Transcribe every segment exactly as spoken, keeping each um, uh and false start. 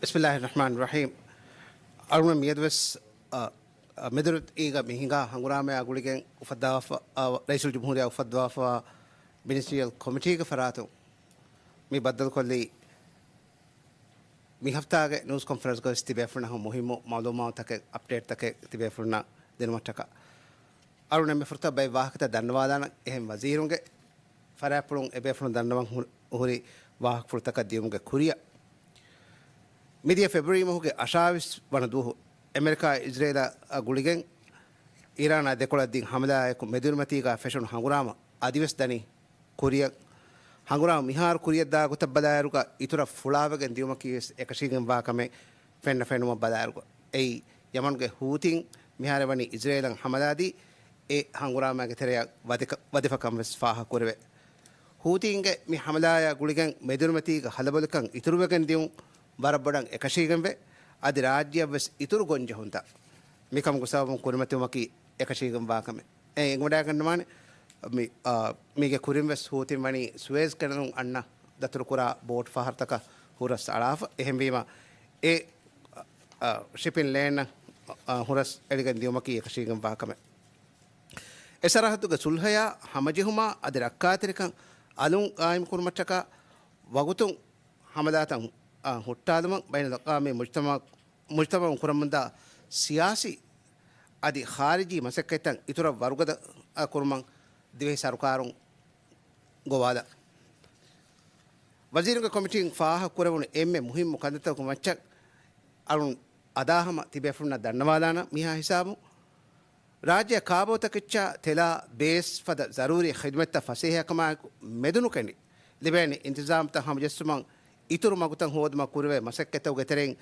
ބިސްމިއްލާހި ރަޙްމާނި ރަޙީމް. އަޅުގަނޑު މިއަދުވެސް، އަ، އަ، މެދުރުތީގަ މި ހިނގާ ހަނގުރާމަޔާ ގުޅިގެން އުފައްދާފަ، އަ، ރައީސުލްޖުމްހޫރިއްޔާ އުފައްދާފަ މިނިސްޓްރީއަލް ކޮމިޓީގެ ފަރާތުން މި ބައްދަލުކޮށްލީ، މި ހަފްތާގެ ނޫސް ކޮންފަރެންސްގަވެސް ތިބޭފުޅުންނަށް މުހިއްމު މައުލޫމާތުތަކެއް، އަޕްޑޭޓްތަކެއް ތިބޭފުޅުންނަށް ދިނުމަށްޓަކާ. އަޅުގަނޑު އެންމެ ފުރަތަމަ ބައެއް ވާހަކަތައް ދަންނަވާލާނަން. އެހެން ވަޒީރުންގެ ފަރާތްޕުޅުން އެބޭފުޅުން ދަންނަވަން ހު-، ހުރި ވާހަކަފުޅުތަކަށް ދިޔުމުގެ ކުރިއަށް، މިދިޔަ ފެބްރުއަރީ މަހުގެ އަށާވީސް ވަނަ ދުވަހު އެމެރިކާ އިޒްރޭލާ ގުޅިގެން އީރާނާ ދެކޮޅަށް ދިން ހަމަލާއާއެކު މެދުއިރުމަތީގާ ފެށުނު ހަނގުރާމަ އަދިވެސް ދަނީ ކުރިއަށް. ހަނގުރާމަ މިހާރު ކުރިއަށްދާ ގޮތަށް ބަލާއިރުގަ އިތުރަށް ފުޅާވެގެން ދިޔުމަކީވެސް އެކަށީގެންވާ ކަމެއް ފެންނަ ފެނުމަށް ބަލާއިރުގަ. އެއީ، ޔަމަނުގެ ހޫތީން މިހާރު ވަނީ އިޒްރޭލަށް ހަމަލާދީ، އެ ހަނގުރާމައިގެ ތެރެއަށް ވަދެކަ-، ވަދެފަ ކަން ވެސް ފާހަގަކުރެވޭ. ހޫތީންގެ މި ހަމަލާއާ ގުޅިގެން މެދުއިރުމަތީގަ ހަލަބޮލިކަން އިތުރުވެގެން ދިޔުން ވަރަށް ބޮޑަށް އެކަށީގެންވޭ. އަދި ރާއްޖެއަށް ވެސް އިތުރު ގޮންޖެހުންތައް މިކަމުގެ ސަބަބުން ކުރިމަތިވުމަކީ އެކަށީގެންވާ ކަމެއް. އެ އެނގިވަޑައިގަންނަވާނެ. މި، އާ، މީގެ ކުރިން ވެސް ހޫތީން ވަނީ ސުއޭޒް ކެނަލުން އަންނަ ދަތުރުކުރާ ބޯޓް ފަހަރުތަކަށް ހުރަސް އަޅާފަ. އެހެންވީމަ، އެ، އާ، ޝިޕިން ލޭންއަށް، އާ، ހުރަސް އެޅިގެން ދިޔުމަކީ އެކަށީގެންވާ ކަމެއް. އެ ސަރަހައްދުގެ ސުލްހަޔާ ހަމަޖެހުމާ އަދި ރައްކާތެރިކަން އަލުން ގާއިމްކުރުމަށްޓަކާ ވަގުތުން ހަމަލާތައް، އާ، ހުއްޓާލުމަށް ބައިނަލްއަޤްވާމީ މުޖްތަމަ-، މުޖްތަމައުން ކުރަމުންދާ ސިޔާސީ އަދި ޚާރިޖީ މަސައްކަތްތައް އިތުރަށް ވަރުގަދަ، އާ، ކުރުމަށް ދިވެހި ސަރުކާރުން ގޮވާލާ. ވަޒީރުންގެ ކޮމިޓީން ފާހަގަކުރެވުނު އެންމެ މުހިއްމު ކަންތައްތަކުގެ މައްޗަށް އަޅުން އަދާހަމަ ތިބޭފުޅުންނަށް ދަންނަވާލާނަން މިހާ ހިސާބުން. ރާއްޖެއަށް ކާބޯތަކެއްޗާ ތެލާ ބޭސް ފަދަ ޒަރޫރީ ޚިދުމަތްތައް ފަސޭހަކަމާއެކު މެދުނުކެނޑި ލިބޭނެ އިންތިޒާމްތައް ހަމަޖެއްސުމަށް އިތުރު މަގުތައް ހޯދުމަށް ކުރެވޭ މަސައްކަތްތަކުގެ ތެރެއިން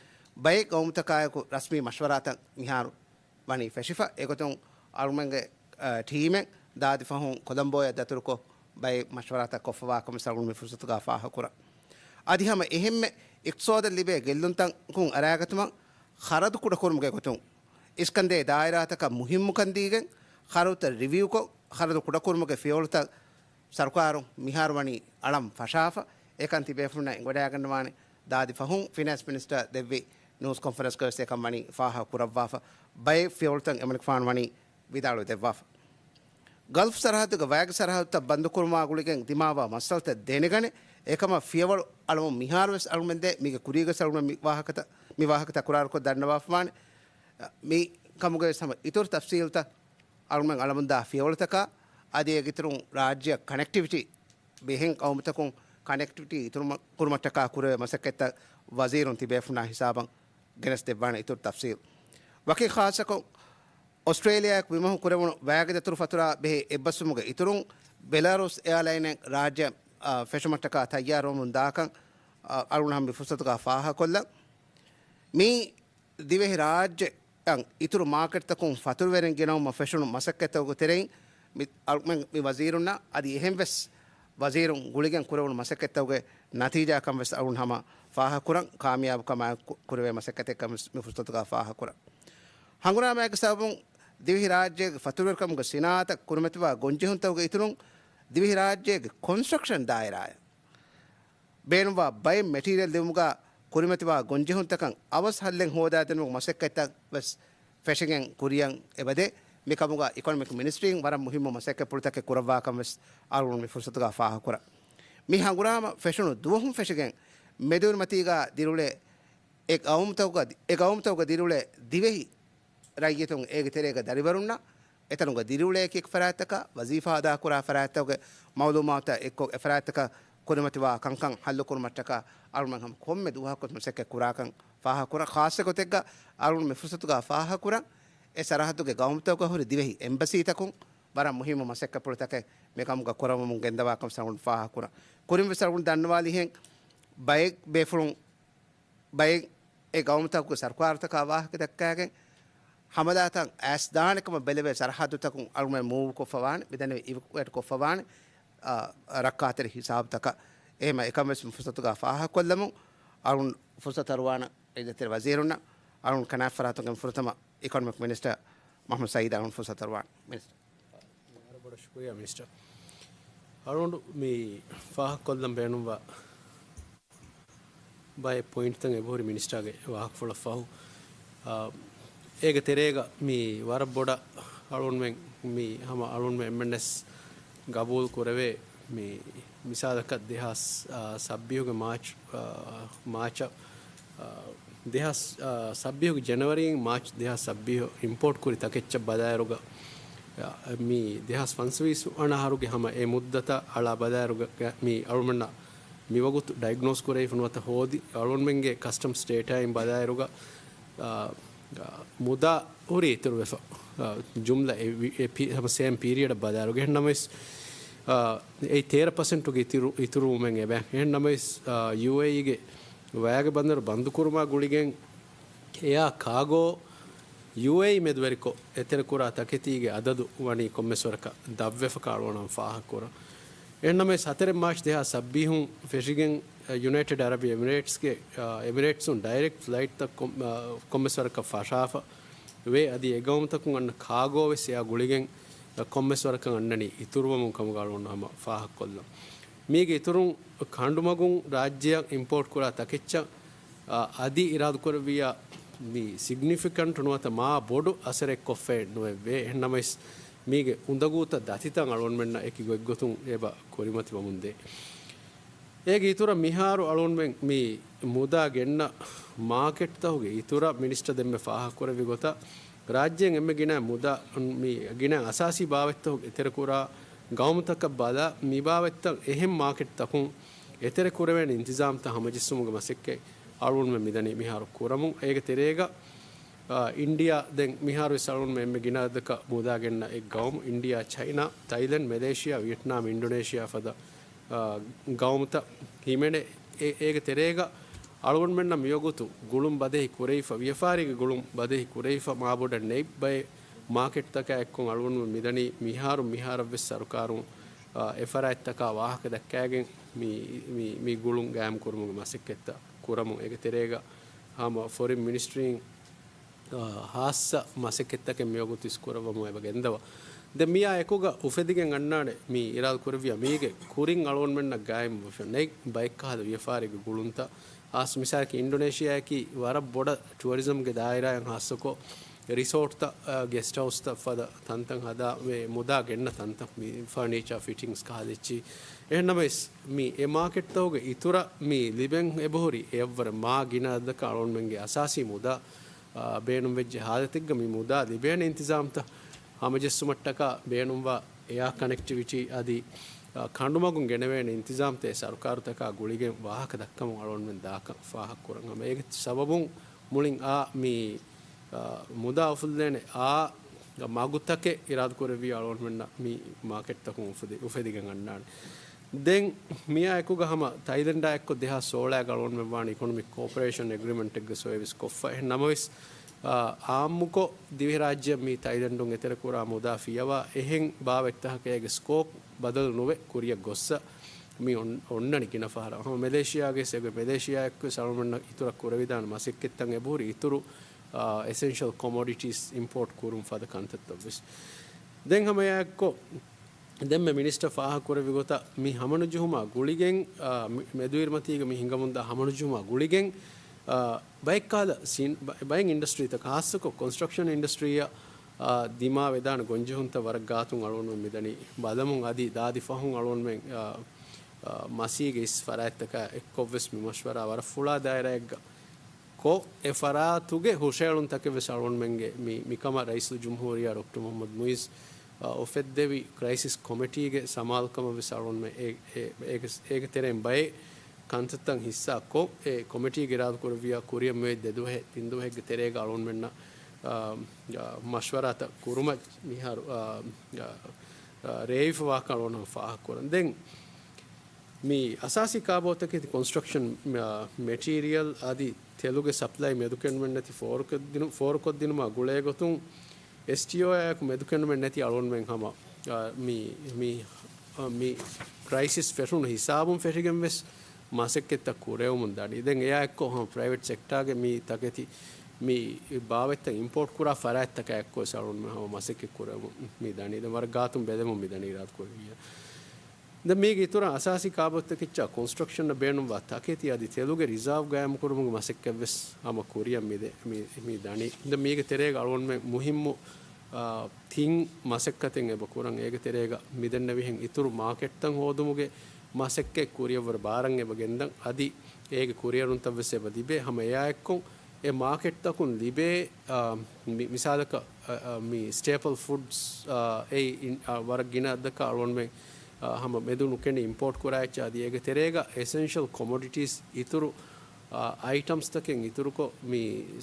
ބައެއް ގައުމުތަކާއެކު ރަސްމީ މަޝްވަރާތައް މިހާރު ވަނީ ފެށިފަ. އެގޮތުން އަޅުމެންގެ، އަ، ޓީމެއް ދާދި ފަހުން ކޮލަމްބޯއަށް ދަތުރުކޮށް ބައެއް މަޝްވަރާތައް ކޮށްފަވާކަމަށް އަޅުގަނޑު މި ފުރުސަތުގަ ފާހަގަކުރަން. އަދި ހަމަ އެހެންމެ އިޤްތިޞާދަށް ލިބޭ ގެއްލުންތަކުން އަރާގަތުމަށް ޚަރަދު ކުޑަކުރުމުގެ ގޮތުން އިސްކަންދޭ ދާއިރާތަކަށް މުހިއްމުކަން ދީގެން، ޚަރަދުތައް ރިވިއުކޮށް، ޚަރަދު ކުޑަކުރުމުގެ ފިޔަވަޅުތައް ސަރުކާރުން މިހާރު ވަނީ އަޅަން ފަށާފަ. އެކަން ތިބޭފުޅުންނަށް އެނގިވަޑައިގަންނަވާނެ. ދާދި ފަހުން ފިނޭންސް މިނިސްޓަރ ދެއްވި ނޫސް ކޮންފަރެންސްގަވެސް އެކަން ވަނީ ފާހަގަކުރައްވާފަ. ބައެއް ފިޔަވަޅުތައް އެމަނިކުފާނު ވަނީ ވިދާޅުވެދެއްވާފަ. ގަލްފް ސަރަހައްދުގެ ވައިގެ ސަރަހައްދުތައް ބަންދުކުރުމާ ގުޅިގެން ދިމާވާ މައްސަލަތައް ދެނެގަނެ، އެކަމަށް ފިޔަވަޅު އަޅަމުން މިހާރުވެސް އަޅުމެންދޭ. މީގެ ކުރީގަސް އަޅުމެން މި ވާހަކަތައް، މި ވާހަކަތައް ކުރާރުކޮށް ދަންނަވާފަވާނެ. މި ކަމުގަވެސް ހަމަ އިތުރު ތަފްސީލްތައް އަޅުމެން އަޅަމުންދާ ފިޔަވަޅުތަކާ، އަދި އޭގެއިތުރުން ރާއްޖެއަށް ކަނެކްޓިވިޓީ ބެހޭ ގައުމުތަކުން ކަނެކްޓިވިޓީ އިތުރު ކުރުމަށްޓަކާ ކުރެވޭ މަސައްކަތްތައް ވަޒީރުން ތިބޭފުޅުންނާ ހިސާބަށް ގެނެސްދެއްވާނެ އިތުރު ތަފްސީލް. ވަކި ޚާއްޞަކޮށް، އޮސްޓްރޭލިޔާއަށް މިމަހު ކުރެވުނު ވައިގެ ދަތުރު ފަތުރާ ބެހޭ އެއްބަސްވުމުގެ އިތުރުން، ބެލާރޫސް އެއާލައިން ރާއްޖެ، އާ، ފެށުމަށްޓަކާ ތައްޔާރުވަމުން ދާކަން، އާ، އަޅުގަނޑު ހަމަ މި ފުރުސަތުގަ ފާހަގަކޮށްލަން. މީ ދިވެހި ރާއްޖެއަށް އިތުރު މާކެޓްތަކުން ފަތުރުވެރިން ގެނައުމަށް ފެށުނު މަސައްކަތްތަކުގެ ތެރެއިން މި، އަޅުމެން މި ވަޒީރުންނަށް އަދި އެހެންވެސް ވަޒީރުން ގުޅިގެން ކުރެވުނު މަސައްކަތްތަކުގެ ނަތީޖާކަން ވެސް އަޅުން ހަމަ ފާހަގަކުރަން، ކާމިޔާބުކަމާއެކު ކުރެވޭ މަސައްކަތެއްކަން ވެސް މި ފުރުސަތުގަ ފާހަގަކުރަން. ހަނގުރާމައިގެ ސަބަބުން ދިވެހި ރާއްޖޭގެ ފަތުރުވެރިކަމުގެ ސިނާއަތަށް ކުރިމަތިވާ ގޮންޖެހުންތަކުގެ އިތުރުން، ދިވެހި ރާއްޖޭގެ ކޮންސްޓްރަކްޝަން ދާއިރާއަށް ބޭނުންވާ ބައެއް މެޓީރިއަލް ލިބުމުގަ ކުރިމަތިވާ ގޮންޖެހުންތަކަށް އަވަސް ހައްލެއް ހޯދާދިނުމުގެ މަސައްކަތްތައް ވެސް ފެށިގެން ކުރިއަށް އެބަދޭ. މިކަމުގަ އިކޮނޮމިކް މިނިސްޓްރީން ވަރަށް މުހިއްމު މަސައްކަތްޕުޅުތަކެއް ކުރައްވާކަން ވެސް އަޅުގަނޑު މި ފުރުސަތުގަ ފާހަގަކުރަން. މި ހަނގުރާމަ ފެށުނު ދުވަހުން ފެށިގެން މެދުއިރުމަތީގަ ދިރިއުޅޭ އެ ގައުމުތަކުގަ، އެ ގައުމުތަކުގަ ދިރިއުޅޭ ދިވެހި ރައްޔިތުން އޭގެ ތެރޭގަ ދަރިވަރުންނަށް އެތަނުގަ ދިރިއުޅޭ އެކި އެކި ފަރާތްތަކަށް ވަޒީފާ އަދާކުރާ ފަރާތްތަކުގެ މައުލޫމާތުތައް އެއްކޮށް އެ ފަރާތްތަކަށް ކުރިމަތިވާ ކަންކަން ހައްލުކުރުމަށްޓަކާ އަޅުމެން ހަމަ ކޮންމެ ދުވަހަކުވެސް މަސައްކަތް ކުރާކަން ފާހަގަކުރަން. ޚާއްޞަ ގޮތެއްގަ އަޅުގަނޑު މި ފުރުސަތުގަ ފާހަގަކުރަން އެ ސަރަހައްދުގެ ގައުމުތަކުގަ ހުރި ދިވެހި އެމްބަސީތަކުން ވަރަށް މުހިއްމު މަސައްކަތްޕުޅުތަކެއް މިކަމުގަ ކުރައްވަމުން ގެންދަވާކަން އަޅުގަނޑު ފާހަގަކުރަން. ކުރިން ވެސް އަޅުގަނޑު ދަންނަވާލިހެން ބައެއް ބޭފުޅުން ބައެއް އެ ގައުމުތަކުގެ ސަރުކާރުތަކާ ވާހަކަ ދައްކާގެން، ހަމަލާތައް އައިސް ދާނެ ކަމަށް ބެލެވޭ ސަރަހައްދުތަކުން އަޅުގަނޑު މޫވް ކޮށްފަވާނެ، މިދަނީ އިވެކުއޭޓް ކޮށްފަވާނެ، އާ، ރައްކާތެރި ހިސާބުތަކަށް. އެހެމަ އެކަން ވެސް ފުރުސަތުގަ ފާހަގަކޮށްލަމުން އަޅުން ފުރުސަތު އަރުވާނަ އިއްޒަތްތެރި ވަޒީރުންނަށް. އަޅުން ކަނާތް ފަރާތުން ފުރަތަމަ އިކޮނޮމިކް މިނިސްޓަރ މުޙައްމަދު ސައީދަށް އަޅުން ފުރުސަތު އަރުވާނަ. މިނިސްޓަރ. ވަރަށް ބޮޑަށް ޝުކުރިއްޔާ މިނިސްޓަރ. އަޅުގަނޑު މި ފާހަގަކޮށްލަން ބޭނުންވާ ބައެއް ޕޮއިންޓްތައް އެބަހުރި މިނިސްޓާގެ ވާހަކަފުޅަށް ފަހު. އާ، އޭގެ ތެރޭގަ މި ވަރަށް ބޮޑަށް އަޅުންމެން މި ހަމަ އަޅުންމެން އެމްއެންއެސް ގަބޫލު ކުރެވޭ މި މިސާލަކަށް ދެހާސް، އާ، ސައްބީހުގެ މާޗް، އާ، މާޗަށް، އާ، ދެހާސް، އާ، ސައްބީހުގެ ޖެނަވަރީން މާޗް ދެހާސް ސައްބީހު އިމްޕޯޓް ކުރި ތަކެއްޗަށް ބަލާއިރުގަ، އާ، މި ދެހާސް ފަންސަވީސް ވަނަ އަހަރުގެ ހަމަ އެ މުއްދަތަށް އަޅާ ބަލާއިރުގަ މި އަޅުމެންނަށް މިވަގުތު ޑައިގްނޯސް ކުރެވިފަ ނުވަތަ ހޯދި އަޅުންމެންގެ ކަސްޓަމްސް ޑޭޓާއިން ބަލާއިރުގަ، އާ، އާ، މުދާ ހުރީ އިތުރުވެފަ، އާ، ޖުމްލަ އެ ވި-، އެ ޕީ-، ހަމަ ސޭމް ޕީރިއަޑަށް ބަލާއިރުގަ. އެހެންނަމަވެސް، އާ، އެއީ ތޭރަ ޕަސެންޓުގެ އިތުރު-، އިތުރުވުމެއް އެބަ. އެހެންނަމަވެސް، އާ، ޔޫއޭއީގެ ވަޔާގެ ބަނދަރު ބަންދުކުރުމާ ގުޅިގެން އެއާ ކާގޯ ޔޫއޭއީ މެދުވެރިކޮށް އެތެރެކުރާ ތަކެތީގެ އަދަދު ވަނީ ކޮންމެސް ވަރަކަށް ދަށްވެފަ ކައުޅުވަނަން ފާހަގަކުރަން. އެހެންނަމަވެސް، ހަތަރެއް މާޗް ދެހާސް ސައްބީހުން ފެށިގެން، އަ، ޔުނައިޓެޑް އަރަބި އެމިރޭޓްސްގެ، އަ، އެމިރޭޓްސުން ޑައިރެކްޓް ފްލައިޓްތައް ކޮން-، އަ، ކޮންމެސް ވަރަކަށް ފަށާފަ ވޭ. އަދި އެ ގައުމުތަކުން އަންނަ ކާގޯ ވެސް އެއާ ގުޅިގެން، އަ، ކޮންމެސް ވަރަކަށް އަންނަނީ އިތުރުވަމުން ކަމުގަ އަޅުގަނޑު ހަމަ ފާހަގަކޮށްލަން. މީގެ އިތުރުން ކަނޑުމަގުން ރާއްޖެއަށް އިމްޕޯޓް ކުރާ ތަކެއްޗަށް އަ، އަދި އިރާދަކުރެއްވިއްޔާ މި ސިގްނިފިކަންޓް ނުވަތަ މާ ބޮޑު އަސަރެއް ކޮށްފައެއް ނުވެއްވޭ. އެހެންނަމަވެސް، މީގެ އުނދަގޫތައް ދަތިތައް އަޅުގަނޑުމެންނަށް އެކި ގޮތްގޮތުން އެބަ ކުރިމަތިވަމުންދޭ. އޭގެ އިތުރަށް މިހާރު އަޅުގަނޑުމެން މި މުދާ ގެންނަ މާކެޓްތަކުގެ އިތުރަށް މިނިސްޓަރ ދެންމެ ފާހަގަކުރެއްވި ގޮތަށް، ރާއްޖޭން އެންމެ ގިނަ މުދާ، މި ގިނަ އަސާސީ ބާވަތްތަކުގެ އެތެރެކުރާ ގައުމުތަކަށް ބަލާ، މި ބާވަތްތައް އެހެން މާކެޓްތަކުން އެތެރެ ކުރެވޭނެ އިންތިޒާމްތައް ހަމަޖެއްސުމުގެ މަސައްކަތް އަޅުގަނޑުމެން މިދަނީ މިހާރު ކުރަމުން. އޭގެ ތެރޭގަ، އާ، އިންޑިއާ ދެން މިހާރު ވެސް އަޅުގަނޑުމެން އެންމެ ގިނަ އަދަދަކަށް މުދާ ގެންނަ އެއް ގައުމު، އިންޑިއާ، ޗައިނާ، ތައިލެންޑް، މެލޭޝިއާ، ވިޔެޓްނާމް، އިންޑޮނޭޝިއާ ފަދަ، އާ، ގައުމުތައް ހިމެނޭ. އޭ-، އޭގެ ތެރޭގަ އަޅުގަނޑުމެންނަށް މިވަގުތު ގުޅުން ބަދަހި ކުރެވިފަ، ވިޔަފާރީގެ ގުޅުން ބަދަހި ކުރެވިފަ މާބޮޑަށް ނެތް ބައެއް މާކެޓްތަކާ އެއްކޮށް އަޅުގަނޑުމެން މިދަނީ މިހާރު މިހާރަށްވެސް ސަރުކާރުން، އާ، އެ ފަރާތްތަކާ ވާހަކަ ދައްކާގެން މި، މި، މި ގުޅުން ގާއިމް ކުރުމުގެ މަސައްކަތްތައް ކުރަމުން. އޭގެ ތެރޭގަ ހަމަ ފޮރިން މިނިސްޓްރީން، އާ، ހާއްސަ މަސައްކަތްތަކެއް މިވަގުތު އިސް ކުރައްވަމުން އެބަ ގެންދަވާ. ދެން މިއާ އެކުގަ އުފެދިގެން އަންނާނެ މި އިރާދަ ކުރެއްވިޔާ މީގެ ކުރިން އަޅުގަނޑުމެންނަށް ގާއިމްވެފަ ނެތް ބައެއްކަހަލަ ވިޔަފާރީގެ ގުޅުންތައް. ހާއްސަ މިސާލަކީ އިންޑޮނޭޝިއާއަކީ ވަރަށް ބޮޑަށް ޓުއަރިޒަމްގެ ދާއިރާއަށް ހާއްސަކޮށް ރިސޯޓްތައް، އާ، ގެސްޓް ހައުސްތައް ފަދަ ތަންތަން ހަދާ މި މުދާ ގެންނަ ތަންތަން މި ފަނީޗާ ފިޓިންގްސް ކަހަލަ އެއްޗި. އެހެންނަމަވެސް، މި އެ މާކެޓްތަކުގެ އިތުރަށް މި ލިބެން އެބަހުރި އެއަށްވުރެ މާ ގިނަ އަދަދަކަށް އަޅުގަނޑުމެންގެ އަސާސީ މުދާ، އާ، ބޭނުންވެއްޖެ ހާލަތެއްގަ މި މުދާ ލިބޭނެ އިންތިޒާމްތައް ހަމަޖެއްސުމަށްޓަކާ ބޭނުންވާ އެއާ ކަނެކްޓިވިޓީ އަދި، އާ، ކަނޑުމަގުން ގެނެވޭނެ އިންތިޒާމްތައް ސަރުކާރުތަކާ ގުޅިގެން ވާހަކަ ދައްކަމުން އަޅުގަނޑުމެން ދާކަން ފާހަގަކުރަން. ހަމަ އޭގެ ސަބަބުން މުޅިން އާ މި، އާ، މުދާ އުފުއްލޭނެ އާ މަގުތަކެއް އިރާދަކުރެއްވި އަޅުގަނޑުމެންނަށް މި މާކެޓްތަކުން އުފެދި-، އުފެދިގެން އަންނާނެ. ދެން މިއާ އެކުގަ ހަމަ ތައިލެންޑާ އެއްކޮށް ދެހާސް ސޯޅައިގަ އަޅުގަނޑުމެން ވާނީ އިކޮނޮމިކް ކޯޕަރޭޝަން އެގްރިމެންޓެއްގެ ސޮއިވެސް ކޮށްފަ. އެހެން ނަމަވެސް، އާ، އާއްމުކޮށް ދިވެހިރާއްޖެއަށް މި ތައިލެންޑުން އެތެރެކުރާ މުދާ ފިޔަވާ އެހެން ބާވަތްތަކަކަށް އޭގެ ސްކޯޕް ބަދަލު ނުވެ ކުރިއަށް ގޮއްސަ މި އޮން-، އޮންނަނީ ގިނަ ފަހަރަށް. ހަމަ މެލޭޝިއާގެ ސެގެ މެލޭޝިއާއެއްކޮށް ސަޅުމަންނަށް އިތުރަށް ކުރެވިދާނެ މަސައްކަތްތައް އެބަހުރި އިތުރު، އާ، އެސެންޝަލް ކޮމޮޑިޓީސް އިމްޕޯޓް ކުރުން ފަދަ ކަންތައްތައްވެސް. ދެން ހަމަ އެއާއެއްކޮށް، ދެންމެ މިނިސްޓަރ ފާހަގަކުރެއްވި ގޮތަށް މި ހަމަނުޖެހުމާ ގުޅިގެން، އާ، މި-، މެދުއިރުމަތީގަ މި ހިނގަމުންދާ ހަމަނުޖެހުމާ ގުޅިގެން، އާ، ބައެއްކަހަލަ ސީން-، ބަ-، ބައެއް އިންޑަސްޓްރީތަކަށް ހާއްސަކޮށް ކޮންސްޓްރަކްޝަން އިންޑަސްޓްރީއަށް، އާ، ދިމާވެދާނެ ގޮންޖެހުންތައް ވަރަށް ގާތުން އަޅުގަނޑުމެން މިދަނީ ބަލަމުން އަދި ދާދި ފަހުން އަޅުގަނޑުމެން، އާ، އާ، މަސީގެ އިސް ފަރާތްތަކާ އެއްކޮށްވެސް މި މަޝްވަރާ ވަރަށް ފުޅާ ދާއިރާއެއްގަ ކޮށް، އެ ފަރާތުގެ ހުށައެޅުންތަކެއްވެސް އަޅުގަނޑުމެންގެ މި، މިކަމަށް ރައީސުލްޖުމްހޫރިއްޔާ ޑޮކްޓަރ މުޙައްމަދު މުޢިއްޒު، އާ، އުފެއްދެވި ކްރައިސިސް ކޮމިޓީގެ ސަމާލުކަމަށްވެސް އަޅުގަނޑުމެން އެ، އެ، އޭގެ، އޭގެ ތެރެއިން ބައެއް ކަންތައްތައް ހިއްސާކޮށް، އެ ކޮމިޓީގެ އިރާދަކުރެއްވިޔާ ކުރިއަށް މިއޮތް ދެ ދުވަހެއް، ތިން ދުވަހެއްގެ ތެރޭގަ އަޅުގަނޑުމެންނަށް، އާ، އާ، މަޝްވަރާތައް ކުރުމަށް މިހާރު، އާ، އާ، އާ، ރޭވިފަވާކަން އަޅުގަނޑު ފާހަގަކުރަން. ދެން، މި އަސާސީ ކާބޯތަކެތި ކޮންސްޓްރަކްޝަން، މަ-، މެޓީރިއަލް އަދި ތެލުގެ ސަޕްލައި މެދުކެނޑުމެއްނެތި ފޯރުކޮށްދިނު-، ފޯރުކޮށްދިނުމާ ގުޅޭގޮތުން އެސްޓީއޯއާއެކު މެދުކެނޑުމެއްނެތި އަޅުގަނޑުމެން ހަމަ، އަ، މި، މި، އަ، މި ކްރައިސިސް ފެށުނު ހިސާބުން ފެށިގެން ވެސް މަސައްކަތްތައް ކުރެވެމުން ދަނީ. ދެން އެއާއެއްކޮށް ހަމަ ޕްރައިވެޓް ސެކްޓާގެ މި ތަކެތި މި ބާވަތްތައް އިމްޕޯޓް ކުރާ ފަރާތްތަކާ އެއްކޮށް ވެސް އަޅުގަނޑުމެން ހަމަ މަސައްކަތް ކުރެވެމުން މި ދަނީ. ދެން ވަރަށް ގާތުން ބެލެމުން މި ދަނީ އިރާދަކުރެއްވިއްޔާ. ދެން މީގެ އިތުރަށް އަސާސީ ކާބޯތަކެއްޗާ ކޮންސްޓްރަކްޝަނަށް ބޭނުންވާ ތަކެތި އަދި ތެލުގެ ރިޒާވް ގާއިމްކުރުމުގެ މަސައްކަތްވެސް ހަމަ ކުރިއަށް މި ދެ-، މި، މި ދަނީ. ދެން މީގެ ތެރޭގަ އަޅުގަނޑުމެން މުހިއްމު، އާ، ތިން މަސައްކަތެއް އެބަ ކުރަން. އޭގެ ތެރޭގަ މިދެންނެވިހެން އިތުރު މާކެޓްތައް ހޯދުމުގެ މަސައްކަތް ކުރިއަށްވުރެ ބާރަށް އެބަ ގެންދަން. އަދި އޭގެ ކުރިއެރުންތައްވެސް އެބަ ލިބޭ. ހަމަ އެއާއެއްކޮށް އެ މާކެޓްތަކުން ލިބޭ، އާ، މި-، މިސާލަކަށް، އަ، އަ، މި ސްޓޭޕަލް ފުޑްސް، އަ، އެއީ އިން-، އަ، ވަރަށް ގިނަ އަދަދަކަށް އަޅުގަނޑުމެން، އަ، ހަމަ މެދު ނުކެނޑި އިމްޕޯޓް ކުރާ އެއްޗެއް. އަދި އޭގެ ތެރޭގަ އެސެންޝަލް ކޮމޮޑިޓީސް އިތުރު، އަ، އައިޓަމްސްތަކެއް އިތުރުކޮށް، މި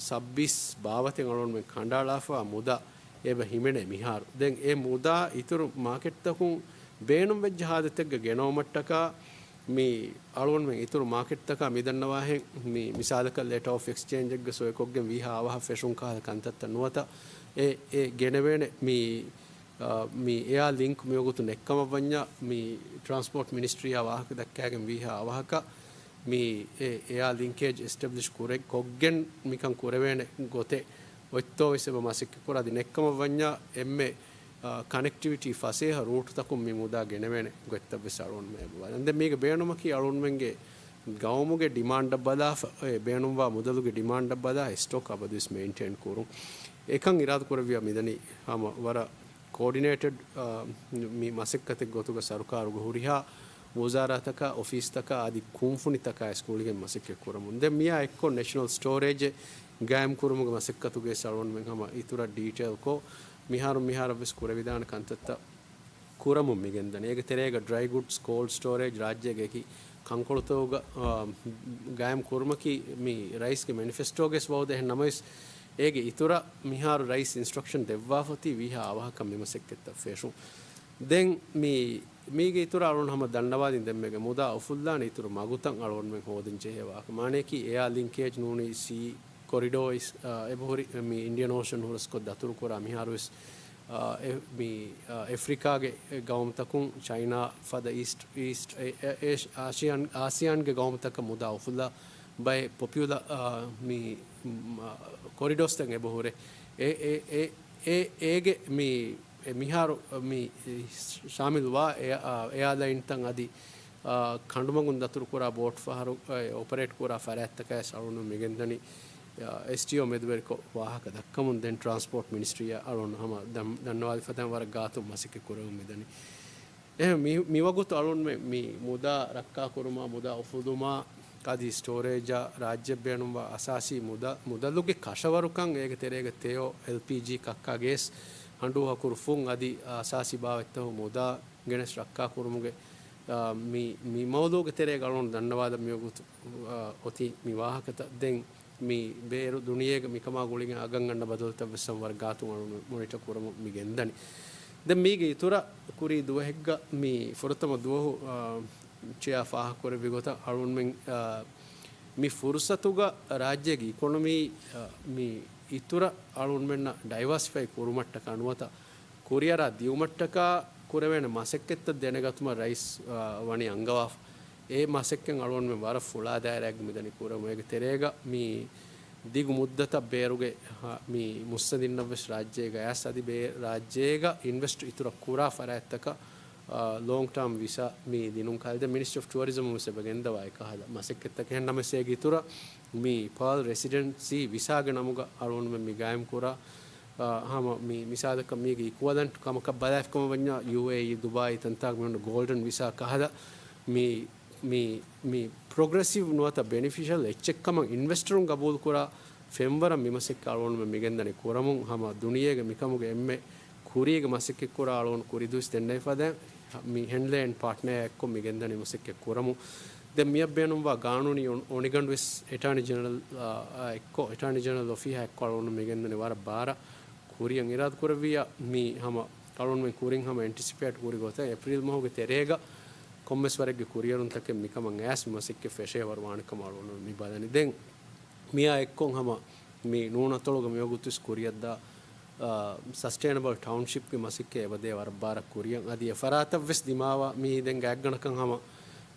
ސައްބީސް ބާވަތެއް އަޅުގަނޑުމެން ކަނޑައަޅާފަ މުދާ އެބަ ހިމެނޭ މިހާރު. ދެން އެ މުދާ އިތުރު މާކެޓްތަކުން ބޭނުންވެއްޖެ ހާދަތަކެއްގަ ގެނައުމަށްޓަކާ، މި އަޅުގަނޑުމެން އިތުރު މާކެޓްތަކާ މިދަންނަވާހެން، މި މިސާލަކަށް ލެޓަ އޮފް އެކްސްޗޭންޖެއްގަ ސޮއިކޮށްގެން ވީހާ އަވަހަށް ފެށުން ކަހަލަ ކަންތައްތައް ނުވަތަ އެ، އެ ގެނެވޭނެ. މި، އާ، މި އެއާ ލިންކް މިވަގުތު ނެއްކަމަށްވަންޏާ، މި ޓްރާންސްޕޯޓް މިނިސްޓްރީއާ ވާހަކަ ދައްކާގެން ވީހާ އަވަހަކަށް މި އެ އެއާ ލިންކޭޖް އެސްޓެބްލިޝް ކުރެ-، ކޮށްގެން މިކަން ކުރެވޭނެ ގޮތެއް އޮތްތޯވެސް އެބަ މަސައްކަތްކުރާ. އަދި ނެއްކަމަށްވަންޏާ އެންމެ އާ، ކަނެކްޓިވިޓީ ފަސޭހަ ރޫޓުތަކުން މި މުދާ ގެނެވޭނެ ގޮތްތައްވެސް އަޅުގަނޑުމެން އެބަ ބަލަން. ދެން މީގެ ބޭނުމަކީ އަޅުގަނޑުމެންގެ ގައުމުގެ ޑިމާންޑަށް ބަލާފަ، އެ ބޭނުންވާ މުދަލުގެ ޑިމާންޑަށް ބަލާ ސްޓޮކް އަބަދުވެސް މެއިންޓެއިން ކުރުން. އެކަން އިރާދަ ކުރެއްވިޔާ މިދަނީ ހަމަ ވަރަށް ކޯޑިނޭޓެޑް، އާ، މި މަސައްކަތެއް ގޮތުގަ ސަރުކާރުގެ ހުރިހާ ވުޒާރާތަކާ، އޮފީސްތަކާ އަދި ކުންފުނިތަކާ އެސް ގުޅިގެން މަސައްކަތް ކުރަމުން. ދެން މިއާ އެއްކޮށް ނެޝަނަލް ސްޓޯރޭޖެއް ގާއިމް ކުރުމުގެ މަސައްކަތުގެ އަޅުގަނޑުމެން ހަމަ އިތުރަށް ޑީޓެއިލްކޮށް، މިހާރު މިހާރަށްވެސް ކުރެވިދާނެ ކަންތައްތައް ކުރަމުން މިގެންދަނީ. އޭގެ ތެރޭގަ ޑްރައި ގުޑްސް، ކޯލްޑް ސްޓޯރޭޖް ރާއްޖޭގެ އެކި ކަންކޮޅުތަކުގަ، އާ، ގާއިމް ކުރުމަކީ މި ރައީސްގެ މެނިފެސްޓޯގެސް ވައުދެއް. އެހެން ނަމަވެސް، އޭގެ އިތުރަށް މިހާރު ރައީސް އިންސްޓްރަކްޝަން ދެއްވާފަ އޮތީ ވީހާ އަވަހަކަށް މި މަސައްކަތްތައް ފެށުން. ދެން މި، މީގެ އިތުރަށް އަޅުން ހަމަ ދަންނަވާދިން ދެންމެގެ މުދާ އުފުއްލާނެ އިތުރު މަގުތައް އަޅުންމެން ހޯދަން ޖެހޭ ވާހަކަ. މާނަޔަކީ އެއާ ލިންކޭޖް ނޫނީ ސީ ކޮރިޑޯ އިސް، އާ، އެބަހުރި މި އިންޑިއަން އޯޝަން ހުރަސްކޮށް ދަތުރުކުރާ މިހާރުވެސް، އާ، އެ، މި، އާ، އެފްރިކާގެ ގައުމުތަކުން ޗައިނާ ފަދަ އީސްޓް، އީސްޓް އެ، އެ، އޭޝް-، އާސިއާން، އާސިއާންގެ ގައުމުތަކަށް މުދާ އުފުލާ ބައެއް ޕޮޕިއުލާ، އާ، މި، މަ، ކޮރިޑޯސްތައް އެބަހުރޭ. އެ، އެ، އެ، އެ، އޭގެ މި، އެ މިހާރު މި ޝާމިލްވާ އެ، އާ، އެއާލައިންތައް އަދި އާ، ކަނޑުމަގުން ދަތުރުކުރާ ބޯޓް ފަހަރު، އެ، އޮޕަރޭޓް ކުރާ ފަރާތްތަކާ ވެސް އަޅުން މިގެންދަނީ، އާ، އެސްޓީއޯ މެދުވެރިކޮށް ވާހަކަ ދައްކަމުން. ދެން ޓްރާންސްޕޯޓް މިނިސްޓްރީއަށް އަޅުން ހަމަ ދަން-، ދަންނަވާލި ފަދައިން ވަރަށް ގާތުން މަސައްކަތް ކުރެވެމުން މިދަނީ. އެހެން މި، މިވަގުތު އަޅުންމެ މި މުދާ ރައްކާކުރުމާ، މުދާ އުފުލުމާ، އަދި ސްޓޯރޭޖާ ރާއްޖެ ބޭނުންވާ އަސާސީ މުދަ-، މުދަލުގެ ކަށަވަރުކަން އޭގެ ތެރޭގަ ތެޔޮ، އެލްޕީޖީ ކައްކާ ގޭސް، ހަނޑޫ ހަކުރު ފުން އަދި އަސާސީ ބާވަތްތަކުގެ މުދާ ގެނެސް ރައްކާކުރުމުގެ، އާ، މި، މި މައުޟޫގެ ތެރޭގަ އަޅުން ދަންނަވާލަން މިވަގުތު، އާ، އޮތީ މި ވާހަކަތައް. ދެން މި ބޭރު ދުނިޔޭގެ މިކަމާ ގުޅިގެން އަގަށް އަންނަ ބަދަލުތައް ވެސް ވަރަށް ގާތުން އަޅުން މޮނިޓަ ކުރަމުން މި ގެންދަނީ. ދެން މީގެ އިތުރަށް ކުރީ ދުވަހެއްގަ މި ފުރަތަމަ ދުވަހު، އާ، ޗެއާ ފާހަގަކުރެއްވި ގޮތަށް އަޅުންމެން، އާ، މި ފުރުސަތުގަ ރާއްޖޭގެ އިކޮނޮމީ، އާ، މި އިތުރަށް އަޅުންމެންނަށް ޑައިވާސިފައި ކުރުމަށްޓަކާ ނުވަތަ ކުރިއަރާ ދިއުމަށްޓަކާ ކުރެވޭނެ މަސައްކަތްތައް ދެނެގަތުމަށް ރައީސް، އާ، ވަނީ އަންގަވާފަ. އެ މަސައްކަތް އަޅުގަނޑުމެން ވަރަށް ފުޅާ ދާއިރާއެއްގަ މިދަނީ ކުރަމުން. އޭގެ ތެރޭގަ މި ދިގު މުއްދަތަށް ބޭރުގެ، ހަ، މި މުއްސަނދިންނަށްވެސް ރާއްޖޭގަ އައިސް އަދި ބޭ-، ރާއްޖޭގަ އިންވެސްޓް އިތުރަށް ކުރާ ފަރާތްތަކަށް، އާ، ލޯންގް ޓާމް ވިސާ މި ދިނުން ކަހަލަ. ދެން މިނިސްޓްރީ އޮފް ޓުއަރިޒަމް ވެސް އެބަ ގެންދަވާ އެކަހަލަ މަސައްކަތްތަކެއް. އެހެން ނަމަވެސް އޭގެ އިތުރަށް މި ޕާލް ރެސިޑެންސީ ވިސާގެ ނަމުގަ އަޅުގަނޑުމެން މި ގާއިމް ކުރާ، އާ، ހަމަ މި މިސާލަކަށް މީގެ އިކުއަލަންޓް ކަމަކަށް ބަލާފިކަމަށް ވަންޏާ، ޔޫއޭއީ، ދުބާއީ ތަންތާގަ މި އޮންނަ ގޯލްޑަން ވިސާ ކަހަލަ މި، މި، މި ޕްރޮގްރެސިވް ނުވަތަ ބެނިފިޝަލް އެއްޗެއްކަމަށް އިންވެސްޓަރުން ގަބޫލުކުރާ ފެންވަރަށް މި މަސައްކަތް އަޅުގަނޑުމެން މިގެންދަނީ ކުރަމުން. ހަމަ ދުނިޔޭގެ މިކަމުގެ އެންމެ ކުރީގެ މަސައްކަތް ކުރާ އަޅުގަނޑު ކުރިދުވަސް ދެންނެވި ފަދައިން މި ހެންލޭ އެންޑް ޕާޓްނަރ އެއްކޮށް މި ގެންދަނީ މަސައްކަތް ކުރަމުން. ދެން މިއަށް ބޭނުންވާ ގާނޫނީ އޮން-، އޮނިގަނޑުވެސް އެޓާނީ ޖެނެރަލް، އާ، އާ އެއްކޮށް، އެޓާނީ ޖެނެރަލް އޮފީހާ އެއްކޮށް އަޅުގަނޑު މި ގެންދަނީ ވަރަށް ބާރަށް ކުރިއަށް އިރާދަ ކުރެއްވިއްޔާ މި ހަމަ އަޅުގަނޑުމެން ކުރިން ހަމަ އެންޓިސިޕޭޓް ކުރި ގޮތަށް އޭޕްރީލް މަހުގެ ތެރޭގަ ކޮންމެސް ވަރެއްގެ ކުރިއެރުންތަކެއް މިކަމަށް އައިސް މި މަސައްކަތް ފެށޭވަރު ވާނެ ކަމަށް އަޅުގަނޑު މި ބަލަނީ. ދެން މިއާ އެއްކޮށް ހަމަ މި ނޫނަތޮޅުގަ މިވަގުތުވެސް ކުރިއަށްދާ، އާ، ސަސްޓެއިނަބަލް ޓައުންޝިޕްގެ މަސައްކަތް އެބަދޭ ވަރަށް ބާރަށް ކުރިއަށް. އަދި އެ ފަރާތަށްވެސް ދިމާވާ މި ދެން ގާތްގަނޑަކަށް ހަމަ،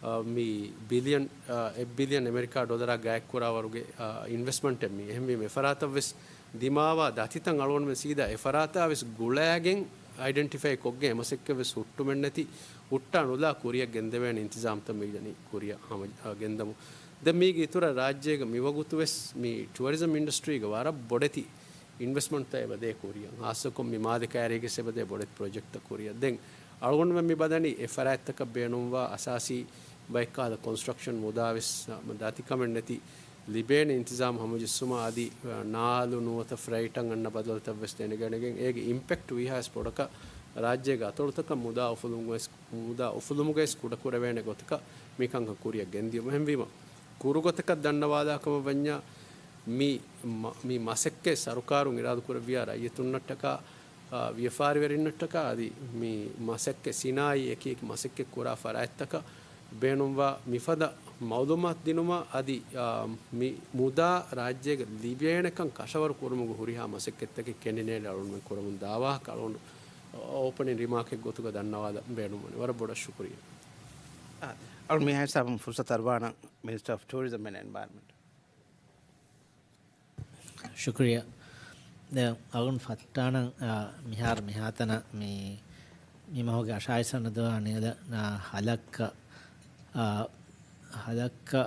އާ، މި ބިލިއަން، އާ، އެއް ބިލިއަން އެމެރިކާ ޑޮލަރާ ގާތްކުރާވަރުގެ، އާ، އިންވެސްޓްމަންޓެއް މި. އެހެންވީމަ އެ ފަރާތަށްވެސް ދިމާވާ ދަތިތައް އަޅުގަނޑުމެން ސީދާ އެ ފަރާތާވެސް ގުޅައިގެން އައިޑެންޓިފައި ކޮށްގެން އެ މަސައްކަތްވެސް ހުއްޓުމެއްނެތި ހުއްޓާ ނުލާ ކުރިއަށް ގެންދެވޭނެ އިންތިޒާމްތައް މި ދަނީ ކުރިއަށް ހަމަ، އަ، ގެންދަމު. ދެން މީގެ އިތުރަށް ރާއްޖޭގަ މިވަގުތު ވެސް މި ޓުއަރިޒަމް އިންޑަސްޓްރީގަ ވަރަށް ބޮޑެތި އިންވެސްޓްމަންޓްތައް އެބަދޭ ކުރިއަށް. ހާއްސަކޮށް މި މާލެ ކައިރީގެ އެބަދޭ ބޮޑެތި ޕްރޮޖެކްޓްތައް ކުރިއަށް. ދެން އަޅުގަނޑުމެން މި ބަލަނީ އެ ފަރާތްތަކަށް ބޭނުންވާ އަސާސީ ބައެއްކާލަ ކޮންސްޓްރަކްޝަން މުދާވެސް ދަތިކަމެއް ނެތި ލިބޭނެ އިންތިޒާމް ހަމަޖެއްސުމަށް އަދި، އަ، ނާލު ނުވަތަ ފްލައިޓަށް އަންނަ ބަދަލުތައް ވެސް ދެނެގަނެގެން އޭގެ އިމްޕެކްޓް ވީހާވެސް ބޮޑަކަށް ރާއްޖޭގެ އަތޮޅުތަކަށް މުދާ އުފުލުމުގަ ވެސް، މުދާ އުފުލުމުގަވެސް ކުޑަކުރެވޭނެ ގޮތަކަށް މިކަންކަން ކުރިއަށް ގެންދިޔުމަށް. އެހެންވީމަ، ކުރުގޮތަކަށް ދަންނަވާލާކަމަށް ވަންޏާ، މި މަ-، މި މަސައްކަތް ސަރުކާރުން އިރާދަކުރެއްވިޔާ ރައްޔިތުންނަށްޓަކާ، އާ، ވިޔަފާރިވެރިންނަށްޓަކާ އަދި މި މަސައްކަތް ސިނާއީ އެކި އެކި މަސައްކަތް ކުރާ ފަރާތްތަކަށް ބޭނުންވާ މިފަދަ މައުލޫމާތު ދިނުމަށް އަދި، އާ، މި މުދާ ރާއްޖޭގަ ލިބޭނެކަން ކަށަވަރު ކުރުމުގެ ހުރިހާ މަސައްކަތްތަކެއް ކެނޑިނޭލް އަޅުގަނޑުމެން ކުރަމުން ދާ ވާހަކަ އަޅުގަނޑު އޯޕަނިން ރިމާކެއް ގޮތުގަ ދަންނަވާލަން ބޭނުންވަނީ. ވަރަށް ބޮޑަށް ޝުކުރިއްޔާ. އާ، އަޅުގަނޑު މިހާ ހިސާބުން ފުރުސަތު އަރުވާނަން މިނިސްޓަރ އޮފް ޓޫރިޒަމް އެންޑް އެންވަޔަރަންމަންޓް. ޝުކުރިއްޔާ. ދެން އަޅުގަނޑު ފައްޓާނަން، އާ، މިހާރު މިހާތަނަށް މި، މި މަހުގެ އަށާވީސް ވަނަ ދުވަހު ނިލަ، އާ، ހަލައްކަ، އާ، ހަލައްކަ،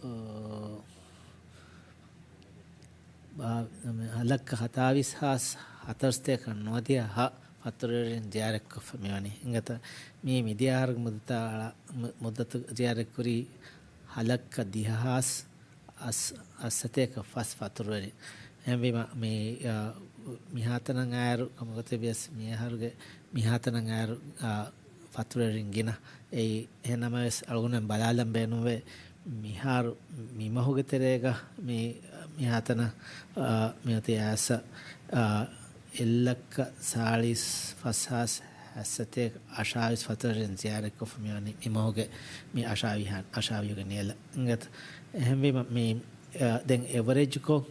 އާ، ބާ-، ހަލައްކަ ހަތާވީސް ހާސް ހަތަރުސަތޭކަ ނުވަދިހަ ހަ ފަތުރުވެރިން ޒިޔާރަތްކޮށްފަ މިވަނީ. އިނގޭތަ؟ މީ މިދިޔަ އަހަރުގެ މުއްދަތާ އަޅާ-، މު-، މުއްދަތު ޒިޔާރަތްކުރީ ހަލައްކަ ދިހަ ހާސް އަސް-، އަށްސަތޭކަ ފަސް ފަތުރުވެރިން. އެހެންވީމަ، މި، އާ، މިހާތަނަށް އައިރު ކަމުގަތެއް ވިޔަސް މިއަހަރުގެ މިހާތަނަށް އައިރު، އާ، ފަތުރުވެރިން ގިނަ. އެއީ، އެހެންނަމަވެސް އަޅުގަނޑުމެން ބަލާލަން ބޭނުންވޭ، މިހާރު މި މަހުގެ ތެރޭގަ މި، މިހާތަނަށް، އާ، މިއޮތީ އައިސް، އާ، އެއްލައްކަ ސާޅީސް ފަސް ހާސް ހަތްސަތޭކަ އަށާވީސް ފަތުރުވެރިން ޒިޔާރަތްކޮށްފަ މިވަނީ މި މަހުގެ މި އަށާވީހާ-، އަށާވީހުގެ ނިޔަލަށް. އިނގޭތަ؟ އެހެންވީމަ މި، އާ، ދެން އެވަރޭޖްކޮށް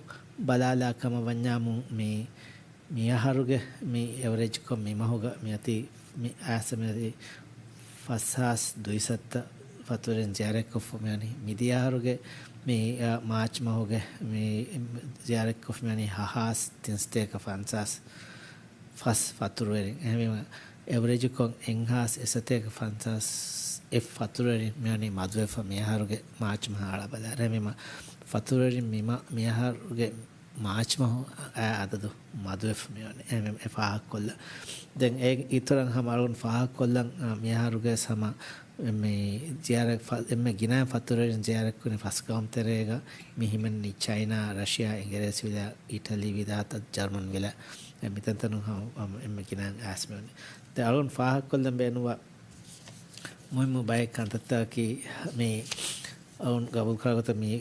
ބަލާލާ ކަމަށް ވަންޏާމު މި މިއަހަރުގެ މި އެވަރޭޖްކޮށް މި މަހުގަ މިއޮތީ މި އައިސް މިއޮތީ ފަސް ހާސް ދުއިސައްތަ ފަތުރުވެރިން ޒިޔާރަތްކޮށްފަ މިވަނީ. މިދިޔަ އަހަރުގެ މި، އަ، މާޗް މަހުގެ މި ޒިޔާރަތްކޮށްފަ މިވަނީ ހަ ހާސް ތިންސަތޭކަ ފަންސާސް ފަސް ފަތުރުވެރިން. އެހެންވީމަ، އެވަރޭޖްކޮށް އެއްހާސް އެއްސަތޭކަ ފަންސާސް އެއް ފަތުރުވެރިން މިވަނީ މަދުވެފަ މިއަހަރުގެ މާޗް މަހަށް އަޅާބަލާ. އެހެންވީމަ، ފަތުރުވެރިން މި މަ-، މިއަހަރުގެ މާޗް މަހު އަ-، އަ-، އަދަދު މަދުވެފަ މިވަނީ. އެ-، އެ ފާހަގަކޮށްލަން. ދެން އެ އިތުރަށް ހަމަ އަޅުގަނޑު ފާހަގަކޮށްލަން، އަ، މިއަހަރުގެ ހަމަ މި ޒިޔާރަތް ފަ-، އެންމެ ގިނަ ފަތުރުވެރިން ޒިޔާރަތްކުރި ފަސް ގައުމު ތެރޭގަ މި ހިމެންނީ ޗައިނާ، ރަޝިޔާ، އިނގިރޭސިވިލާ، އިޓަލީ ވިލާތަށް، ޖަރުމަން ވިލާ. އެ މިތަންތަނުން ހަމަ، ހަމަ އެންމެ ގިނައިން އައިސް މިވަނީ. ދެން އަޅުގަނޑު ފާހަގަކޮށްލަން ބޭނުންވާ މުހިއްމު ބައެއް ކަންތައްތަކަކީ މި އަޅުން ގަބޫލުކުރާ ގޮތަށް މި،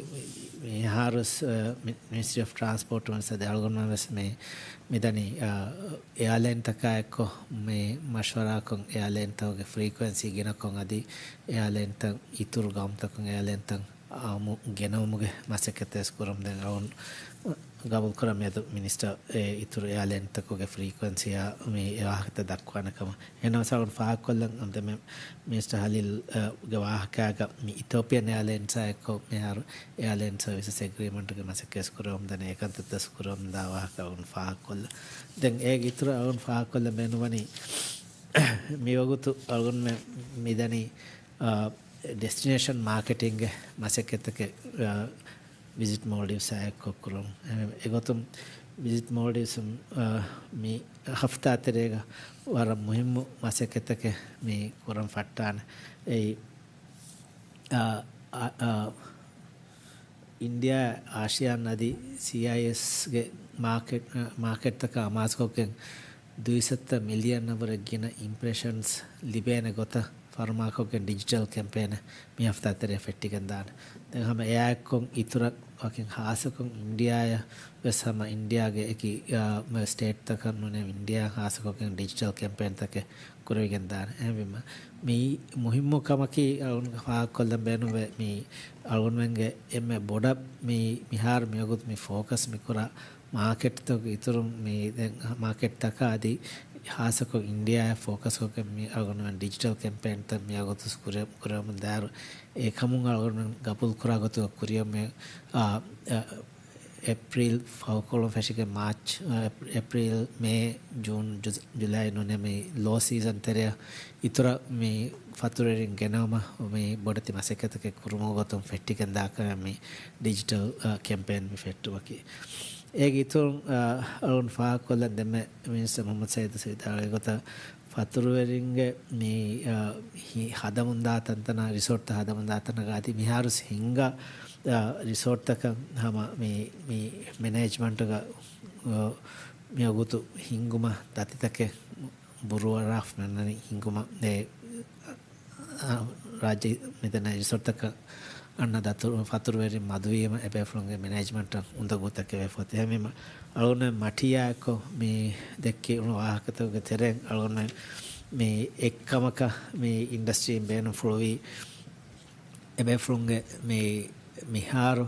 މިހާރު ވެސް، އަ، މި-، މިނިސްޓްރީ އޮފް ޓްރާންސްޕޯޓް ވެސް އަދި އަޅުގަނޑުމެން ވެސް މި، މިދަނީ، އަ، އެއާލައިންތަކާ އެއްކޮށް މި މަޝްވަރާކޮށް އެއާލައިންތަކުގެ ފްރީކުއެންސީ ގިނަކޮށް އަދި އެއާލައިންތައް އިތުރު ގައުމުތަކުން އެއާލައިންތައް އާއްމު ގެނައުމުގެ މަސައްކަތެއް ވެސް ކުރަމުން ދެން އަޅުން ގަބޫލުކުރަން މިއަދު މިނިސްޓަރ އެ އިތުރު އެއާލައިންތަކުގެ ފްރީކުއެންސީއާ މި އެ ވާހަކަތައް ދައްކުވާނެ ކަމަށް. އެހެންނަމަވެސް އަޅުން ފާހަގަކޮށްލަން އަންދެމެ މިނިސްޓަރ ހަލީލް، އަ، ގެ ވާހަކާގަ މި އިތޯޕިއަން އެއާލައިންސާ އެއްކޮށް މިހާރު އެއާލައިން ސަރވިސަސް އެގްރީމަންޓުގެ މަސައްކަތް ކުރަމުން ދަނީ އެކަންތައް ދަސްކުރަމުން ދާ ވާހަކަ އަޅުން ފާހަގަކޮށްލަން. ދެން އޭގެ އިތުރަށް އަޅުން ފާހަގަކޮށްލަން ބޭނުންވަނީ މިވަގުތު އަޅުގަނޑުމެން މިދަނީ، އާ، ޑެސްޓިނޭޝަން މާކެޓިންގެ މަސައްކަތްތަކެއް، އާ، ވިޒިޓް މޯލްޑިވްސް އާ އެއްކޮށް ކުރުން. އެ-، އެގޮތުން ވިޒިޓް މޯލްޑިވްސް، އާ، މި ހަފްތާ ތެރޭގަ ވަރަށް މުހިއްމު މަސައްކަތްތަކެއް މި ކުރަން ފައްޓާނެ. އެއީ، އާ، އާ، އާ، އިންޑިއާ، އާޝިޔާން އަދި ސީއައިއެސްގެ މާކެޓް، މާކެޓްތަކަށް އަމާޒުކޮށްގެން ދުއިސައްތަ މިލިއަނަށްވުރެ ގިނަ އިމްޕްރެޝަންސް ލިބޭނެ ގޮތަށް ފަރުމާކޮށްގެން ޑިޖިޓަލް ކެމްޕޭނެއް މި ހަފްތާ ތެރޭ ފެއްޓިގެން ދާނެ. ދެން ހަމަ އެއާއެއްކޮށް އިތުރަށް ވަކިން ހާއްސަކޮށް އިންޑިއާއަށް ވެސް ހަމަ އިންޑިއާގެ އެކި، އާ، ސްޓޭޓްތަކަށް ނޫނީ އިންޑިއާ ހާއްސަކޮށްގެން ޑިޖިޓަލް ކެމްޕޭންތަކެއް ކުރެވިގެން ދާނެ. އެހެންވީމަ، މި މުހިއްމު ކަމަކީ އަޅުގަނޑު ފާހަގަކޮށްލަން ބޭނުންވޭ، މި އަޅުގަނޑުމެންގެ އެންމެ ބޮޑަށް މި މިހާރު މިވަގުތު މި ފޯކަސް މިކުރާ މާކެޓްތަކުގެ އިތުރުން މި ދެން މާކެޓްތަކާ އަދި ހާއްސަކޮށް އިންޑިއާއަށް ފޯކަސްކޮށްގެން މި އަޅުގަނޑުމެން ޑިޖިޓަލް ކެމްޕޭންތައް މިވަގުތު ކުރެ-، ކުރެވެމުން ދާއިރު، އެކަމުން އަޅުގަނޑުމެން ގަބޫލުކުރާ ގޮތުގަ ކުރިއަށް މި، އާ، އާ، އޭޕްރީލް ފަހުކޮޅުން ފެށިގެން މާޗް، އ، އޭޕް-، އޭޕްރީލް، މޭ، ޖޫން، ޖު-، ޖުލައި ނޫނީ މި ލޯ ސީޒަން ތެރެއަށް އިތުރަށް މި ފަތުރުވެރިން ގެނައުމަށް މި ބޮޑެތި މަސައްކަތަކެއް ކުރުމުގެ ގޮތުން ފެއްޓިގެންދާކަމެއް މި ޑިޖިޓަލް، އ، ކެމްޕޭން މި ފެއްޓުމަކީ. އޭގެ އިތުރުން، އ، އަޅުން ފާހަގަކޮށްލަން ދެންމެ މިނިސްޓަރ މުހައްމަދު ސައީދު ސައީދު ވިދާޅުވި ގޮތަށް، ފަތުރުވެރިންގެ މި، އ، ހި-، ހަދަމުންދާ ތަންތަނަށް، ރިސޯޓްތައް ހަދަމުންދާ ތަނަކަށް އަދި މިހާރުސް ހިންގާ، އ، ރިސޯޓްތަކަށް ހަމަ މި، މި މެނޭޖްމަންޓުގަ، އ، މިވަގުތު ހިންގުމަށް ދަތިތަކެއް ބުރޫއަރާފް މެންނަނީ ހިންގުމަށް ދޭ، އ، ރާއްޖެ މިތަނަށް ރިސޯޓްތަކަށް އަންނަ ދަތުރު ފަތުރުވެރިން މަދުވީމަ އެބޭފުޅުންގެ މެނޭޖްމަންޓަށް އުނދަގޫތަކެއް ވެފަ އޮތީ. އެހެންވީމަ އަޅުގަނޑު މަޓީއާއެއްކޮށް މި ދެއްކި އުޅުނު ވާހަކަތަކުގެ ތެރެއިން އަޅުގަނޑު މި އެއްކަމަކަށް މި އިންޑަސްޓްރީން ބޭނުންފުޅުވީ އެބޭފުޅުންގެ މި މިހާރު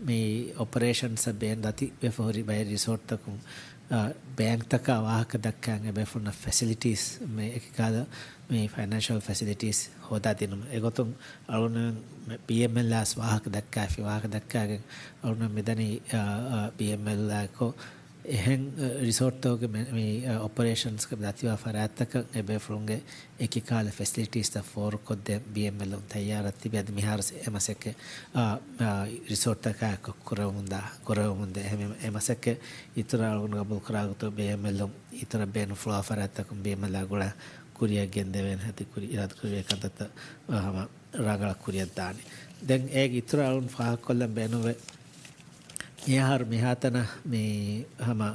މި އޮޕަރޭޝަންސް ބޭން ދަތި ވެފަ ހުރި ބައެއް ރިސޯޓްތަކުން، އ، ބޭންކްތަކާ ވާހަކަ ދައްކާ އެބޭފުޅުންނަށް ފެސިލިޓީސް މި އެކިކަހަލަ މި ފައިނޭންޝަލް ފެސިލިޓީސް ހޯދާދިނުމަށް. އެގޮތުން އަޅުގަނޑު ބީއެމްއެލް އާސް ވާހަކަ ދައްކާފި، ވާހަކަ ދައްކާގެން އަޅުގަނޑު މިދަނީ، އ، އ، ބީއެމްއެލް އާއެކު އެހެން، އ، ރިސޯޓްތަކުގެ މެ-، މި، އ، އޮޕަރޭޝަންސްގެ ދަތިވާ ފަރާތްތަކަށް އެބޭފުޅުންގެ އެކިކާލަ ފެސިލިޓީސްތައް ފޯރުކޮށްދޭން ބީއެމްއެލް ތައްޔާރަށް ތިބި އަދި މިހާރު އެ މަސައްކަތް، އ، އ، ރިސޯޓްތަކާއެކު ކުރެވެމުންދާ، ކުރެވެމުންދޭ. އެހެންވީމަ އެ މަސައްކަތް އިތުރަށް އަޅުގަނޑު ގަބޫލުކުރާ ގޮތުން ބީއެމްއެލް އިތުރަށް ބޭނުންފުޅުވާ ފަރާތްތަކުން ބީއެމްއެލް އާ ގުޅާ ކުރިއަށް ގެންދެވޭނެ އަދި ކުރި އިރާދަކުރެއްވި ކަންތައްތައް، އ، ހަމަ ރަނގަޅަށް ކުރިއަށް ދާނެ. ދެން އޭގެ އިތުރަށް އަޅުން ފާހަގަކޮށްލަން ބޭނުންވޭ. މިއަހަރު މިހާތަނަށް މި ހަމަ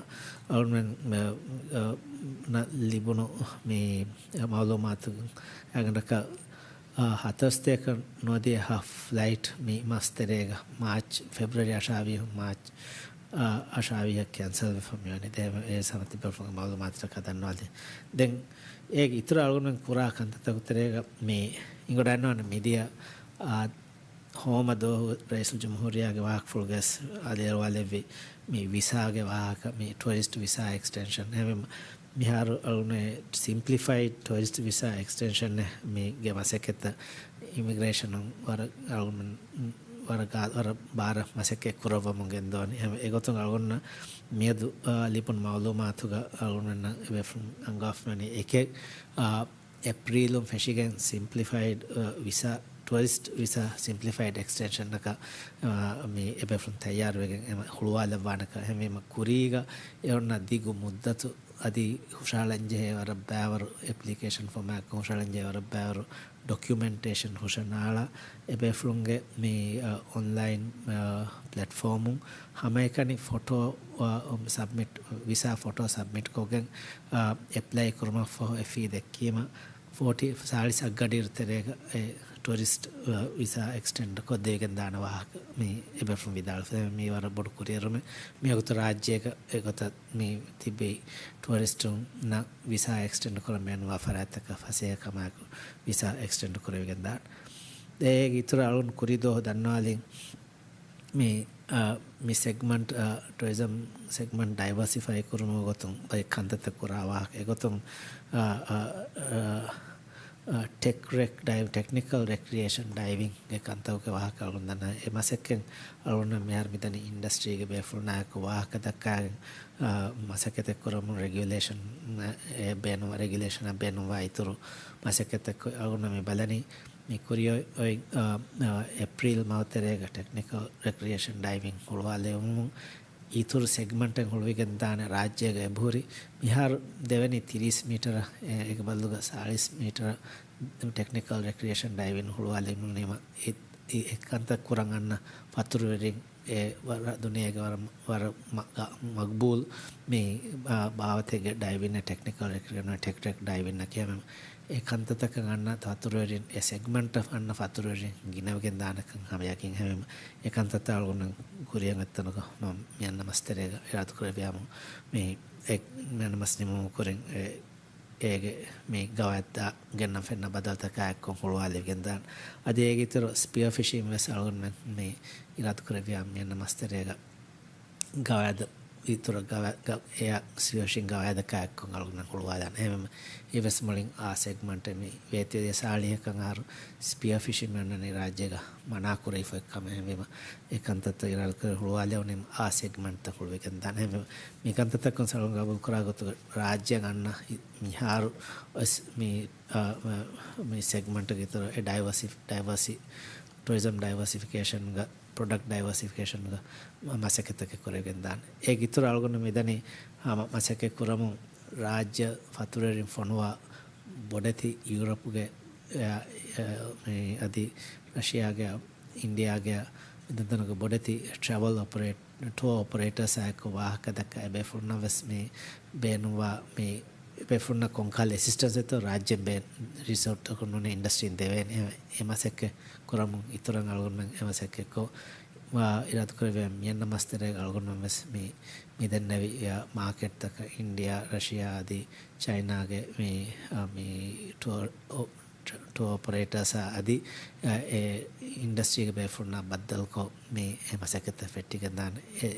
އަޅުންމެން، އަ، އަ، ނަށް ލިބުނު މި މައުލޫމާތު އަގަނޑަކަށް، އަ، ހަތަރު ސަތޭކަ ނުވަދިހަ ފްލައިޓް މި މަސް ތެރޭގަ މާޗް، ފެބްރުއަރީ އަށާވީހުން މާޗް، އަ، އަށާވީހަށް ކެންސަލް ވެފަ މިވަނީ. ދެ-، އެ ސަމަތި ބެފުން މައުލޫމާތުތަކަށް ދަންނަވާލި. ދެން އޭގެ އިތުރަށް އަޅުންމެން ކުރާ ކަންތައްތަކު ތެރޭގަ މި އިނގޮޑައިންނާނެ މިދިޔަ، އާ، ހޯމަ ދުވަހު ރައީސުލްޖުމްހޫރިއްޔާގެ ވާހަކަފުޅުގައި އަލިއަޅުވާލެއްވި މި ވިސާގެ ވާހަކަ، މި ޓުއަރިސްޓް ވިސާ އެކްސްޓެންޝަން. އެހެންވީމަ މިހާރު އަޅުގަނޑު ސިމްޕްލިފައިޑް ޓުއަރިސްޓް ވިސާ އެކްސްޓެންޝަން މީގެ މަސައްކަތްތައް އިމިގްރޭޝަނުން ވަރަށް އަޅުގަނޑު ވަރަށް ގާ-، ވަރަށް ބާރަށް މަސައްކަތް ކުރައްވަމުން ގެންދަވަނީ. އެހެން އެގޮތުން އަޅުގަނޑު މިއަދު، އާ، ލިބުނު މައުލޫމާތުގަ އަޅުގަނޑަށް އެބޭފުޅުން އަންގާފަ މިވަނީ އެކެއް، އާ، އޭޕްރީލުން ފެށިގެން ސިމްޕްލިފައިޑް، އަ، ވިސާ، ޓުއަރިސްޓް ވިސާ ސިމްޕްލިފައިޑް އެކްސްޓެންޝަނަކަށް، އަ، މި އެބޭފުޅުން ތައްޔާރުވެގެން އެމަ ހުޅުވާލައްވާނެކަން. އެހެންވީމަ ކުރީގަ އެ އޮންނަ ދިގު މުއްދަތު އަދި ހުށަހަޅަންޖެހޭ ވަރަށް ބައިވަރު އެޕްލިކޭޝަން ފޯމާތް ހުށަހަޅަންޖެހޭ ވަރަށް ބައިވަރު ޑޮކިއުމެންޓޭޝަން ހުށަނާޅާ އެބޭފުޅުންގެ މި، އަ، އޮންލައިން، އަ، ޕްލެޓްފޯމުން ހަމައެކަނި ފޮޓޯ، އަ، ސަބްމިޓް، ވިސާ ފޮޓޯ ސަބްމިޓް ކޮށްގެން، އަ، އެޕްލައި ކުރުމަށްފަހު އެ ފީ ދެއްކީމަ، ފޯޓީ، ސާޅީސް އަށްގަޑިއިރު ތެރޭގަ އެ ޓުއަރިސްޓް، އަ، ވިސާ އެކްސްޓެންޑް ކޮށްދެވިގެން ދާނެ ވާހަކަ މި އެބޭފުޅުން ވިދާޅުވި. މީ ވަރަށް ބޮޑު ކުރިއެރުމެއް. މިވަގުތު ރާއްޖޭގަ އެގޮތަށް މި ތިބި ޓުއަރިސްޓުންނަށް ވިސާ އެކްސްޓެންޑް ކުރަން ބޭނުންވާ ފަރާތްތަކަށް ފަސޭހަ ކަމާއެކު ވިސާ އެކްސްޓެންޑް ކުރެވިގެން ދާނެ. އޭގެ އިތުރަށް އަޅުން ކުރީ ދުވަހު ދަންނަވާލިން މި، އަ، މި ސެގްމަންޓް، އަ، ޓުއިޒަމް ސެގްމަންޓް ޑައިވަރސިފައި ކުރުމުގެ ގޮތުން ބައެއް ކަންތައްތައް ކުރާ ވާހަކަ. އެގޮތުން، އަ، އަ، އަ، އަ، ޓެކް ރެކް ޑައިވް، ޓެކްނިކަލް ރެކްރިއޭޝަން ޑައިވިންގެ ކަންތަކުގެ ވާހަކަ އަޅުން ދަންނަ. އެ މަސައްކަތް އަޅުން މިހާރު މިދަނީ އިންޑަސްޓްރީގެ ބޭފުޅުންނާއެކު ވާހަކަ ދައްކާގެން، އަ، މަސައްކަތެއް ކުރަމުން ރެގިއުލޭޝަން، އަ، އެ ބޭނުން، ރެގިއުލޭޝަނަށް ބޭނުންވާ އިތުރު މަސައްކަތެއް ކޮށް އަޅުން މި ބަލަނީ. މި ކުރިއޮތް، އޮތް، އ، އ، އޭޕްރީލް މަހު ތެރޭގަ ޓެކްނިކަލް ރެކްރިއޭޝަން ޑައިވިން ހުޅުވާލެވުމުން އިތުރު ސެގްމަންޓެއް ހުޅުވިގެން ދާނެ. ރާއްޖޭގަ އެބަހުރި މިހާރު ދެވެނީ ތިރީސް މީޓަރ، އެ، އޭގެ ބަދަލުގަ ސާޅީސް މީޓަރ ޓެކްނިކަލް ރެކްރިއޭޝަން ޑައިވިން ހުޅުވާލެވުމުން ނިމަ އެ، އެ، އެ ކަންތައް ކުރަން އަންނަ ފަތުރުވެރިން އެ ވަރަށް ދުނިޔޭގެ ވަރަށް، ވަރަށް މަ-، ގަ-، މަގްބޫލް މި، އާ، ބާވަތެއްގެ ޑައިވިން، ޓެކްނިކަލް ރެކްރިއޭޝަން، ޓެކް ރެކް ޑައިވިން އަކީ ހަމަ އެ ކަންތައްތަކަށް އަންނަ ފަތުރުވެރިން، އެ ސެގްމަންޓަށް އަންނަ ފަތުރުވެރިން ގިނަވެގެން ދާނެކަން ހަމަ ޔަގީން. ހަމަ އެ ކަންތައްތައް އަޅުގަނޑު ކުރިއަށް އޮތްތަނުގަ މި އަންނަ މަސް ތެރޭގަ އިރާދަކުރެއްވިއްޔާމު މި އެ މި އަންނަ މަސް ނިމުމުގެ ކުރިން އެ އޭގެ މި ގަވާއިދާ ގެންނަން ފެންނަ ބަދަލުތަކާ އެއްކޮށް ހުޅުވާލެވިގެން ދާން. އަދި އޭގެ އިތުރު ސްޕިއަރ ފިޝިން ވެސް އަޅުގަނޑުމެން މި އިރާދަކުރެއްވިޔާ މި އަންނަ މަސްތެރޭގަ ގަވާއިދު އިތުރަށް ގަވާ-، ގަ-، އެއާ ސްޕިއަރ ފިޝިން ގަވާއިދަކާ އެއްކޮށް އަޅުގަނޑަށް ހުޅުވާލާނެ. އެހެންވީމަ އެވެސް މުޅިން އާ ސެގްމަންޓެއް މި ވޭތުވެދިޔަ ސާޅީހަކަށް އަހަރު ސްޕިއަރ ފިޝިން އަންނަނީ ރާއްޖޭގަ މަނާ ކުރެވިފައި ކަމެއް. އެހެންވީމަ އެ ކަންތައްތައް އިރާދަކުރެ ހުޅުވާލެވުނީމަ އާ ސެގްމަންޓްތައް ހުޅުވިގެން ދާނެ. އެހެންވީމަ މި ކަންތައްތައް ކޮންސަލްޓް ގަބޫލުކުރާ ގޮތުގަ ރާއްޖެއަށް އަންނަ މިހާރު ވެސް މި، އާ، މި ސެގްމަންޓްގެ އިތުރަށް އެ ޑައިވަސި-، ޑައިވަސި-، ޓުރިޒަމް ޑައިވަސިފިކޭޝަންގަ، ޕްރޮޑަކްޓް ޑައިވަސިފިކޭޝަންގަ މަ-، މަސައްކަތްތަކެއް ކުރެވިގެން ދާނެ. އޭގެ އިތުރަށް އަޅުގަނޑު މިދަނީ ހަމަ މަސައްކަތް ކުރަމުން ރާއްޖެ ފަތުރުވެރިން ފޮނުވާ ބޮޑެތި ޔޫރަޕްގެ، އެ، އެ، މި އަދި ރަޝިޔާގެ، އިންޑިޔާގެ މި ދެން ތަނުގެ ބޮޑެތި ޓްރެވަލް އޮޕަރޭޓް-، ޓުއާ އޮޕަރޭޓާސްއާ އެއްކޮށް ވާހަކަ ދައްކާ އެބޭފުޅުންނަށް ވެސް މި ބޭނުންވާ މި ބޭފުޅުންނަށް ކޮންކަހަލަ އެސިސްޓެންސް އެއްތޯ ރާއްޖެން ބޭ-، ރިސޯޓަކުން ނޫނީ އިންޑަސްޓްރީން ދެވޭނެ. އެ-، އެ މަސައްކަތް ކުރަމުން އިތުރަށް އަޅުގަނޑުމެން އެ މަސައްކަތްކޮށް ވާ އިރާދަކުރެއްވިޔާ މިއަންނަ މަސް ތެރޭގަ އަޅުގަނޑުމެން ވެސް މި، މި ދެންނެވި މާކެޓްތަކަށް އިންޑިޔާ، ރަޝިޔާ އަދި ޗައިނާގެ މި، އަ، މި ޓުއަރ އޮ-، ޓު-، ޓުއަރ އޮޕަރޭޓާސް އަދި، އަ، އެ އިންޑަސްޓްރީގެ ބޭފުޅުންނާ ބައްދަލުކޮށް މި އެ މަސައްކަތްތައް ފެއްޓިގެން ދާނެ އެ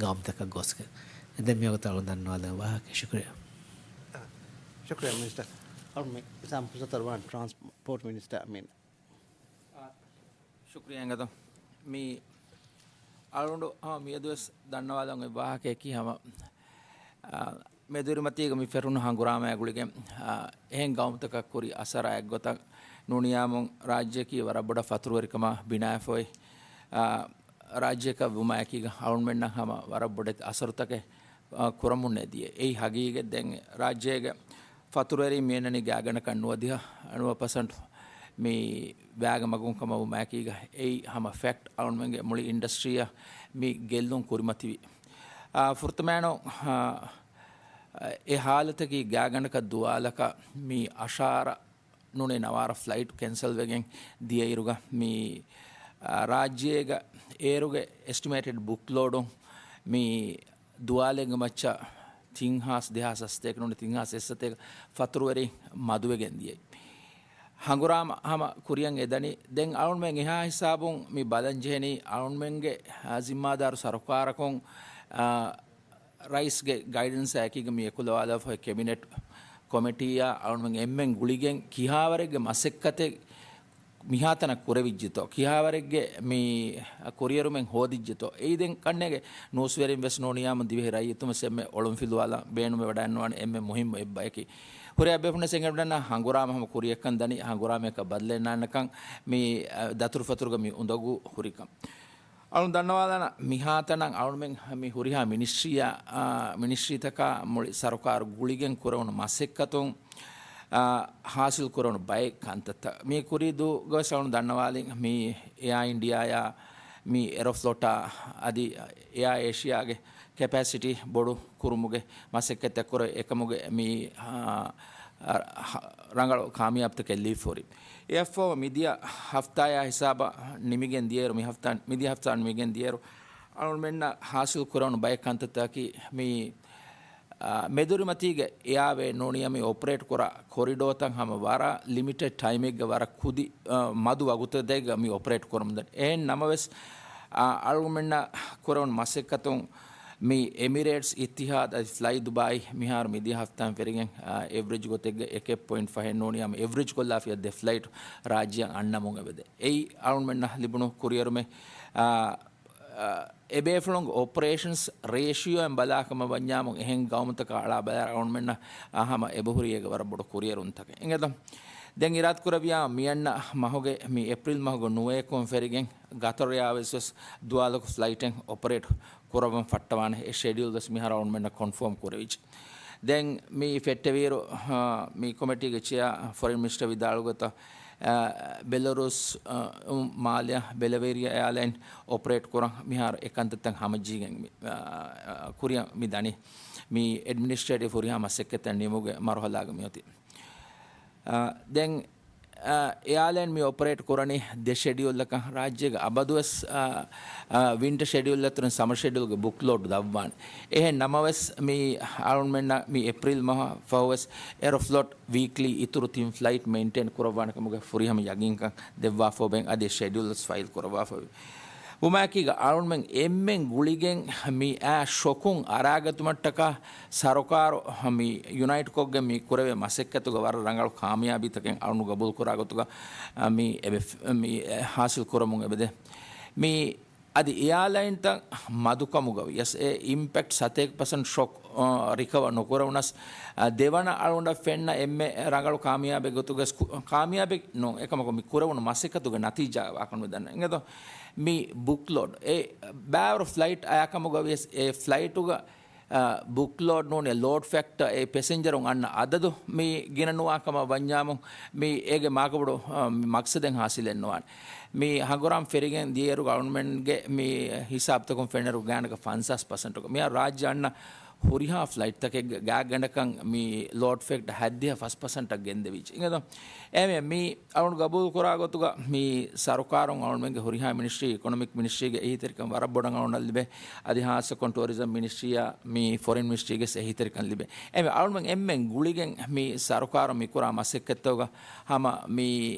ގައުމުތަކަށް ގޮސްގެން. އެ ދެން މިވަގުތު އަޅުގަނޑު ދަންނަވާލަން ވާހަކަ. ޝުކުރިއްޔާ. އަ، ޝުކުރިއްޔާ މިނިސްޓަރ. އަޅުގަނޑު މި ސާމް ފުރުސަތު އަރުވާން ޓްރާންސްޕޯޓް މިނިސްޓަރ އަމީން. ޝުކްރިޔާ އެނގޭތޯ. މި އަޅުގަނޑު، އާ، މިއަދުވެސް ދަންނަވާލަން އޮތް ވާހަކަޔަކީ ހަމަ، އާ، މެދުވެރިމަތީގަ މި ފެށުނު ހަނގުރާމައާ ގުޅިގެން، އާ، އެހެން ގައުމުތަކަށް ކުރި އަސަރާ އެއްގޮތަށް ނޫނިޔާމުން ރާއްޖެއަކީ ވަރަށް ބޮޑަށް ފަތުރުވެރިކަމާ ބިނާވެފަ އޮތް، އާ، ރާއްޖެއަކަށް ވުމާއެކީގަ އަޅުގަނޑުމެންނަށް ހަމަ ވަރަށް ބޮޑެތި އަސަރުތަކެއް، އާ، ކުރަމުން އެދިޔަ. އެއީ ހަގީގަތް. ދެން ރާއްޖޭގެ ފަތުރުވެރީން މިއަންނަނީ ގާތްގަނޑަކަށް ނުވަދިހަ ނުވަ ޕަސެންޓް މި ވައިގެ މަގުން ކަމަށް ވުމާއެކީގަ އެއީ ހަމަ ފެކްޓް. އަޅުގަނޑުމެންގެ މުޅި އިންޑަސްޓްރީއަށް މި ގެއްލުން ކުރިމަތިވި. އާ، ފުރަތަމައިނު، އާ، އެ ހާލަތަކީ ގާތްގަނޑަކަށް ދުވާލަކަށް މި އަށާރަ ނޫނީ ނަވާރަ ފްލައިޓް ކެންސަލް ވެގެން ދިޔައިރުގަ މި، އާ، ރާއްޖޭގަ އޭރުގެ އެސްޓިމޭޓެޑް ބުކް ލޯޑުން މި ދުވާލެއްގެ މައްޗަށް ތިން ހާސް ދެހާސް ހަސަތޭކަ ނޫނީ ތިން ހާސް އެއްސަތޭކަ ފަތުރުވެރިން މަދުވެގެން ދިޔައީ. ހަނގުރާމަ ހަމަ ކުރިއަށް އެދަނީ. ދެން އަޅުގަނޑުމެން އެހާ ހިސާބުން މި ބަލަން ޖެހެނީ އަޅުގަނޑުމެންގެ، އާ، ޒިންމާދާރު ސަރުކާރަކުން، އާ، ރައީސްގެ ގައިޑެންސާ އެކީގަ މި އެކުލަވާލާފަ ކެބިނެޓް ކޮމިޓީއާ އަޅުގަނޑުމެން އެންމެން ގުޅިގެން ކިހާވަރެއްގެ މަސައްކަތެއް މިހާތަނަށް ކުރެވިއްޖެތޯ، ކިހާވަރެއްގެ މި ކުރިއެރުމެއް ހޯދިއްޖެތޯ. އެއީ ދެން ކަންނޭނގެ ނޫސްވެރިން ވެސް ނޫނިޔާމު ދިވެހި ރައްޔިތުން ވެސް އެންމެ އޮޅުންފިލުވާލާ ބޭނުމެއް ވަޑައިގަންނަވާނެ އެންމެ މުހިއްމު އެއްބަޔަކީ. ހުރިހާ ބޭފުޅުންނަށް އެނގިވަޑަންނަ ހަނގުރާމަ ހަމަ ކުރިއަށްކަން ދަނީ ހަނގުރާމަޔަކަށް ބަދަލެއް ނާންނަކަން މި، އަ، ދަތުރުފަތުރުގަ މި އުނދަގޫ ހުރިކަން. އަޅުން ދަންނަވާލާނަ މިހާތަނަށް އަޅުމެން މި ހުރިހާ މިނިސްޓްރީއާ، އާ، މިނިސްޓްރީތަކާ މުޅި ސަރުކާރު ގުޅިގެން ކުރެވުނު މަސައްކަތުން، އާ، ހާސިލް ކުރެވުނު ބައެއް ކަންތައްތައް. މި ކުރީ ދުވަހުގަވެސް އަޅުން ދަންނަވާލިން މި އެއާ އިންޑިއާއާ މި އެރޮފްލޮޓާ އަދި އެއާ އޭޝިއާގެ ކެޕޭސިޓީ ބޮޑު ކުރުމުގެ މަސައްކަތްތައް ކުރެ އެކަމުގެ މި، އާ، އަ، ހަ-، ރަނގަޅު ކާމިޔާބުތަކެއް ލިބިފަ ހުރި. އެއަށްފަހު މިދިޔަ ހަފްތާއާ ހިސާބަށް ނިމިގެން ދިޔައިރު، މި ހަފްތާ، މިދިޔަ ހަފްތާ ނިމިގެން ދިޔައިރު، އަޅުމެންނަށް ހާސިލް ކުރެވުނު ބައެއް ކަންތައްތަކީ މި، އާ، މެދުރިމަތީގެ އެއާވޭ ނޫނިޔާ މި އޮޕަރޭޓް ކުރާ ކޮރިޑޯތައް ހަމަ ވަރަށް ލިމިޓެޑް ޓައިމެއްގަ ވަރަށް ކުދި، އާ، މަދު ވަގުތެއްގަ މި އޮޕަރޭޓް ކުރަމުންދަނީ. އެހެން ނަމަވެސް، އާ، އަޅުމެންނަށް ކުރެވުނު މަސައްކަތުން މި އެމިރޭޓްސް، އިއްތިހާދް އަދި ފްލައި ދުބާއި މިހާރު މިދިޔަ ހަފްތާއިން ފެށިގެން، އާ، އެވްރެޖް ގޮތެއްގަ އެކެއް ޕޮއިންޓް ފަހެއް ނޫނިޔާ މި އެވްރެޖް ކޮށްލާފިޔާ ދެ ފްލައިޓް ރާއްޖެއަށް އަންނަމުން އެބަދޭ. އެއީ އަޅުމެންނަށް ލިބުނު ކުރިއެރުމެއް، އާ، އާ، އެބޭފުޅުންގެ އޮޕަރޭޝަންސް ރޭޝިއޯއިން ބަލާކަމަށް ވަންޏާމު އެހެން ގައުމުތަކަށް އަޅާ ބަލާ އަޅުމެންނަށް އާ ހަމަ އެބަހުރި އޭގެ ވަރަށް ބޮޑު ކުރިއެރުންތަކެއް. އިނގޭތޯ؟ ދެން އިރާދަކުރެއްވިޔާ މިއަންނަ މަހުގެ މި އޭޕްރިލް މަހުގެ ނުވައެއްކުން ފެށިގެން ގަތަރުއާ ވެސް ވެސް ދުވާލަކު ފްލައިޓެއް އޮޕަރޭޓް ކުރައްވަން ފައްޓަވާނެ އެ ޝެޑިއުލް ވެސް މިހާރު އަޅުމެންނަށް ކޮންފާމް ކުރެވިއްޖެ. ދެން މި ފެއްޓެވިއިރު، އާ، މި ކޮމިޓީގެ ޗެއާ ފޮރިން މިނިސްޓަރ ވިދާޅުގޮތަށް، އާ، ބެލަރޫސް، އާ، މާލެއާ ބެލަވޭރިއާ އެއާލައިން އޮޕަރޭޓް ކުރަން މިހާރު އެ ކަންތައްތައް ހަމަޖެހިގެން މި، އާ، އާ، ކުރިއަށް މި ދަނީ. މި އެޑްމިނިސްޓްރޭޓިވް ހުރިހާ މަސައްކަތްތައް ނިމުގެ މަރުހަލާގަ މިއޮތީ. އާ، ދެން، އާ، އެއާލައިން މި އޮޕަރޭޓް ކުރަނީ ދެ ޝެޑިއުލްއަކަށް. ރާއްޖޭގެ އަބަދުވެސް، އާ، އާ، ވިންޓަ ޝެޑިއުލް އަތުރިން ސަމަ ޝެޑިއުލްގެ ބުކް ލޯޑް ދަށްވާނެ. އެހެން ނަމަވެސް، މި އަޅުމެންނަށް މި އޭޕްރިލް މަހަށް ފަހުވެސް އެރޮފްލޮޓް ވީކްލީ އިތުރު ތިން ފްލައިޓް މެއިންޓެއިން ކުރައްވާނެ ކަމުގެ ފުރިހަމަ ޔަގީންކަން ދެއްވާފަ އޮބެން އަދި ޝެޑިއުލް ވެސް ފައިލް ކުރައްވާފަ އޮތް. ވުމާއެކީގަ އަޅުންމެން އެންމެން ގުޅިގެން މި އާ ޝޮކުން އަރާގަތުމަށްޓަކާ ސަރުކާރު މި ޔުނައިޓްކޮށްގެން މި ކުރެވޭ މަސައްކަތުގަ ވަރަށް ރަނގަޅު ކާމިޔާބީތަކެއް އަޅުން ގަބޫލު ކުރާ ގޮތުގަ މި އެބެ، މި ހާސިލް ކުރަމުން އެބެދޭ. މި އަދި އެއާލައިންތައް މަދުކަމުގަ ވިޔަސް އެ އިމްޕެކްޓް ސަތޭކަ ޕަސެންޓް ޝޮކް، އާ، ރިކަވަރ ނުކުރެވުނަސް، އާ، ދެވަނަ އަޅުގަނޑަށް ފެންނަ އެންމެ ރަނގަޅު ކާމިޔާބެއް ގޮތުގަ ސްކު-، ކާމިޔާބެއް ނޫން، އެކަމަކު މި ކުރެވުނު މަސައްކަތުގެ ނަތީޖާ ވާކަން މި ދަންނަ. އިނގޭތޯ؟ މި ބުކް ލޯޑް އެ ބާވަރު ފްލައިޓް އަޔާކަމުގަ ވިޔަސް އެ ފްލައިޓުގަ، އާ، ބުކް ލޯޑް ނޫން އެ ލޯޑް ފެކްޓަ އެ ޕެސެންޖަރުން އަންނަ އަދަދު މި ގިނަ ނުވާ ކަމަށް ވަންޏާމު މި އޭގެ މާގަބޮޑު، އާ، މި މަގްސަދެއް ހާސިލެއް ނުވާނެ. މި ހަނގުރާމަ ފެރިގެން ދިޔައިރު ގަވަރމެންޓްގެ މި ހިސާބުތަކުން ފެންނައިރު ގާނަކަ ފަންސާސް ޕަސެންޓުގަ މިހާރު ރާއްޖެ އަންނަ ހުރިހާ ފްލައިޓްތަކެއްގެ ގާތްގަނޑަކަށް މި ލޯޑް ފެކްޓަ ހަތްދިހަ ފަސް ޕަސެންޓަށް ގެންދެވިއްޖެ. އިނގޭތޯ؟ އެހެންވެ މި އަޅުން ގަބޫލު ކުރާ ގޮތުގަ މި ސަރުކާރުން އަޅުމެންގެ ހުރިހާ މިނިސްޓްރީ، އިކޮނޮމިކް މިނިސްޓްރީގެ އެހީތެރިކަން ވަރަށް ބޮޑަށް އަޅުންނަށް ލިބޭ. އަދި ހާއްސަކޮށް ޓޫރިޒަމް މިނިސްޓްރީއާ މި ފޮރިން މިނިސްޓްރީގެ އެހީތެރިކަން ލިބޭ. އެހެންވެ އަޅުމެން އެންމެން ގުޅިގެން މި ސަރުކާރު މި ކުރާ މަސައްކަތްތަކުގަ ހަމަ މި،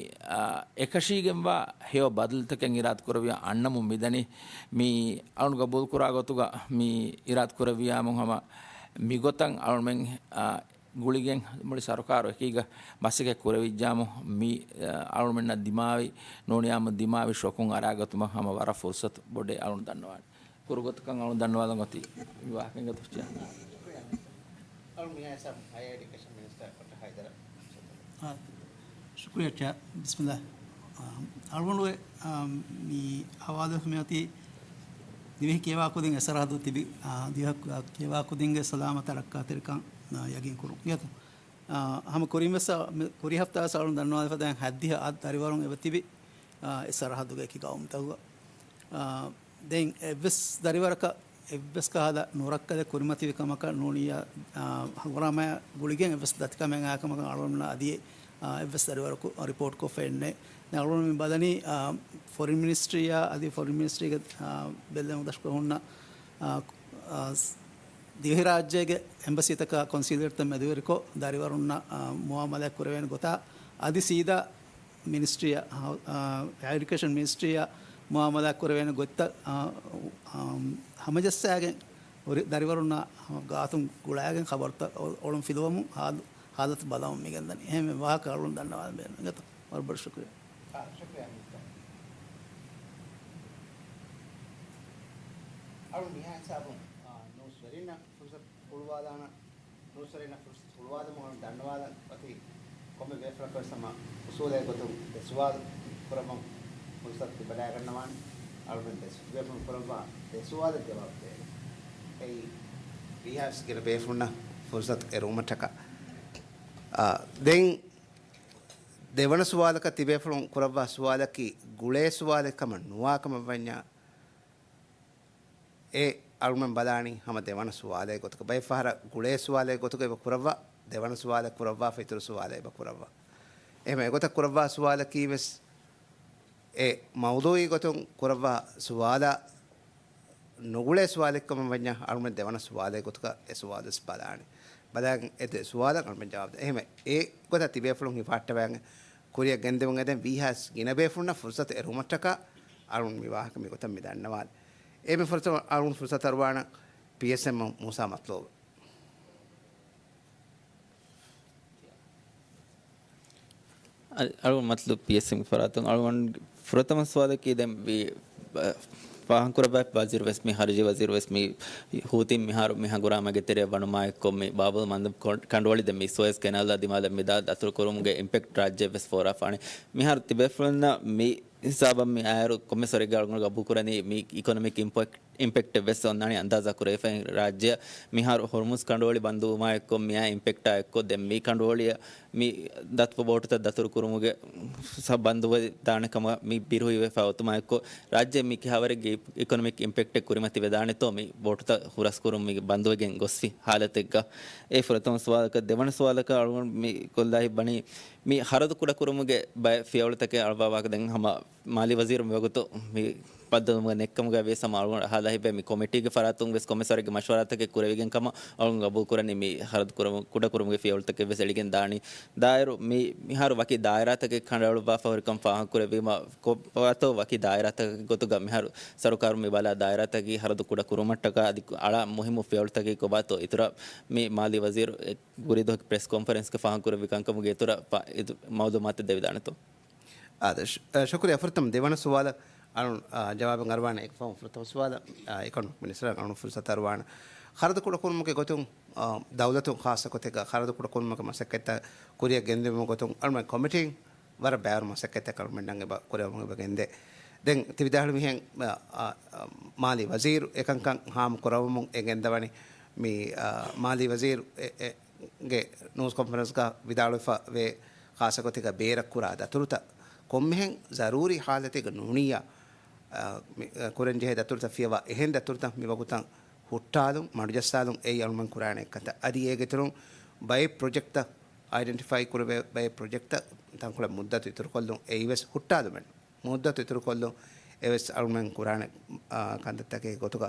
އާ، އެކަށީގެންވާ ހެޔޮ ބަދަލުތަކެއް އިރާދަ ކުރެވިޔާ އަންނަމުން މިދަނީ. މި އަޅުން ގަބޫލު ކުރާ ގޮތުގަ މި އިރާދަ ކުރެވިޔާމު ހަމަ މިގޮތަށް އަޅުމެން، އާ، ގުޅިގެން މުޅި ސަރުކާރު އެކީގަ މަސައްކަތް ކުރެވިއްޖާމު މި، އަ، އަޅުމެންނަށް ދިމާވި ނޫނިޔާމު ދިމާވި ޝޮކުން އަރާގަތުމަށް ހަމަ ވަރަށް ފުރުސަތު ބޮޑޭ އަޅުން ދަންނަވާނެ. ކުރުގޮތަކަށް އަޅުން ދަންނަވާލަން އޮތީ ވާހަކައިން ގަތު އަޅުން މިހާ ހިސާބު ހަޔަރ އެޑިއުކޭޝަން މިނިސްޓަރ ޑޮކްޓަރ ހައިދަރަށް. އާ، ޝުކުރިއްޔާ ޗެއާ. ބިސްމިއްލާ. އާ، އަޅުގަނޑުގެ، އާ، މި ހަވާލުވެފަ މިއޮތީ ދިވެހި ކިޔަވާ ކުދިން އެއް ސަރަހައްދު ތިބި، އާ، ދިވެހި ކިޔަވާ ކުދިންގެ ސަލާމަތާ ރައްކާތެރިކަން، އާ، ޔަގީން ކުރުން. އިނގޭތޯ؟ އާ، ހަމަ ކުރިން ވެސް، މި-، ކުރީ ހަފްތާ ވެސް އަޅުން ދަންނަވާލި ފަދައިން ހަތްދިހަ އަށް ދަރިވަރުން އެބަ ތިބި، އާ، އެ ސަރަހައްދުގެ އެކި ގައުމުތަކުގަ. އާ، ދެން އެއްވެސް ދަރިވަރަކަށް އެއްވެސް ކަހަލަ ނުރައްކަލެއް ކުރިމަތިވި ކަމަކަށް ނޫނިއްޔާ، އާ، ހަނގުރާމައާ ގުޅިގެން އެއްވެސް ދަތިކަމެއް އާކަމަކަށް އަޅުގަނޑުމެންނަށް އަދި، އާ، އެއްވެސް ދަރިވަރަކު ރިޕޯޓްކޮށްފައެއްނެއް. ދެން އަޅުގަނޑު މި ބަލަނީ، އާ، ފޮރިން މިނިސްޓްރީއާ އަދި ފޮރިން މިނިސްޓްރީގެ، އާ، ބެއްލެވުން ދަށުކޮށް ހުންނަ، އާ، އާ، ދިވެހިރާއްޖޭގެ އެމްބަސީތަކާ ކޮންސިއުލޭޓްތައް މެދުވެރިކޮށް ދަރިވަރުންނަށް، އާ، މުއާމަލާތް ކުރެވޭނެ ގޮތާ އަދި ސީދާ މިނިސްޓްރީއަށް، އާ، އާ، އެޑިއުކޭޝަން މިނިސްޓްރީއަށް މުއާމަލާތް ކުރެވޭނެ ގޮތްތައް، އާ، އާ، ހަމަޖައްސާގެން ހުރި ދަރިވަރުންނާ ގާތުން ގުޅާގެން ޚަބަރުތައް އޮ-، އޮޅުން ފިލުވަމުން ހާލު-، ހާލަތު ބަލަމުން މިގެންދަނީ. އެހެންވެ ވާހަކަ އަޅުން ދަންނަވާލަން ބޭނުން. އިނގޭތޯ؟ ވަރަށް ބޮޑަށް ޝުކުރިއްޔާ. އާ، ޝުކުރިއްޔާ މިނިސްޓަރ. އަޅުން މިހާ ހިސާބުން، އާ، ނޫސްވެރިންނަށް ފުރުސަތު ހުޅުވާލާނަން، ނޫސްވެރިންނަށް ފުރުސަތު ހުޅުވާލަމުން އަޅުން ދަންނަވާލަން އޮތީ ކޮންމެ ބޭފުޅަކަށް ވެސް ހަމަ އުސޫލެއް ގޮތުން ދެ ސުވާލު ކުރަމުން ފުރުސަތު ލިބިބަލައިގަންނަވާނެ. އަޅުގަނޑު ދެ ސު-، ބޭފުޅުން ކުރައްވާ ދެ ސުވާލަށް ޖަވާބު ދޭނެ. އެއީ ވީހާވެސް ގިނަ ބޭފުޅުންނަށް ފުރުސަތު އެރުވުމަށްޓަކާ. އާ، ދެން ދެވަނަ ސުވާލަކަށް ތިބޭފުޅުން ކުރައްވާ ސުވާލަކީ ގުޅޭ ސުވާލެއް ކަމަށް ނުވާ ކަމަށް ވަންޏާ، އެ އަޅުމެން ބަލާނީ ހަމަ ދެވަނަ ސުވާލެއް ގޮތުގަ. ބައެއްފަހަރަށް ގުޅޭ ސުވާލެއް ގޮތުގަ އެބަ ކުރައްވާ، ދެވަނަ ސުވާލެއް ކުރައްވާފަ އިތުރު ސުވާލެއް އެބަ ކުރައްވާ. އެހެން އެގޮތަށް ކުރައްވާ ސުވާލަކީ ވެސް އެ މައުޟޫޢީ ގޮތުން ކުރައްވާ ސުވާލާ ނުގުޅޭ ސުވާލެއް ކަމަށް ވަންޏާ، އަޅުމެން ދެވަނަ ސުވާލެއް ގޮތުގަ އެ ސުވާލު ވެސް ބަލާނެ. ބަލާގެން އެ ދެ ސުވާލަށް އަޅުމެން ޖަވާބު ދޭ. އެހެންވެ، އެ ގޮތަށް ތިބޭފުޅުން ހިފަހައްޓަވައިގެން ކުރިއަށް ގެންދެވުން އެދެން ވީހާވެސް ގިނަ ބޭފުޅުންނަށް ފުރުސަތު އެރުވުމަށްޓަކާ އަޅުން މި ވާހަކަ މިގޮތަށް މި ދަންނަވާލި. އެ މި ފުރަތަމަ އަޅުން ފުރުސަތު އަރުވާނަން ޕީއެސްއެމް މޫސާ މަތްލޫބަށް. އަ-، އަޅުގަނޑު މަތްލޫބް ޕީއެސްއެމްގެ ފަރާތުން އަޅުގަނޑު ފުރަތަމަ ސުވާލަކީ ދެން ވީ، އަ، ފާހަގަކުރައްވާ ވަޒީރު ވެސް މި ހަރުޖީ ވަޒީރު ވެސް މި ހޫތީން މިހާރު މި ހަނގުރާމަގެ ތެރެއަށް ވަނުމާއެއްކޮށް މި ބާބުލް މަންދަބް ކޮ-، ކަނޑުއޮޅި ދެން މި ސުއެޒް ކެނާލް ދިމާލަށް މިދާ ދަތުރުކުރުމުގެ އިމްޕެކްޓް ރާއްޖެ ވެސް ފޯރާފާނެ. މިހާރު ތިބޭފުޅުންނަށް މި ހިސާބަށް މި އާއިރު ކޮންމެސް ވަރެއްގަ އަޅުގަނޑު ގަބޫލުކުރަނީ މި އިކޮނޮމިކް އިމްޕެކްޓް، އިމްޕެކްޓެއް ވެސް އޮންނާނީ އަންދާޒާ ކުރެވިފައި ރާއްޖެއަށް. މިހާރު ހޮރުމުޒް ކަނޑުއޮޅި ބަންދުވުމާ އެއްކޮށް މިއާ އިމްޕެކްޓާ އެއްކޮށް ދެން މި ކަނޑުއޮޅިއަށް މި ދަތުރު ބޯޓުތައް ދަތުރު ކުރުމުގެ ސަ-، ބަންދުވެ ދާނެ ކަމަށް މި ބިރުވެފަ އޮތުމާ އެއްކޮށް ރާއްޖެ މި ކިހާވަރެއްގެ އި-، އިކޮނޮމިކް އިމްޕެކްޓެއް ކުރިމަތިވެދާނެތޯ މި ބޯޓުތައް ހުރަސްކުރުން މި ބަންދުވެގެން ގޮސްފި ހާލަތެއްގަ. އެ ފުރަތަމަ ސުވާލަކަށް. ދެވަނަ ސުވާލަކަށް އަޅުގަނޑު މި ކޮށްލާ ހިތްވަނީ މި ހަރަދު ކުޑަކުރުމުގެ ބައެއް ފިޔަވަޅުތަކެއް އަޅުވާ ވާހަކަ ދެން ހަމަ މާލީ ވަޒީރު މިވަގުތު މި ބައްދަލުވުމުގެ ނެއްކަމުގައި ވިޔަސް ހަމަ އަޅުގަނޑު ހާލާ ހިތްވޭ މި ކޮމިޓީގެ ފަރާތުން ވެސް ކޮންމެސް ވަރެއްގެ މަޝްވަރާތަކެއް ކުރެވިގެން ކަމަށް އަޅުގަނޑު ގަބޫލު ކުރަނީ. މި ހަރަދު ކުރަމު-، ކުޑަކުރުމުގެ ފިޔަވަޅުތަކެއް ވެސް އެޅިގެން ދާނީ. ދާއިރު މި-، މިހާރު ވަކި ދާއިރާތަކެއް ކަނޑައަޅުއްވާފަ ހުރިކަން ފާހަގަކުރެއްވީމަ، ކޮބާތޯ ވަކި ދާއިރާތަކެއް ގޮތުގަ މިހާރު ސަރުކާރުން މި ބަލާ ދާއިރާތަކީ ހަރަދު ކުޑަ ކުރުމަށްޓަކާ އަދި އަޅާ މުހިއްމު ފިޔަވަޅުތަކީ ކޮބާތޯ އިތުރަށް މި މާލީ ވަޒީރު އެ ކުރީ ދުވަހު ޕްރެސް ކޮންފަރެންސްގަ ފާހަގަކުރެއްވި ކަންކަމުގެ އިތުރަށް ފަ-، އިތު-، މައުލޫމާތެއް ދެވިދާނެތޯ؟ އާދެ، ޝު-، އަ، ޝުކުރިއްޔާ. ފުރަތަމަ ދެވަނަ ސުވާލަށް އަޅުން، އަ، ޖަވާބެއް އަރުވާނެ. އެކަމަކު ފުރަތަމަ ސުވާލަށް، އަ، އިކޮނޮމިކް މިނިސްޓަރ އަޅުން ފުރުސަތު އަރުވާނެ. ޚަރަދު ކުޑަކުރުމުގެ ގޮތުން، އަ، ދައުލަތުން ޚާއްޞަ ގޮތެއްގަ ޚަރަދު ކުޑަކުރުމުގެ މަސައްކަތްތައް ކުރިއަށް ގެންދެވުމުގެ ގޮތުން އަޅުމެން ކޮމިޓީން ވަރަށް ބައިވަރު މަސައްކަތްތައް އަޅުމެންނަށް އެބަ ކުރެވުމަށް އެބަ ގެންދޭ. ދެން ތި ވިދާޅުވިހެން، އަ، އަ، އަ، މާލީ ވަޒީރު އެކަންކަން ހާމަ ކުރައްވަމުން އެ ގެންދަވަނީ. މި، އަ، މާލީ ވަޒީރު އެ، އެ، ގެ ނޫސް ކޮންފަރެންސްގަ ވިދާޅުވެފަ ވޭ، ޚާއްޞަ ގޮތެއްގަ ބޭރަށް ކުރާ ދަތުރުތައް ކޮންމެހެން ޒަރޫރީ ޙާލަތެއްގަ ނޫނިއްޔާ، އަ، މި، އަ، ކުރަންޖެހޭ ދަތުރުތައް ފިޔަވާ އެހެން ދަތުރުތައް މިވަގުތަށް ހުއްޓާލުން، މަޑުޖައްސާލުން އެއީ އަޅުމެން ކުރާނެ ކަންތައް. އަދި އޭގެ އިތުރުން ބައެއް ޕްރޮޖެކްޓްތައް އައިޑެންޓިފައި ކުރެވޭ، ބައެއް ޕްރޮޖެކްޓްތައް ތަންކޮޅެއް މުއްދަތު އިތުރުކޮށްލުން އެއީ ވެސް ހުއްޓާލުމެއް. މުއްދަތު އިތުރުކޮށްލުން އެވެސް އަޅުމެން ކުރާނެ، އާ، ކަންތައްތަކެއް ގޮތުގަ.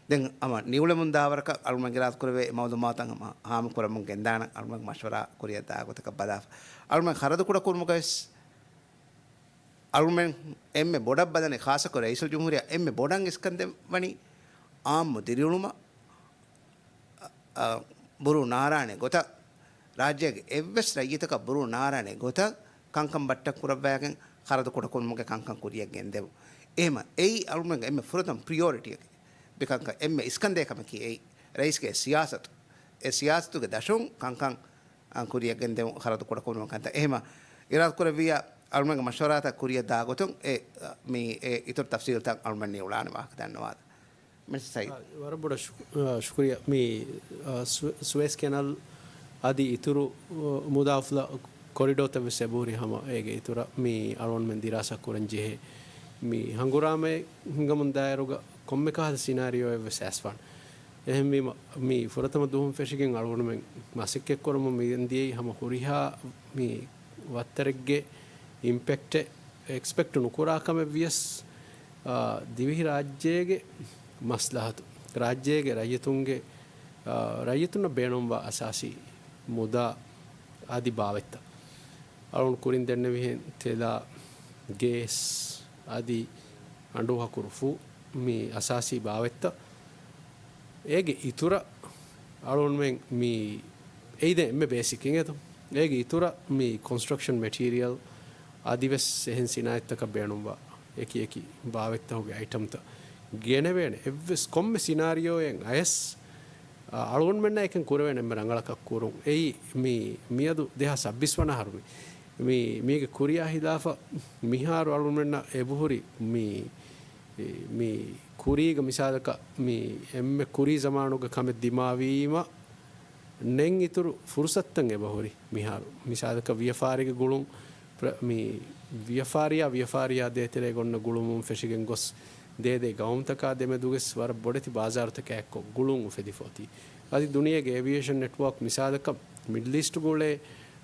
ދެން ހަމަ ނިއުޅެމުން ދާވަރަކަށް އަޅުމެން އިރާދަ ކުރެވޭ މައުލޫމާތު ހަމަ ހާމަ ކުރަމުން ގެންދާނަން އަޅުމެން މަޝްވަރާ ކުރިއަށް ދާ ގޮތަކަށް ބަލާފަ. އަޅުމެން ޚަރަދު ކުޑަ ކުރުމުގަވެސް އަޅުމެން އެންމެ ބޮޑަށް ބަލަނީ ޚާއްޞަކޮށް ރައީސުލްޖުމްހޫރިއްޔާ އެންމެ ބޮޑަށް އިސްކަން ދެއްވަނީ އާއްމު ދިރިއުޅުމަށް އަ، އަ، ބުރޫ ނާރާނެ ގޮތަށް، ރާއްޖޭގެ އެއްވެސް ރައްޔިތަކަށް ބުރޫ ނާރާނެ ގޮތަށް ކަންކަން ބައްޓަން ކުރައްވާގެން ޚަރަދު ކުޑަކުރުމުގެ ކަންކަން ކުރިއަށް ގެންދެވުން. އެހެމަ އެއީ އަޅުމެންގެ އެންމެ ފުރަތަމަ ޕްރިޔޯރިޓީއަކީ. މިކަންކަން އެންމެ އިސްކަންދޭ ކަމަކީ އެއީ. ރައީސްގެ ސިޔާސަތު. އެ ސިޔާސަތުގެ ދަށުން ކަންކަން، އަ، ކުރިއަށް ގެންދެވުން ޚަރަދު ކުޑަކުރުމުގެ ކަންތައް. އެހެމަ އިރާދަކުރެއްވިއްޔާ އަޅުމެންގެ މަޝްވަރާތައް ކުރިއަށް ދާ ގޮތުން އެ، އަ، މި އެ އިތުރު ތަފްސީލްތައް އަޅުމެން ނިއުޅާނެ ވާހަކަ ދަންނަވާލަން. މިނިސްޓަރ ސައީދު. އާ، ވަރަށް ބޮޑަށް ޝު-، އާ، ޝުކުރިއްޔާ. މި، އާ، ސު-، ސުއޭޒް ކެނަލް އަދި އިތުރު، އާ، މުދާ އުފުލާ ކޮރިޑޯތައް ވެސް އެބަހުރި ހަމަ އޭގެ އިތުރަށް މި އަޅުގަނޑުމެން ދިރާސާ ކުރަން ޖެހޭ. މި ހަނގުރާމައެއް ހިނގަމުން ދާއިރުގަ ކޮންމެ ކަހަލަ ސިނާރިއޯއެއް ވެސް އައިސްފާނެ. އެހެންވީމަ، މި ފުރަތަމަ ދުވަހުން ފެށިގެން އަޅުގަނޑުމެން މަސައްކަތް ކުރަމުން މި ގެންދިޔައީ ހަމަ ހުރިހާ މި ވައްތަރެއްގެ އިމްޕެކްޓެއް އެކްސްޕެކްޓް ނުކުރާ ކަމެއް ވިޔަސް، އާ، ދިވެހި ރާއްޖޭގެ މަސްލަހަތު، ރާއްޖޭގެ ރައްޔިތުންގެ، އާ، ރައްޔިތުންނަށް ބޭނުންވާ އަސާސީ މުދާ އަދި ބާވަތްތައް. އަޅުން ކުރިން ދެންނެވިހެން ތެލާ، ގޭސް އަދި އަނޑު ހަކުރު ފޫ މި އަސާސީ ބާވަތްތައް. އޭގެ އިތުރަށް އަޅުންމެން މި އެއީ ދެން އެންމެ ބޭސިކް އިނގޭތޯ. އޭގެ އިތުރަށް މި ކޮންސްޓްރަކްޝަން މެޓީރިއަލް އަދިވެސް އެހެން ސިނާއަތްތަކަށް ބޭނުންވާ އެކި އެކި ބާވަތްތަކުގެ އައިޓަމްތައް ގެނެވޭނެ. އެއްވެސް ކޮންމެ ސިނާރިއޯއެއް އަޔަސް، އަ، އަޅުގަނޑުމެންނާ އެކަން ކުރެވޭނެ އެންމެ ރަނގަޅަކަށް ކުރުން. އެއީ މި، މިއަދު ދެހާސް ސައްބީސް ވަނަ އަހަރު މި، މީގެ ކުރިއާ ހިލާފަށް މިހާރު އަޅުގަނޑުމެންނަށް އެބަހުރި މި، މި ކުރީގަ މިސާލަކަށް މި އެންމެ ކުރީ ޒަމާނުގެ ކަމެއް ދިމާވީމަ ނެތް އިތުރު ފުރުސަތުތައް އެބަހުރި މިހާރު. މިސާލަކަށް ވިޔަފާރީގެ ގުޅުން، ޕްރ-، މި ވިޔަފާރިއާ، ވިޔަފާރިއާ ދޭތެރޭގަ އޮންނަ ގުޅުމުން ފެށިގެން ގޮސް، ދޭދޭ ގައުމުތަކާ ދެމެދުގެސް ވަރަށް ބޮޑެތި ބާޒާރުތަކާ އެއްކޮށް ގުޅުން އުފެދިފަ އޮތީ. އަދި ދުނިޔޭގެ އޭވިއޭޝަން ނެޓްވޯކް މިސާލަކަށް މިޑްލް އީސްޓް ގުޅޭ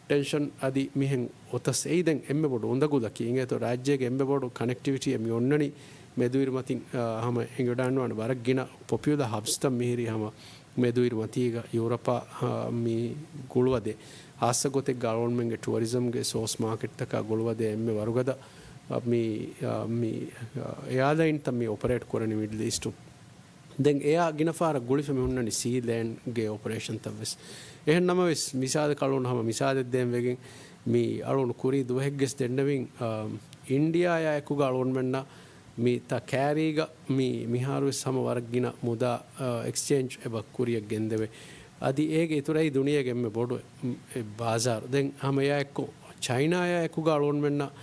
ޓެންޝަން އަދި މިހެން އޮތަސް އެއީ ދެން އެންމެ ބޮޑު އުނދަގުލަކީ. އިނގޭތޯ ރާއްޖޭގެ އެންމެ ބޮޑު ކަނެކްޓިވިޓީއެއް މި އޮންނަނީ މެދުއިރުމަތިން، އާ، ހަމަ އެނގިވަޑާންވާނެ ވަރަށް ގިނަ ޕޮޕިއުލަ ހަބްސްތައް މިހިރީ ހަމަ މެދުއިރުމަތީގަ ޔޫރަޕާ، އާ، މި ގުޅުވަދޭ. ހާއްސަ ގޮތެއްގަ އަޅުގަނޑުމެންގެ ޓުއަރިޒަމްގެ ސޯސް މާކެޓްތަކާ ގުޅުވަދޭ އެންމެ ވަރުގަދަ، އާ، މި، އާ، މި، އާ، އެއާލައިންތައް މި އޮޕަރޭޓް ކުރަނީ މިޑްލް އީސްޓުން. ދެން އެއާ ގިނަ ފަހަރަށް ގުޅިފަ މި ހުންނަނީ ސީ ލޭންގެ އޮޕަރޭޝަންތައް ވެސް. އެހެން ނަމަވެސް، މިސާލަކަށް އަޅުގަނޑު ހަމަ މިސާލެއް ދޭން ވެގެން، މި އަޅުގަނޑު ކުރީ ދުވަހެއްގެސް ދެންނެވިން، އާ، އިންޑިއާއާ އެކުގަ އަޅުގަނޑުމެންނަށް މި ތަ ކާރީގަ މި މިހާރުވެސް ހަމަ ވަރަށް ގިނަ މުދާ، އާ، އެކްސްޗޭންޖް އެބަ ކުރިއަށް ގެންދެވޭ. އަދި އޭގެ އިތުރައީ ދުނިޔޭގެ އެންމެ ބޮޑު، އެ، ބާޒާރު. ދެން ހަމަ އެއާ އެއްކޮށް ޗައިނާއާ އެކުގަ އަޅުގަނޑުމެންނަށް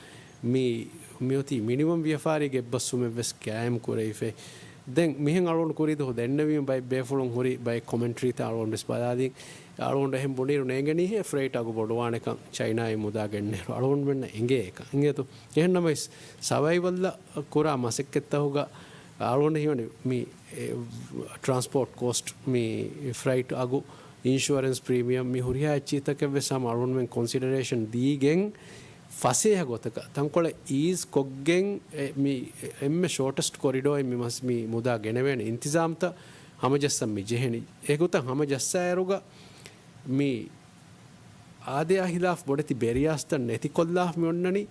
މި، މިއޮތީ މިނިމަމް ވިޔަފާރީގެ އެއްބަސްވުމެއްވެސް ގާއިމް ކުރެވިފައި. ދެން މިހެން އަޅުގަނޑު ކުރީ ދުވަހު ދެންނެވީމަ ބައެއް ބޭފުޅުން ހުރި ބައެއް ކޮމެންޓްރީތައް އަޅުގަނޑުވެސް ބަލާލިން. އަޅުގަނޑު އެހެން ބުނީރު ނޭނގެނީހޭ ފްރައިޓް އަގު ބޮޑުވާނެކަން ޗައިނާއިން މުދާ ގެންނޭރު. އަޅުގަނޑުމެންނަށް އެނގޭ އެކަން. އިނގޭތޯ؟ އެހެން ނަމަވެސް ސަވައިވަލްއަށް ކުރާ މަސައްކަތްތަކުގަ އަޅުގަނޑަށް ހީވަނީ މި، އެ، ޓްރާންސްޕޯޓް ކޯސްޓް، މި ފްރައިޓް އަގު، އިންޝުއަރެންސް ޕްރީމިއަމް، މި ހުރިހާ އެއްޗިތަކެއްވެސް ހަމަ އަޅުގަނޑުމެން ކޮންސިޑަރޭޝަން ދީގެން ފަސޭހަ ގޮތަކަށް ތަންކޮޅެއް އީޒް ކޮށްގެން އެ، މި އެންމެ ޝޯޓެސްޓް ކޮރިޑޯއިން މި މަސް، މި މުދާ ގެނެވޭނެ އިންތިޒާމްތައް ހަމަޖައްސަން މި ޖެހެނީ. އެގޮތަށް ހަމަޖައްސާއިރުގަ މި އާދަޔާ ހިލާފް ބޮޑެތި ބެރިއާސްތައް ނެތިކޮށްލާފަ މި އޮންނަނީ،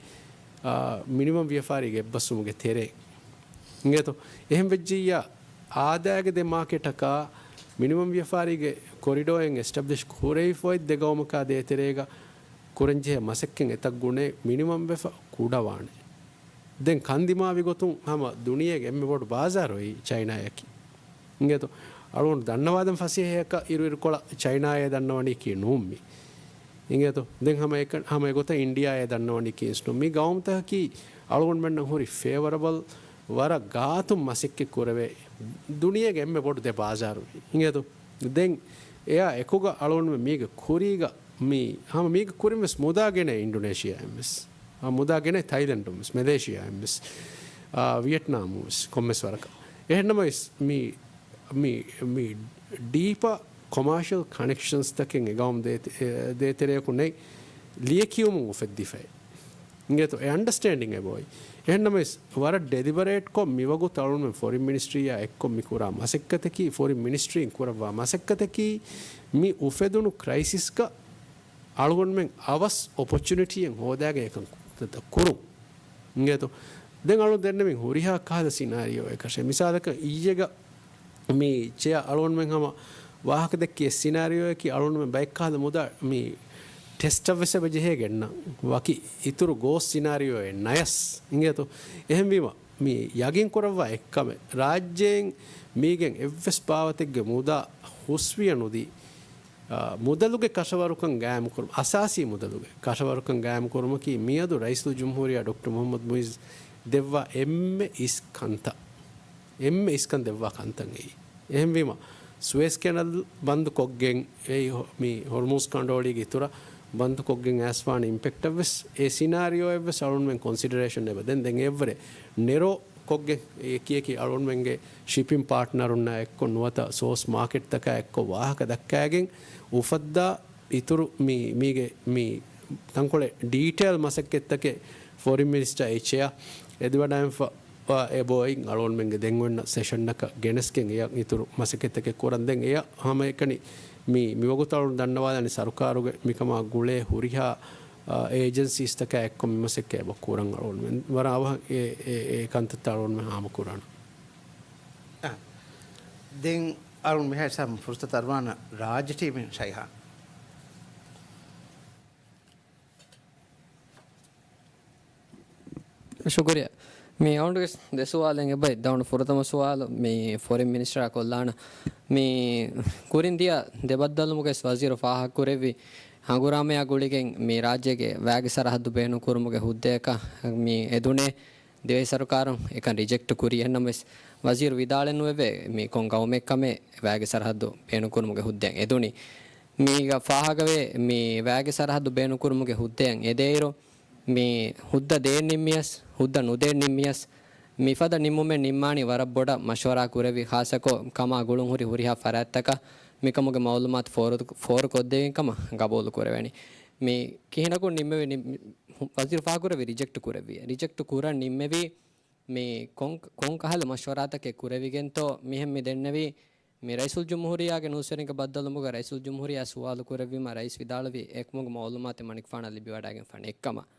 އާ، މިނިމަމް ވިޔަފާރީގެ އެއްބަސްވުމުގެ ތެރޭ. އިނގޭތޯ؟ އެހެން ވެއްޖިއްޔާ، އާދައިގެ ދެ މާކެޓަކާ މިނިމަމް ވިޔަފާރީގެ ކޮރިޑޯއެއް އެސްޓަބްލިޝް ކުރެވިފައި ދެ ގައުމަކާ ދޭތެރޭގަ ކުރަންޖެހޭ މަސައްކަތް އެތައް ގުނައެއް މިނިމަމް ވެފަ ކުޑަވާނެ. ދެން ކަންދިމާވި ގޮތުން ހަމަ ދުނިޔޭގެ އެންމެ ބޮޑު ބާޒާރު އެއީ ޗައިނާއަކީ. އިނގޭތޯ؟ އަޅުގަނޑު ދަންނަވާދަން ފަސޭހައަކަށް އިރު އިރުކޮޅަށް ޗައިނާއޭ ދަންނަވަނީކީ ނޫން މި. އިނގޭތޯ؟ ދެން ހަމަ އެކަ-، ހަމަ އެގޮތަށް އިންޑިއާއޭ ދަންނަވަނީކީ އިންސް ނޫން. މި ގައުމުތަކަކީ އަޅުގަނޑުމެންނަށް ހުރި ފޭވަރަބަލް ވަރަށް ގާތުން މަސައްކަތް ކުރެވޭ ދުނިޔޭގެ އެންމެ ބޮޑު ދެ ބާޒާރު. އިނގޭތޯ؟ ދެން އެއާ އެކުގަ އަޅުގަނޑުމެން މީގެ ކުރީގަ މި ހަމަ މީގެ ކުރިން ވެސް މުދާ ގެނޭ އިންޑޮނޭޝިއާއިން ވެސް. އާ، މުދާ ގެނޭ ތައިލެންޑުން ވެސް، މެލޭޝިއާއިން ވެސް، އާ، ވިޔެޓްނާމުން ވެސް ކޮންމެސް ވަރަކަށް. އެހެންނަމަވެސް މި، މި، މި ޑީޕަށް ކޮމާޝަލް ކަނެކްޝަންސްތަކެއް އެ ގައުމު ދޭތެ-، އެ، ދޭތެރެއަކު ނެތް، ލިޔެކިޔުމުން އުފެއްދިފައި. އިނގޭތޯ؟ އެ އަންޑަސްޓޭންޑިން އެބައޮތް. އެހެންނަމަވެސް ވަރަށް ޑެލިބަރޭޓްކޮށް މިވަގުތު އަޅުގަނޑުމެން ފޮރިން މިނިސްޓްރީއާ އެއްކޮށް މި ކުރާ މަސައްކަތަކީ، ފޮރިން މިނިސްޓްރީން ކުރައްވާ މަސައްކަތަކީ، މި އުފެދުނު ކްރައިސިސްގަ އަޅުގަނޑުމެން އަވަސް އޮޕޮޗުނިޓީއެއް ހޯދާގެން އެކަން ކުރުން. އިނގޭތޯ؟ ދެން އަޅުގަނޑު ދެންނެވިން ހުރިހާ ކަހަލަ ސިނާރިއޯއެއް ކަށެއް. މިސާލަކަށް އިއްޔެގަ މި ޗެއާ އަޅުގަނޑުމެން ހަމަ ވާހަކަ ދެއްކި އެއް ސިނާރިއޯއަކީ އަޅުގަނޑުމެން ބައެއް ކަހަލަ މުދާ މި ޓެސްޓަށް ވެސް އެބަ ޖެހޭ ގެންނަން. ވަކި އިތުރު ގޯސް ސިނާރިއޯއެއް ނަޔަސް. އިނގޭތޯ؟ އެހެންވީމަ، މި ޔަގީން ކުރައްވާ އެއްކަމެއް، ރާއްޖޭން މީގެން އެއްވެސް ބާވަތެއްގެ މުދާ ހުސްވިޔަ ނުދީ، އާ، މުދަލުގެ ކަށަވަރުކަން ގާއިމުކުރުމަށް، އަސާސީ މުދަލުގެ ކަށަވަރުކަން ގާއިމުކުރުމަކީ މިއަދު ރައީސުލްޖުމްހޫރިއްޔާ ޑޮކްޓަރ މުޙައްމަދު މުޢިއްޒު ދެއްވާ އެންމެ އިސް ކަންތައް. އެންމެ އިސްކަން ދެއްވާ ކަންތައް އެއީ. އެހެންވީމަ، ސުއޭޒް ކެނަލް ބަންދު ކޮށްގެން، އެއީ ހޮ-، މި ހޮރްމުޒް ކަނޑުއޮޅީގެ އިތުރަށް ބަންދު ކޮށްގެން އައިސްފާނެ އިމްޕެކްޓަށް ވެސް އެ ސިނާރިއޯއެއް ވެސް އަޅުގަނޑުމެން ކޮންސިޑަރޭޝަން އެބަ ދެން، ދެން އެއަށްވުރެ ނެރޯ ކޮށްގެން އެކިއެކި އަޅުގަނޑުމެންގެ ޝިޕިން ޕާޓްނަރުންނާ އެއްކޮށް ނުވަތަ ސޯސް މާކެޓްތަކާ އެއްކޮށް ވާހަކަ ދައްކާގެން އުފައްދާ އިތުރު މި، މީގެ މި ތަންކޮޅެއް ޑީޓެއިލް މަސައްކަތްތަކެއް ފޮރިން މިނިސްޓަރ އެ ޗެއާ އެދިވަޑައިންފަ އެބައޮތް އަޅުގަނޑުމެންގެ ދެން އޮންނަ ސެޝަންއަކަށް ގެނެސްގެން އެއަށް އިތުރު މަސައްކަތްތަކެއް ކުރަން. ދެން އެއަށް ހަމައެކަނި މި، މިވަގުތު އަޅުގަނޑު ދަންނަވާލާނީ ސަރުކާރުގެ މިކަމާ ގުޅޭ ހުރިހާ، އާ، އޭޖެންސީސްތަކާ އެއްކޮށް މި މަސައްކަތް އެބަ ކުރަން އަޅުގަނޑުމެން. ވަރަށް އަވަހަށް އެ، އެ، އެ ކަންތައްތައް އަޅުގަނޑުމެން ހާމަކުރާނަން. އާ، ދެން އަޅުގަނޑު މިހާ ހިސާބުން ފުރުސަތު އަރުވާނަން ރާއްޖެ ޓީމުން ޝައިހާން. ޝުކުރިއްޔާ. މި އަޅުގަނޑުގެ ދެ ސުވާލެއް އެބައޮތް. ދަން ފުރަތަމަ ސުވާލު މި ފޮރިން މިނިސްޓަރ ކޮށްލާނަން. މި ކުރިން ދިޔަ ދެބައްދަލުވުމުގައި ވަޒީރު ފާހަގަކުރެއްވި ހަނގުރާމަޔާ ގުޅިގެން މި ރާއްޖޭގެ ވައިގެ ސަރަހައްދު ބޭނުންކުރުމުގެ ހުއްދައަކަށް މި އެދުނޭ. ދިވެހި ސަރުކާރުން އެކަން ރިޖެކްޓް ކުރި. އެހެންނަމަވެސް ވަޒީރު ވިދާޅެއް ނުވެވޭ މި ކޮން ގައުމެއްކަމެއް ވައިގެ ސަރަހައްދު ބޭނުންކުރުމުގެ ހުއްދައަށް އެދުނީ. މީގަ ފާހަގަވޭ މި ވައިގެ ސަރަހައްދު ބޭނުންކުރުމުގެ ހުއްދައަށް އެދޭއިރު، މި ހުއްދަ ދޭން ނިންމިޔަސް، ހުއްދަ ނުދޭން ނިންމިޔަސް، މިފަދަ ނިންމުމެއް ނިންމާނީ ވަރަށް ބޮޑަށް މަޝްވަރާ ކުރެވި، ޚާއްޞަކޮށް ކަމާ ގުޅުންހުރި ހުރިހާ ފަރާތްތަކަށް މިކަމުގެ މައުލޫމާތު ފޯރު، ފޯރުކޮށްދެވިގެން ކަމަށް ގަބޫލު ކުރެވެނީ. މި ކިހިނަކުން ނިންމެވި، ނި-، ވަޒީރު ފާހަގަކުރެއްވި ރިޖެކްޓް ކުރެއްވި. ރިޖެކްޓް ކުރަން ނިންމެވީ މި ކޮން، ކޮން ކަހަލަ މަޝްވަރާތަކެއް ކުރެވިގެންތޯ މިހެން މި ދެންނެވީ. މި ރައީސުލްޖުމްހޫރިއްޔާގެ ނޫސްވެރިންގެ ބައްދަލުވުމުގަ ރައީސުލްޖުމްހޫރިއްޔާ ސުވާލު ކުރެއްވީމަ ރައީސް ވިދާޅުވީ އެކަމުގެ މައުލޫމާތެއް މަނިކުފާނަށް ލިބިވަޑައިގެންފާނެ އެއްކަމަށް.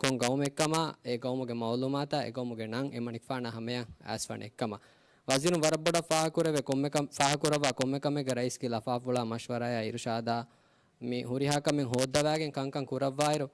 ކޮން ގައުމެއްކަމާ، އެ ގައުމުގެ މައުލޫމާތާ، އެ ގައުމުގެ ނަން އެ މަނިކުފާނާ ހަމަޔަށް އައިސްފާނެ އެއްކަމަށް. ވަޒީރުން ވަރަށް ބޮޑަށް ފާހަގަކުރެވޭ ކޮންމެ ކަމެއް، ފާހަގަކުރައްވާ ކޮންމެ ކަމެއްގަ ރައީސްގެ ލަފާފުޅާ މަޝްވަރާޔާ އިރުޝާދާ މި ހުރިހާ ކަމެއް ހޯއްދަވާގެން ކަންކަން ކުރައްވާއިރު،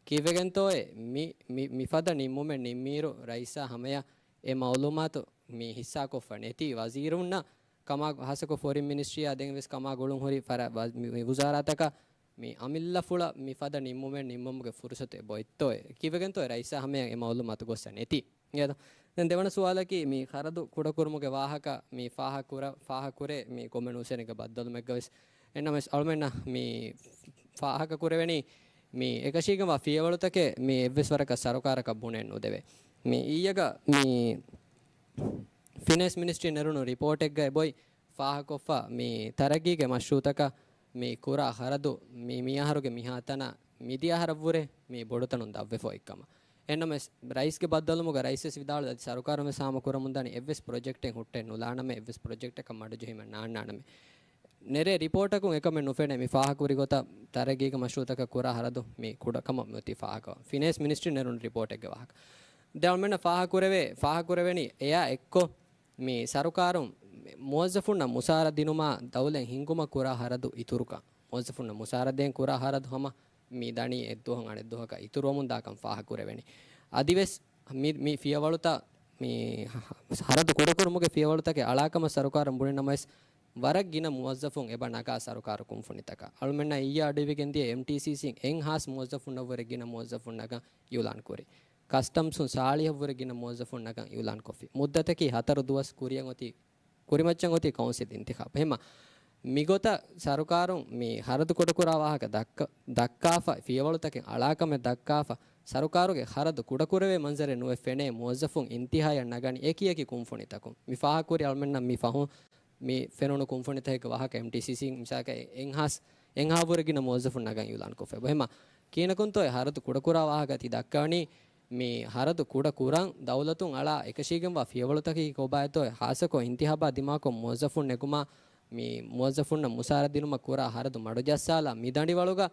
ކީއްވެގެންތޯއޭ މި، މި، މިފަދަ ނިންމުމެއް ނިންމިއިރު ރައީސާ ހަމަޔަށް އެ މައުލޫމާތު މި ހިއްސާކޮށްފަ ނެތީ؟ ވަޒީރުންނަށް ކަމާ ހާއްސަކޮށް ފޮރިން މިނިސްޓްރީއާ ދެން ވެސް ކަމާ ގުޅުން ހުރި ފަރާ-، ވަ-، މި، މި ވުޒާރާތަކަށް މި އަމިއްލަފުޅަށް މިފަދަ ނިންމުމެއް ނިންމުމުގެ ފުރުސަތު އެބައޮތްތޯއޭ؟ ކީއްވެގެންތޯއޭ ރައީސާ ހަމަޔަށް އެ މައުލޫމާތު ގޮއްސަ ނެތީ؟ އިނގޭތޯ؟ ދެން ދެވަނަ ސުވާލަކީ މި ޚަރަދު ކުޑަކުރުމުގެ ވާހަކަ މި ފާހަގަކުރ-، ފާހަގަކުރޭ މި ކޮންމެ ނޫސްވެރިންގެ ބައްދަލުމެއްގަ ވެސް. އެހެންނަމަވެސް އަޅުމެންނަށް މި ފާހަގަކުރެވެނީ މި އެކަށީގެންވާ ފިޔަވަޅުތަކެއް މި އެއްވެސް ވަރަކަށް ސަރުކާރަކަށް ބުނެއް ނުދެވޭ. މި އިއްޔެގަ މި ފިނޭންސް މިނިސްޓްރީ ނެރުނު ރިޕޯޓެއްގައި އެބައޮތް ފާހަގަކޮށްފަ މި ތަރައްގީގެ މަޝްރޫއުތަކަށް މި ކުރާ ޚަރަދު މި މިއަހަރުގެ މިހާތަނަށް މިދިޔަ އަހަރަށްވުރެ މި ބޮޑުތަނުން ދަށްވެފަ އޮތްކަމަށް. އެހެންނަމަވެސް، ރައީސްގެ ބައްދަލުވުމުގަ ރައީސްވެސް ވިދާޅުވި އަދި ސަރުކާރުންވެސް ހާމަކުރަމުންދާނީ އެއްވެސް ޕްރޮޖެކްޓެއް ހުއްޓެއް ނުލާނަމޭ، އެއްވެސް ޕްރޮޖެކްޓަކަށް މަޑުޖެހީމެއް ނާންނާނަމޭ. ނެރޭ ރިޕޯޓަކުން އެކަމެއް ނުފެނޭ. މި ފާހަގަކުރި ގޮތަށް ތަރައްގީގެ މަޝްރޫއުތަކަށް ކުރާ ހަރަދު މި ކުޑަކަމަށް މިއޮތީ ފާހަގަވާ. ފިނޭންސް މިނިސްޓްރީން ނެރުނު ރިޕޯޓެއްގެ ވާހަކަ. ދެން އަޅުމެންނަށް ފާހަގަކުރެވޭ، ފާހަގަކުރެވެނީ އެއާ އެއްކޮށް، މި ސަރުކާރުން މުވައްޒަފުންނަށް މުސާރަ ދިނުމާ ދައުލަތް ހިންގުމަށް ކުރާ ހަރަދު އިތުރުކަން. މުވައްޒަފުންނަށް މުސާރަ ދޭން ކުރާ ހަރަދު ހަމަ މި ދަނީ އެއްދުވަހުން އަނެއްދުވަހަކަށް އިތުރުވަމުންދާކަން ފާހަގަކުރެވެނީ. އަދިވެސް މި، މި ފިޔަވަޅުތައް، މި ހަ-، ހަ-، ހަރަދު ކުޑަކުރުމުގެ ފިޔަވަޅުތަކެއް އަޅާކަމަށް ސަރުކާރުން ބުނި ނަމަވެސް، ވަރަށް ގިނަ މުވައްޒަފުން އެބަ ނަގާ ސަރުކާރު ކުންފުނިތަކަށް. އަޅުމެންނަށް އިއްޔާ އަޑުއިވިގެން ދިޔަ އެމްޓީސީސީން އެއްހާސް މުވައްޒަފުންނަށްވުރެ ގިނަ މުވައްޒަފުން ނަގަން އިއުލާން ކުރި. ކަސްޓަމްސުން ސާޅީހަށްވުރެ ގިނަ މުވައްޒަފުން ނަގަން އިއުލާން ކޮށްފި. މުއްދަތަކީ ހަތަރު ދުވަސް ކުރިއަށް އޮތީ، ކުރިމައްޗަށް އޮތީ ކައުންސިލް އިންތިޚާބު. އެހެންމަ މިގޮތަށް ސަރުކާރުން މި ހަރަދު ކުޑަކުރާ ވާހަކަ ދައްކަ-، ދައްކާފަ، ފިޔަވަޅުތަކެއް އަޅާކަމެއް ދައްކާފަ، ސަރުކާރުގެ ހަރަދު ކުޑަކުރެވޭ މަންޒަރެއް ނުވެ ފެނޭ މުވައްޒަފުން އިންތިހާޔަށް ނަގަނީ އެކި އެކި ކުންފުނިތަކުން. މި ފާހަގަކުރި އަޅުމެންނަށް މި ފަހުން މި ފެނުނު ކުންފުނިތަކެއްގެ ވާހަކަ އެމްޓީސީސީ މިސާލަކަށް އެ-، އެއްހާސް، އެއްހާސް ވުރެ ގިނަ މުވައްޒަފުން ނަގަން އިއުލާން ކޮށްފަ. އެހެންމަ ކިހިނަކުންތޯ އެ ހަރަދު ކުޑަކުރާ ވާހަކަ ތި ދައްކަވަނީ؟ މި ހަރަދު ކުޑަކުރަން ދައުލަތުން އަޅާ އެކަށީގެންވާ ފިޔަވަޅުތަކަކީ ކޮބާތޯ؟ ހާއްސަކޮށް އިންތިހާބާ ދިމާކޮށް މުވައްޒަފުން ނެގުމާ، މި މުވައްޒަފުންނަށް މުސާރަ ދިނުމަށް ކުރާ ހަރަދު މަޑުޖައްސާލާ މި ދަނޑިވަޅުގަ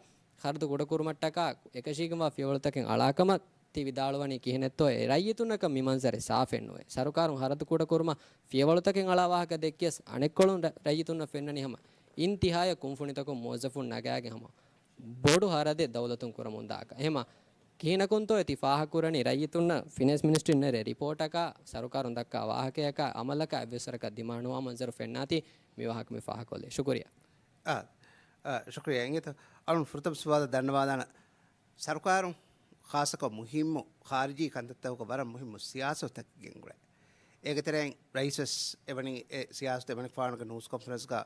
ހަރަދު ކުޑަކުރުމަށްޓަކާ އެކަށީގެންވާ ފިޔަވަޅުތަކެއް އަޅާކަމަށް ތި ވިދާޅުވަނީ ކިހިނެއްތޯ؟ އެ ރައްޔިތުންނަކަށް މި މަންޒަރެއް ސާފެއް ނުވޭ. ސަރުކާރުން ހަރަދު ކުޑަކުރުމަށް ފިޔަވަޅުތަކެއް އަޅާ ވާހަކަ ދެއްކިޔަސް އަނެއްކޮޅުން ރަ-، ރައްޔިތުންނަށް ފެންނަނީ ހަމަ އިންތިހާޔަށް ކުންފުނިތަކުން މުވައްޒަފުން ނަގާގެން ހަމަ ބޮޑު ހަރަދެއް ދައުލަތުން ކުރަމުން ދާކަށް. އެހެމަ ކިހިނަކުންތޯ އެ ތި ފާހަގަކުރަނީ؟ ރައްޔިތުންނަށް ފިނޭންސް މިނިސްޓްރީން ނެރޭ ރިޕޯޓަކާ، ސަރުކާރުން ދައްކާ ވާހަކަޔަކާ، އަމަލަކާ އެއްވެސް ވަރަކަށް ދިމާނުވާ މަންޒަރު ފެންނާތީ މި ވާހަކަ މި ފާހަގަކޮށްލީ. ޝުކުރިއްޔާ. އާ، އާ، ޝުކުރިއްޔާ. އިނގޭތޯ، އަޅުން ފުރަތަމަ ސުވާލަށް ދަންނަވާލާނަ، ސަރުކާރުން ޚާއްޞަކޮށް މުހިއްމު ޚާރިޖީ ކަންތައްތަކުގަ ވަރަށް މުހިއްމު ސިޔާސަތުތަކެއް ގެންގުޅޭ. އޭގެ ތެރެއިން ރައީސްވެސް އެވަނީ އެ ސިޔާސަތު އެމަނިކުފާނުގެ ނޫސް ކޮންފަރެންސްގަ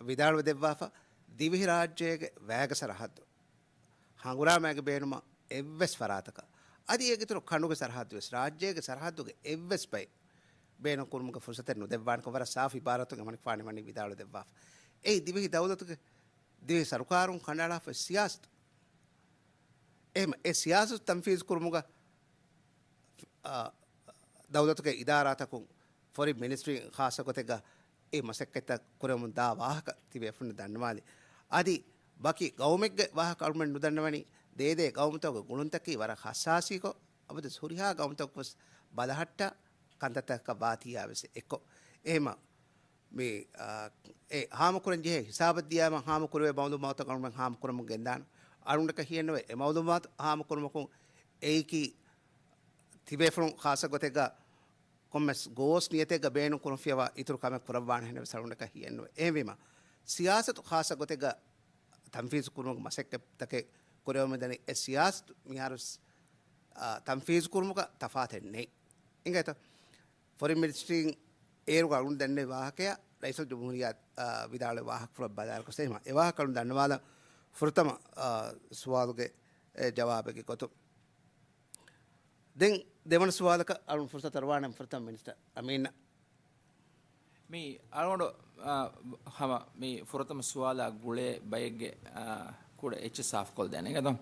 ވިދާޅުވެ ދެއްވާފަ، ދިވެހިރާއްޖޭގެ ވައިގެ ސަރަހައްދު ހަނގުރާމައިގެ ބޭނުމަށް އެއްވެސް ފަރާތަކަށް، އަދި އޭގެއިތުރު ކަނޑުގެ ސަރަހައްދުވެސް، ރާއްޖޭގެ ސަރަހައްދުގެ އެއްވެސް ބައެއް ބޭނުންކުރުމުގެ ފުރުސަތެއް ނުދެއްވާނެކަން ވަރަށް ސާފު އިބާރާތުން އެމަނިކުފާނު ވަނީ ވިދާޅުވެ ދެއްވާފަ. އެއީ ދިވެހި ދައުލަތުގެ، ދިވެހި ސަރުކާރުން ކަނޑައަޅާފައި ސިޔާސަތު. އެހެމަ އެ ސިޔާސަތު ތަންފީޒު ކުރުމުގަ، އާ، ދައުލަތުގެ އިދާރާތަކުން، ފޮރިން މިނިސްޓްރީ ޚާއްޞަ ގޮތެއްގަ އެ މަސައްކަތްތައް ކުރެވެމުން ދާ ވާހަކަ ތިބޭފުޅުން ދަންނަވާލި. އަދި ބަކި ގައުމެއްގެ ވާހަކަ އަޅުމެން ނުދަންނަވަނީ، ދޭދޭ ގައުމުތަކުގެ ގުޅުންތަކީ ވަރަށް ހައްސާސީކޮށް، އަބަދު ހުރިހާ ގައުމުތަކުވެސް ބަލަހައްޓާ ކަންތައްތަކަށް ވާތީއާވެސް އެއްކޮށް. އެހެމަ މި، އާ، އެ ހާމަކުރަން ޖެހޭ ހިސާބަށް ދިޔާމަ ހާމަކުރެވޭ މައުލޫމާތު އަޅުމެން ހާމަކުރަމުން ގެންދާނަ. އަޅުގަނޑަކަށް ހިޔެއްނުވޭ އެ މައުލޫމާތު ހާމަކުރުމަކުން އެއީކީ ތިބޭފުޅުން ޚާއްޞަ ގޮތެއްގަ ކޮންމެސް ގޯސް ނިޔަތެއްގަ ބޭނުން ކުރުން ފިޔަވާ އިތުރު ކަމެއް ކުރައްވާނެހެނެއް ވެސް އަޅުގަނޑަކަށް ހިޔެއްނުވޭ. އެހެންވީމަ، ސިޔާސަތު ޚާއްޞަ ގޮތެއްގަ ތަންފީޒު ކުރުމުގެ މަސައްކަތްތަކެއް ކުރެވެމުންދަނީ، އެ ސިޔާސަތު މިހާރު ވެސް، އާ، ތަންފީޒު ކުރުމުގަ ތަފާތެއް ނެތް. އިނގޭތަ؟ ފޮރިން މިނިސްޓްރީން އޭރުގަ އަޅުން ދެންނެވި ވާހަކަޔަށް ރައީސުލްޖުމްހޫރިއްޔާ، އާ، ވިދާޅުވި ވާހަކަފުޅަށް ބަލާއިރު ކޮށް އެހެމަ އެ ވާހަކަ އަޅުން ދަންނަވާލަން. ފުރަތަމަ، އާ، ސުވާލުގެ، އެ، ޖަވާބެއްގެ ގޮތުން. ދެން ދެވަނަ ސުވާލަކަށް އަޅުން ފުރުސަތު އަރުވާނެ ފުރަތަމަ މިނިސްޓަރ އަމީނަށް. މި އަޅުގަނޑު، އާ، ހަމަ މި ފުރަތަމަ ސުވާލާ ގުޅޭ ބައެއްގެ، އާ، ކުޑަ އެއްޗެއް ސާފުކޮށްދޭނެ އިނގޭތޯ.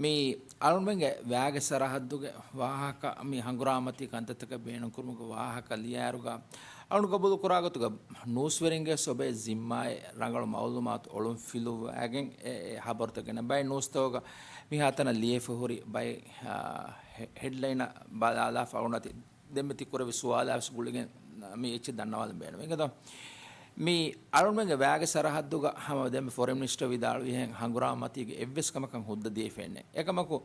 މި އަޅުގަނޑުމެންގެ ވައިގެ ސަރަހައްދުގެ ވާހަކަ މި ހަނގުރާމަތީ ކަންތައްތަކަށް ބޭނުންކުރުމުގެ ވާހަކަ ލިޔާއިރުގަ އަޅުގަނޑު ގަބޫލު ކުރާ ގޮތުގަ ނޫސްވެރިންގެ ސޮބޭ ޒިންމާއެއް ރަނގަޅު މައުލޫމާތު އޮޅުން ފިލުއްވާގެން އެ، އެ ހަބަރުތައް ގެނަ ބައެއް ނޫސްތަކުގަ މިހާތަނަށް ލިޔެފަ ހުރި ބައެއް، އާ، ހެ-، ހެޑްލައިނަށް ބަލާލާފަ އަޅުގަނޑު އަތި ދެންމެ ތި ކުރެއްވި ސުވާލާ ވެސް ގުޅިގެން މި އެއްޗެއް ދަންނަވާލަން ބޭނުމޭ. އިނގޭތޯ؟ މި އަޅުގަނޑުމެންގެ ވައިގެ ސަރަހައްދުގަ ހަމަ ދެންމެ ފޮރިން މިނިސްޓަރ ވިދާޅުވިހެން ހަނގުރާމަތީގެ އެއްވެސް ކަމަކަށް ހުއްދަ ދީފައެއް ނެތް. އެކަމަކު،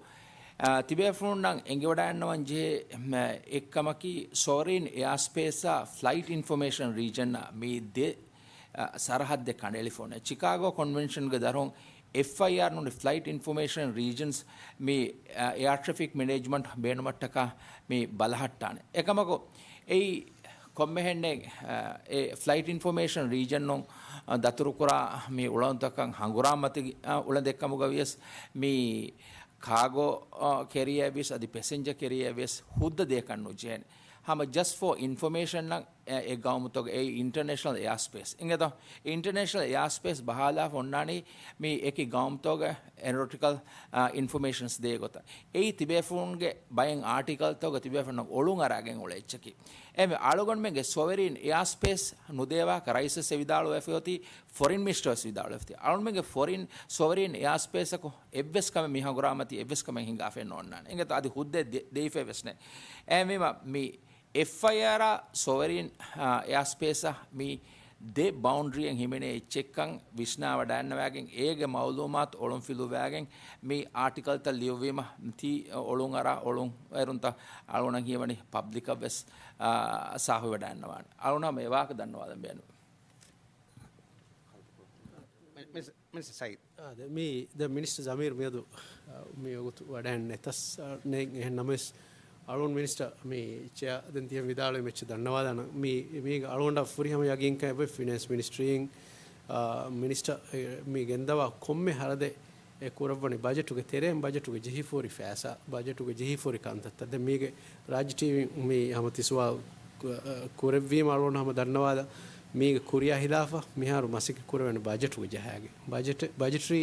އާ، ތިބޭފުޅުންނަށް އެނގިވަޑައިގަންނަވަން ޖެހޭ، މަ، އެއްކަމަކީ ސޮވަރީން އެއާސްޕޭސާ ފްލައިޓް އިންފޮމޭޝަން ރީޖަންއާ މި ދެ އަ، ސަރަހައްދެއް ކަނޑައެޅިފަ އޮންނަ. ޗިކާގޯ ކޮންވެންޝަންގެ ދަށުން އެފްއައިއާރު ނޫނީ ފްލައިޓް އިންފޮމޭޝަން ރީޖަންސް މި، އަ، އެއާ ޓްރެފިކް މެނޭޖްމަންޓް ބޭނުމަށްޓަކާ މި ބަލަހައްޓާނެ. އެކަމަކު އެއީ ކޮންމެހެންނެއް، އަ، އެ ފްލައިޓް އިންފޮމޭޝަން ރީޖަނުން، އަ، ދަތުރުކުރާ މި އުޅަނދުތަކަށް ހަނގުރާމަތި، އަ، އުޅަނދެއްކަމުގަ ވިޔަސް މި ކާގޯ، އަ، ކެރިއަރ ވިޔަސް އަދި ޕެސެންޖަރ ކެރިއަރ ވިޔަސް ހުއްދަ ދޭކަށް ނުޖެހޭނެ. ހަމަ ޖަސްޓް ފޯ އިންފޮމޭޝަންއަށް އެ، އެ ގައުމުތަކުގެ އެއީ އިންޓަރނޭޝަނަލް އެއާސްޕޭސް. އިނގޭތޯ؟ އިންޓަރނޭޝަނަލް އެއާސްޕޭސް ބަހާލާފަ އޮންނާނީ މި އެކި ގައުމުތަކުގެ އެރޯޓިކަލް، އާ، އިންފޮމޭޝަންސް ދޭ ގޮތަށް. އެއީ ތިބޭފުޅުންގެ ބައެއް އާޓިކަލްތަކުގަ ތިބޭފުޅުންނަށް އޮޅުން އަރާގެން އުޅޭ އެއްޗަކީ. އެހެންވެ، އަޅުގަނޑުމެންގެ ސޮވެރީން އެއާސްޕޭސް ނުދޭވާކަށް ރައީސް ވެސް ވިދާޅުވެފަ އޮތީ، ފޮރިން މިނިސްޓަރ ވެސް ވިދާޅުވެފަ އޮތީ. އަޅުގަނޑުމެންގެ ފޮރިން ސޮވެރީން އެއާސްޕޭސަކު އެއްވެސް ކަމެއް މި ހަނގުރާމަތީ އެއްވެސް ކަމެއް ހިނގާފައެއް ނޯންނާނެ. އިނގޭތޯ؟ އަދި ހުއްދަ ދެ-، ދެވިފައެއް ވެސް ނެތް. އެހެންވީމަ، މި އެފްއައިއާރާ ސޮވެރީން، އާ، އެއާސްޕޭސަށް މި ދެ ބައުންޑްރީއެއް ހިމެނޭ އެއްޗެއްކަން ވިސްނާވަޑައިގަންނަވާގެން، އޭގެ މައުލޫމާތު އޮޅުންފިލުވާގެން، މި އާޓިކަލްތައް ލިޔުއްވީމަ، ތީ އޮޅުން އަރާ އޮޅުން އެރުންތައް އަޅުގަނޑަށް ހީވަނީ ޕަބްލިކަށް ވެސް، އާ، ސާފުވެވަޑައިގަންނަވާނެ. އަޅުގަނޑަށް ހަމަ އެ ވާހަކަ ދަންނަވާލަން ބޭނުން. މި-، މި-، މިނިސްޓަރ ސައީދު. އާ، ދެ-، މީ ދެ މިނިސްޓަރ ޒަމީރު މިއަދު، އާ، މި ވަގުތު ވަޑައިގެން ނެތަސް، އާ، ނެތް. އެހެން ނަމަވެސް، އަޅުގަނޑު މިނިސްޓަރ މި ޗެއާ ދެން ތިހެން ވިދާޅުވީމަ އެއްޗެއް ދަންނަވާލާނަން. މީ، މީގަ އަޅުގަނޑަށް ފުރިހަމަ ޔަގީންކަން އެބައޮތް ފިނޭންސް މިނިސްޓްރީން، އާ، މިނިސްޓަރ، އެ، މި ގެންދަވާ ކޮންމެ ހަރަދެއް އެ ކުރައްވަނީ ބަޖެޓުގެ ތެރެއިން ބަޖެޓުގެ ޖެހިފަހުރި ފައިސާ، ބަޖެޓުގެ ޖެހިފަހުރި ކަންތައްތައް. ދެން މީގެ ރާއްޖެ ޓީވީން މި ހަމަ ތި ސުވާލު ކު-، އަ، ކުރެއްވީމަ އަޅުގަނޑު ހަމަ ދަންނަވާލަން މީގެ ކުރިއާ ހިލާފަށް މިހާރު މަސައްކަތް ކުރެވޭނެ ބަޖެޓުގެ ޖަހާގެން. ބަޖެޓް، ބަޖެޓަރީ،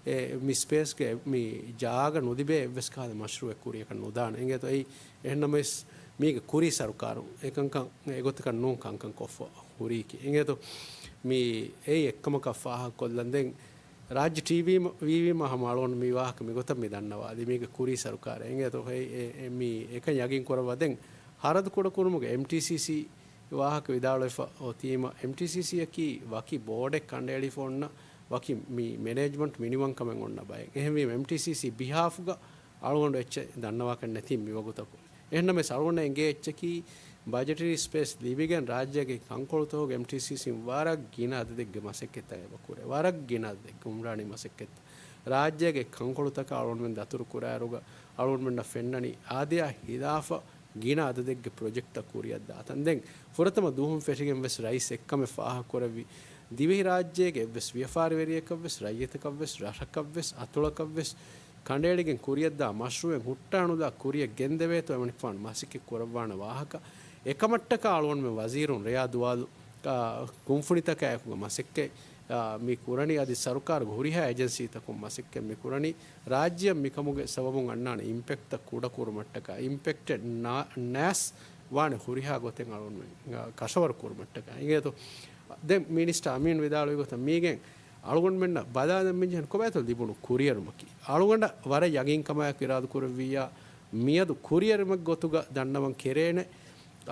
އެ، މި ސްޕޭސްގެ މި ޖާގަ ނުލިބޭ އެއްވެސް ކަހަލަ މަޝްރޫއެއް ކުރިޔަކަށް ނުދާނެ. އިނގޭތޯ އެއީ؟ އެހެންނަމަވެސް މީގެ ކުރީ ސަރުކާރުން އެކަންކަން އެގޮތަކަށް ނޫން ކަންކަން ކޮށްފަ ހުރީކީ. އިނގޭތޯ؟ މި އެއީ އެއްކަމަކަށް ފާހަގަކޮށްލަން. ދެން ރާއްޖެ ޓީވީ ވީވީމަ ހަމަ އަޅުގަނޑު މި ވާހަކަ މިގޮތަށް މި ދަންނަވާލީ. މީގެ ކުރީ ސަރުކާރެއް. އިނގޭތޯ އެ-، އެ-، އެ-، މި އެކަން ޔަގީން ކުރައްވާ. ދެން ހަރަދު ކުޑަކުރުމުގެ އެމްޓީސީސީ ވާހަކަ ވިދާޅުވެފަ އޮތީމަ، އެމްޓީސީސީއަކީ ވަކި ބޯޑެއް ކަނޑައެޅިފަ އޮންނަ ވަކި މި މެނޭޖްމަންޓް މިނިވަންކަމެއް އޮންނަ ބައެއް. އެހެންވީމަ އެމްޓީސީސީ ބިހާފުގަ އަޅުގަނޑު އެއްޗެއް ދަންނަވާކަށް ނެތީ މިވަގުތަކު. އެހެންނަމަވެސް އަޅުގަނޑަށް އެނގޭ އެއްޗަކީ ބަޖެޓަރީ ސްޕޭސް ލިބިގެން ރާއްޖޭގެ ކަންކޮޅުތަކުގެ އެމްޓީސީސީން ވަރަށް ގިނަ އަދަދެއްގެ މަސައްކަތްތައް އެބަ ކުރޭ. ވަރަށް ގިނަ އަދަދެއްގެ އުމްރާނީ މަސައްކަތްތައް. ރާއްޖޭގެ ކަންކޮޅުތަކަށް އަޅުގަނޑުމެން ދަތުރު ކުރާއިރުގަ އަޅުގަނޑުމެންނަށް ފެންނަނީ އާދަޔާ ހިލާފަށް ގިނަ އަދަދެއްގެ ޕްރޮޖެކްޓްތައް ކުރިއަށް ދާތަން. ދެން ފުރަތަމަ ދުވަހުން ފެށިގެން ވެސް ރައީސް އެއްކަމެއް ފާހަގަކުރެއްވި، ދިވެހިރާއްޖޭގެ އެއްވެސް ވިޔަފާރިވެރިޔަކަށްވެސް، ރައްޔިތަކަށްވެސް، ރަށަކަށްވެސް، އަތޮޅަކަށްވެސް ކަނޑައެޅިގެން ކުރިއަށްދާ މަޝްރޫއެއް ހުއްޓާނުލާ ކުރިއަށް ގެންދެވޭތޯ އެމަނިކުފާނު މަސައްކަތް ކުރައްވާނެ ވާހަކަ. އެކަމަށްޓަކާ އަޅުގަނޑުމެން ވަޒީރުން ރެޔާ ދުވާލު، އާ، ކުންފުނިތަކާއެކުގަ މަސައްކަތް، އާ، މި ކުރަނީ. އަދި ސަރުކާރުގެ ހުރިހާ އޭޖެންސީތަކުން މަސައްކަތް މި ކުރަނީ. ރާއްޖެއަށް މިކަމުގެ ސަބަބުން އަންނާނެ އިމްޕެކްޓްތައް ކުޑަކުރުމަށްޓަކާ، އިމްޕެކްޓެއް ނާ-، ނާސް ވާނެ ހުރިހާ ގޮތެއް އަޅުގަނޑުމެން، އާ، ކަށަވަރު ކުރުމަށްޓަކާ. އިނގޭތޯ؟ ދެން މިނިސްޓަރ އަމީން ވިދާޅުވި ގޮތަށް މީގެން އަޅުގަނޑުމެންނަށް ބަލާލަން މިޖެހެން ކޮބާތޯ ލިބުނު ކުރިއެރުމަކީ. އަޅުގަނޑަށް ވަރަށް ޔަގީންކަމާއެކު އިރާދަކުރެއްވިއްޔާ، މިއަދު ކުރިއެރުމެއްގެ ގޮތުގަ ދަންނަވަން ކެރޭނެ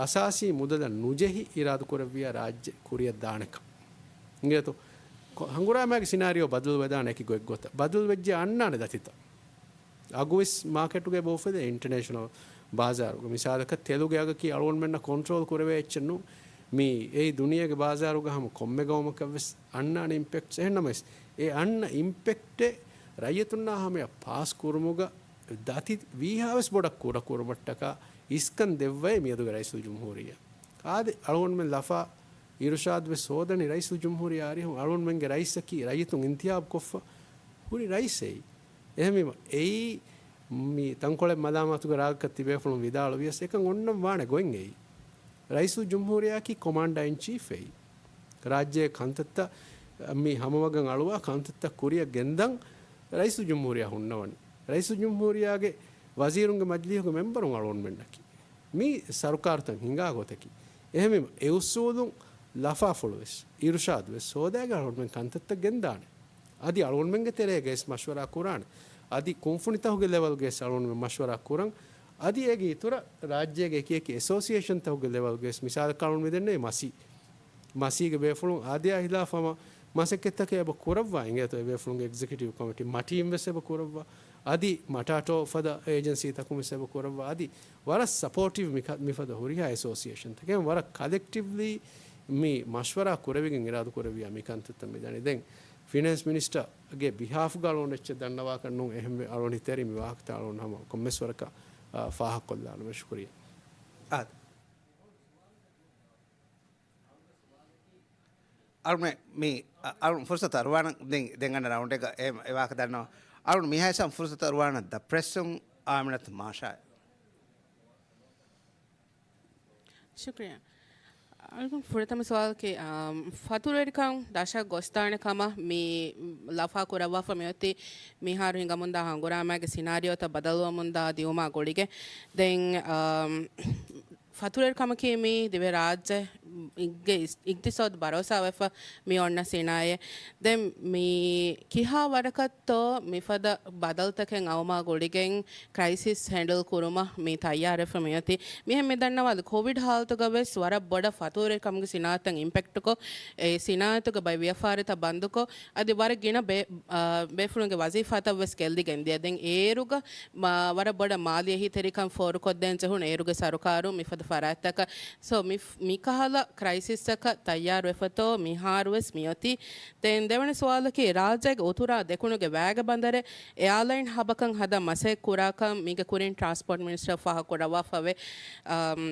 އަސާސީ މުދަލަށް ނުޖެހި އިރާދަކުރެއްވިއްޔާ ރާއްޖެ ކުރިއަށް ދާނެކަން. އިނގޭތޯ؟ ކޮ-، ހަނގުރާމައިގެ ސިނާރިއޯ ބަދަލުވެދާނެ އެކި ގޮތްގޮތަށް. ބަދަލުވެއްޖެ އަންނާނެ ދަތިތައް. އަގުވެސް މާކެޓުގައި އެބަ އުފެދޭ އިންޓަރނޭޝަނަލް ބާޒާރުގަ. މިސާލަކަށް ތެލުގެ އަގަކީ އަޅުގަނޑުމެންނަށް ކޮންޓްރޯލް ކުރެވޭ އެއްޗެއް ނޫން. މި އެއީ ދުނިޔޭގެ ބާޒާރުގަ ހަމަ ކޮންމެ ގައުމަކަށްވެސް އަންނާނެ އިމްޕެކްޓްސް. އެހެންނަމަވެސް އެ އަންނަ އިމްޕެކްޓެއް ރައްޔިތުންނާ ހަމަޔަށް ޕާސް ކުރުމުގަ ދަތި ވީހާވެސް ބޮޑަށް ކުޑަކުރުމަށްޓަކާ އިސްކަން ދެއްވައޭ މިއަދުގެ ރައީސުލްޖުމްހޫރިއްޔާ. އާދެ، އަޅުގަނޑުމެން ލަފާ އިރުޝާދުވެސް ހޯދަނީ ރައީސުލްޖުމްހޫރިއްޔާ އަރިހުން. އަޅުގަނޑުމެންގެ ރައީސަކީ ރައްޔިތުން އިންތިހާބުކޮށްފަ ހުރި ރައީސެއް. އެހެންވީމަ އެއީ މި ތަންކޮޅެއް މަލާމާތުގެ ރާގަކަށް ތިބޭފުޅުން ވިދާޅުވިޔަސް އެކަން އޮންނަން ވާނެ ގޮތް އެއީ. ރައީސުލްޖުމްހޫރިއްޔާއަކީ ކޮމާންޑާ އިން ޗީފް އެއީ. ރާއްޖޭގެ ކަންތައްތައް މި ހަމަވަގަން އަޅުވާ ކަންތައްތައް ކުރިއަށް ގެންދަން ރައީސުލްޖުމްހޫރިއްޔާ ހުންނަވަނީ. ރައީސުލްޖުމްހޫރިއްޔާގެ ވަޒީރުންގެ މަޖިލީހުގެ މެމްބަރުން އަޅުގަނޑުމެންނަކީ. މީ ސަރުކާރުތައް ހިނގާ ގޮތަކީ. އެހެންވީމަ އެ އުސޫލުން ލަފާފުޅުވެސް، އިރުޝާދުވެސް ހޯދާގެ އަޅުގަނޑުމެން ކަންތައްތައް ގެންދާނެ. އަދި އަޅުގަނޑުމެންގެ ތެރޭގައިސް މަޝްވަރާ ކުރާނެ. އަދި ކުންފުނިތަކުގެ ލެވެލްގައިސް އަޅުގަނޑުމެން މަޝްވަރާ ކުރަން. އަދި އޭގެ އިތުރަށް ރާއްޖޭގެ އެކި އެކި އެސޯސިއޭޝަންތަކުގެ ލެވެލްގައިސް މިސާލަކަށް އަޅުގަނޑު މިދެންނެވި މަސީ. މަސީގެ ބޭފުޅުން އާދަޔާ ހިލާފަށް ހަމަ މަސައްކަތްތަކެއް އެބަ ކުރައްވާ އިނގޭތޯ އެ ބޭފުޅުންގެ އެގްޒެކެޓިވް ކޮމިޓީ މަޓީން ވެސް އެބަ ކުރައްވާ. އަދި މަޓާޓޯ ފަދަ އޭޖެންސީތަކުން ވެސް އެބަ ކުރައްވާ. އަދި ވަރަށް ސަޕޯޓިވް މިކަ-، މިފަދަ ހުރިހާ އެސޯސިއޭޝަންތަކެއް ވަރަށް ކަލެކްޓިވްލީ މި މަޝްވަރާ ކުރެވިގެން އިރާދަ ކުރެއްވިޔާ މި ކަންތައްތައް މި ދަނީ. ދެން ފިނޭންސް މިނިސްޓަރގެ ބިހާފުގަ އަޅުގަނޑު އެއްޗެއް ދަންނަވާކަށް ނޫން. އެހެންވެ އަޅުގަނޑު ހިތަށް އެރީ މި ވާހަކަތައް އަޅުގަނޑު ހަމަ ކޮންމެސް ވަރަކަށް، އާ، ފާހަގަކޮށްލާނަމޭ. ޝުކުރިއްޔާ. އާދެ. އަޅުމެ މި، އަ-، އަޅުން ފުރުސަތު އަރުވާނަން ދެން، ދެން އަންނަ ރައުންޑެއްގަ އެ، އެ ވާހަކަ ދަންނަވަން. އަޅުން މިހާ ހިސާބުން ފުރުސަތު އަރުވާނަން ދަ ޕްރެސްއުން އާމިނަތު މާޝާ. ޝުކްރިޔާ. އަޅުގަނޑު ފުރަތަމަ ސުވާލަކީ، އާ، ފަތުރުވެރިކަން ދަށަށް ގޮސްދާނެ ކަމަށް މި ލަފާ ކުރައްވާފަ މިއޮތީ މިހާރު ހިނގަމުންދާ ހަނގުރާމައިގެ ސިނާރިއޯތައް ބަދަލުވަމުންދާ ދިއުމާ ގުޅިގެން. ދެން، އާ، ފަތުރުވެރިކަމަކީ މީ ދިވެހިރާއްޖޭގެ އިސް-، އިގްތިސޯދު ބަރޯސާވެފަ މި އޮންނަ ސިނާއެއް. ދެން މި ކިހާ ވަރަކަށްތޯ މިފަދަ ބަދަލުތަކެއް އައުމާ ގުޅިގެން ކްރައިސިސް ހެންޑަލް ކުރުމަށް މި ތައްޔާރުވެފަ މިއޮތީ. މިހެން މި ދަންނަވާލި ކޮވިޑް ހާލަތުގަ ވެސް ވަރަށް ބޮޑަށް ފަތުރުވެރިކަމުގެ ސިނާއަތަށް އިމްޕެކްޓްކޮށް، އެ ސިނާއަތުގެ ބައެއް ވިޔަފާރިތައް ބަންދުކޮށް، އަދި ވަރަށް ގިނަ ބޭ-، އާ، ބޭފުޅުންގެ ވަޒީފާތައް ވެސް ގެއްލިގެން ދިޔަ. ދެން އޭރުގަ މާ-، ވަރަށް ބޮޑަށް މާލީ އެހީތެރިކަން ފޯރުކޮށްދޭން ޖެހުނު އޭރުގެ ސަރުކާރު މިފަދަ ފަރާތްތަކަށް. ސޯ، މި-، މިކަހަލަ ކްރައިސިސްއަކަށް ތައްޔާރުވެފަތޯ މިހާރުވެސް މިއޮތީ. ދެން ދެވަނަ ސުވާލަކީ، ރާއްޖޭގެ އުތުރާ ދެކުނުގެ ވައިގެ ބަނދަރެއް އެއާލައިން ހަބަކަށް ހަދަން މަސައްކަތް ކުރާކަން މީގެ ކުރިން ޓްރާންސްޕޯޓް މިނިސްޓަރ ފާހަގަކުރައްވާފަވޭ. އަމް،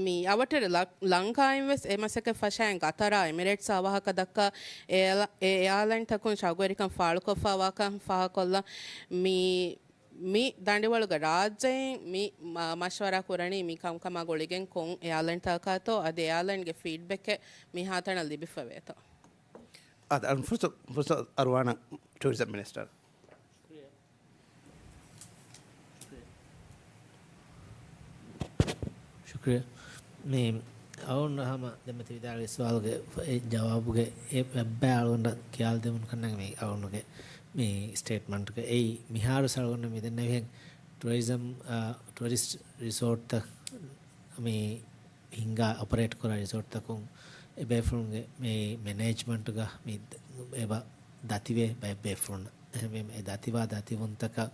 މި އަވަށުވެރި ލަ-، ލަންކާއިން ވެސް އެ މަސައްކަތް ފަށައިން ގަތަރާ، އެމިރޭޓްސް އަވަހަކަށް ދައްކާ އެ އެ އެއާލައިންތަކުން ޝައުގުވެރިކަން ފާޅުކޮށްފަވާކަން ފާހަގަކޮށްލަން. މި މި ދަނޑިވަޅުގަ ރާއްޖެއިން މި މަ-، މަޝްވަރާ ކުރަނީ މި ކަންކަމާ ގުޅިގެން ކޮން އެއާލައިންތަކާތޯ އަދި އެއާލައިންގެ ފީޑްބެކެއް މިހާތަނަށް ލިބިފަވޭތޯ؟ އާދެ، އަޅުން ފުރުސަ-، ފުރުސަތު އަރުވާނަން ޓޫރިޒަމް މިނިސްޓަރ. ޝުކްރިޔާ. މި އަޅުން ހަމަ ދެންމެ ތި ވިދާޅުވި ސުވާލުގެ އެ ޖަވާބުގެ އެ އެއްބައި އަޅުގަނޑަށް ޚިޔާލު ދެމުން ކަންނަން މި އަޅުންގެ މި ސްޓޭޓްމަންޓްގެ އެއީ މިހާރު އަޅުގަނޑަށް މި ދެންނެވިހެން ޓުއަރިޒަމް، އާ، ޓުއަރިސްޓް ރިސޯޓްތައް މި ހިންގާ އޮޕަރޭޓް ކުރާ ރިސޯޓްތަކުން އެބޭފުޅުންގެ މި މެނޭޖްމަންޓްގަ މި އެބަ ދަތިވޭ ބައެއް ބޭފުޅުންނަށް. އެހެންވީމަ އެ ދަތިވާ ދަތިވުންތަކަށް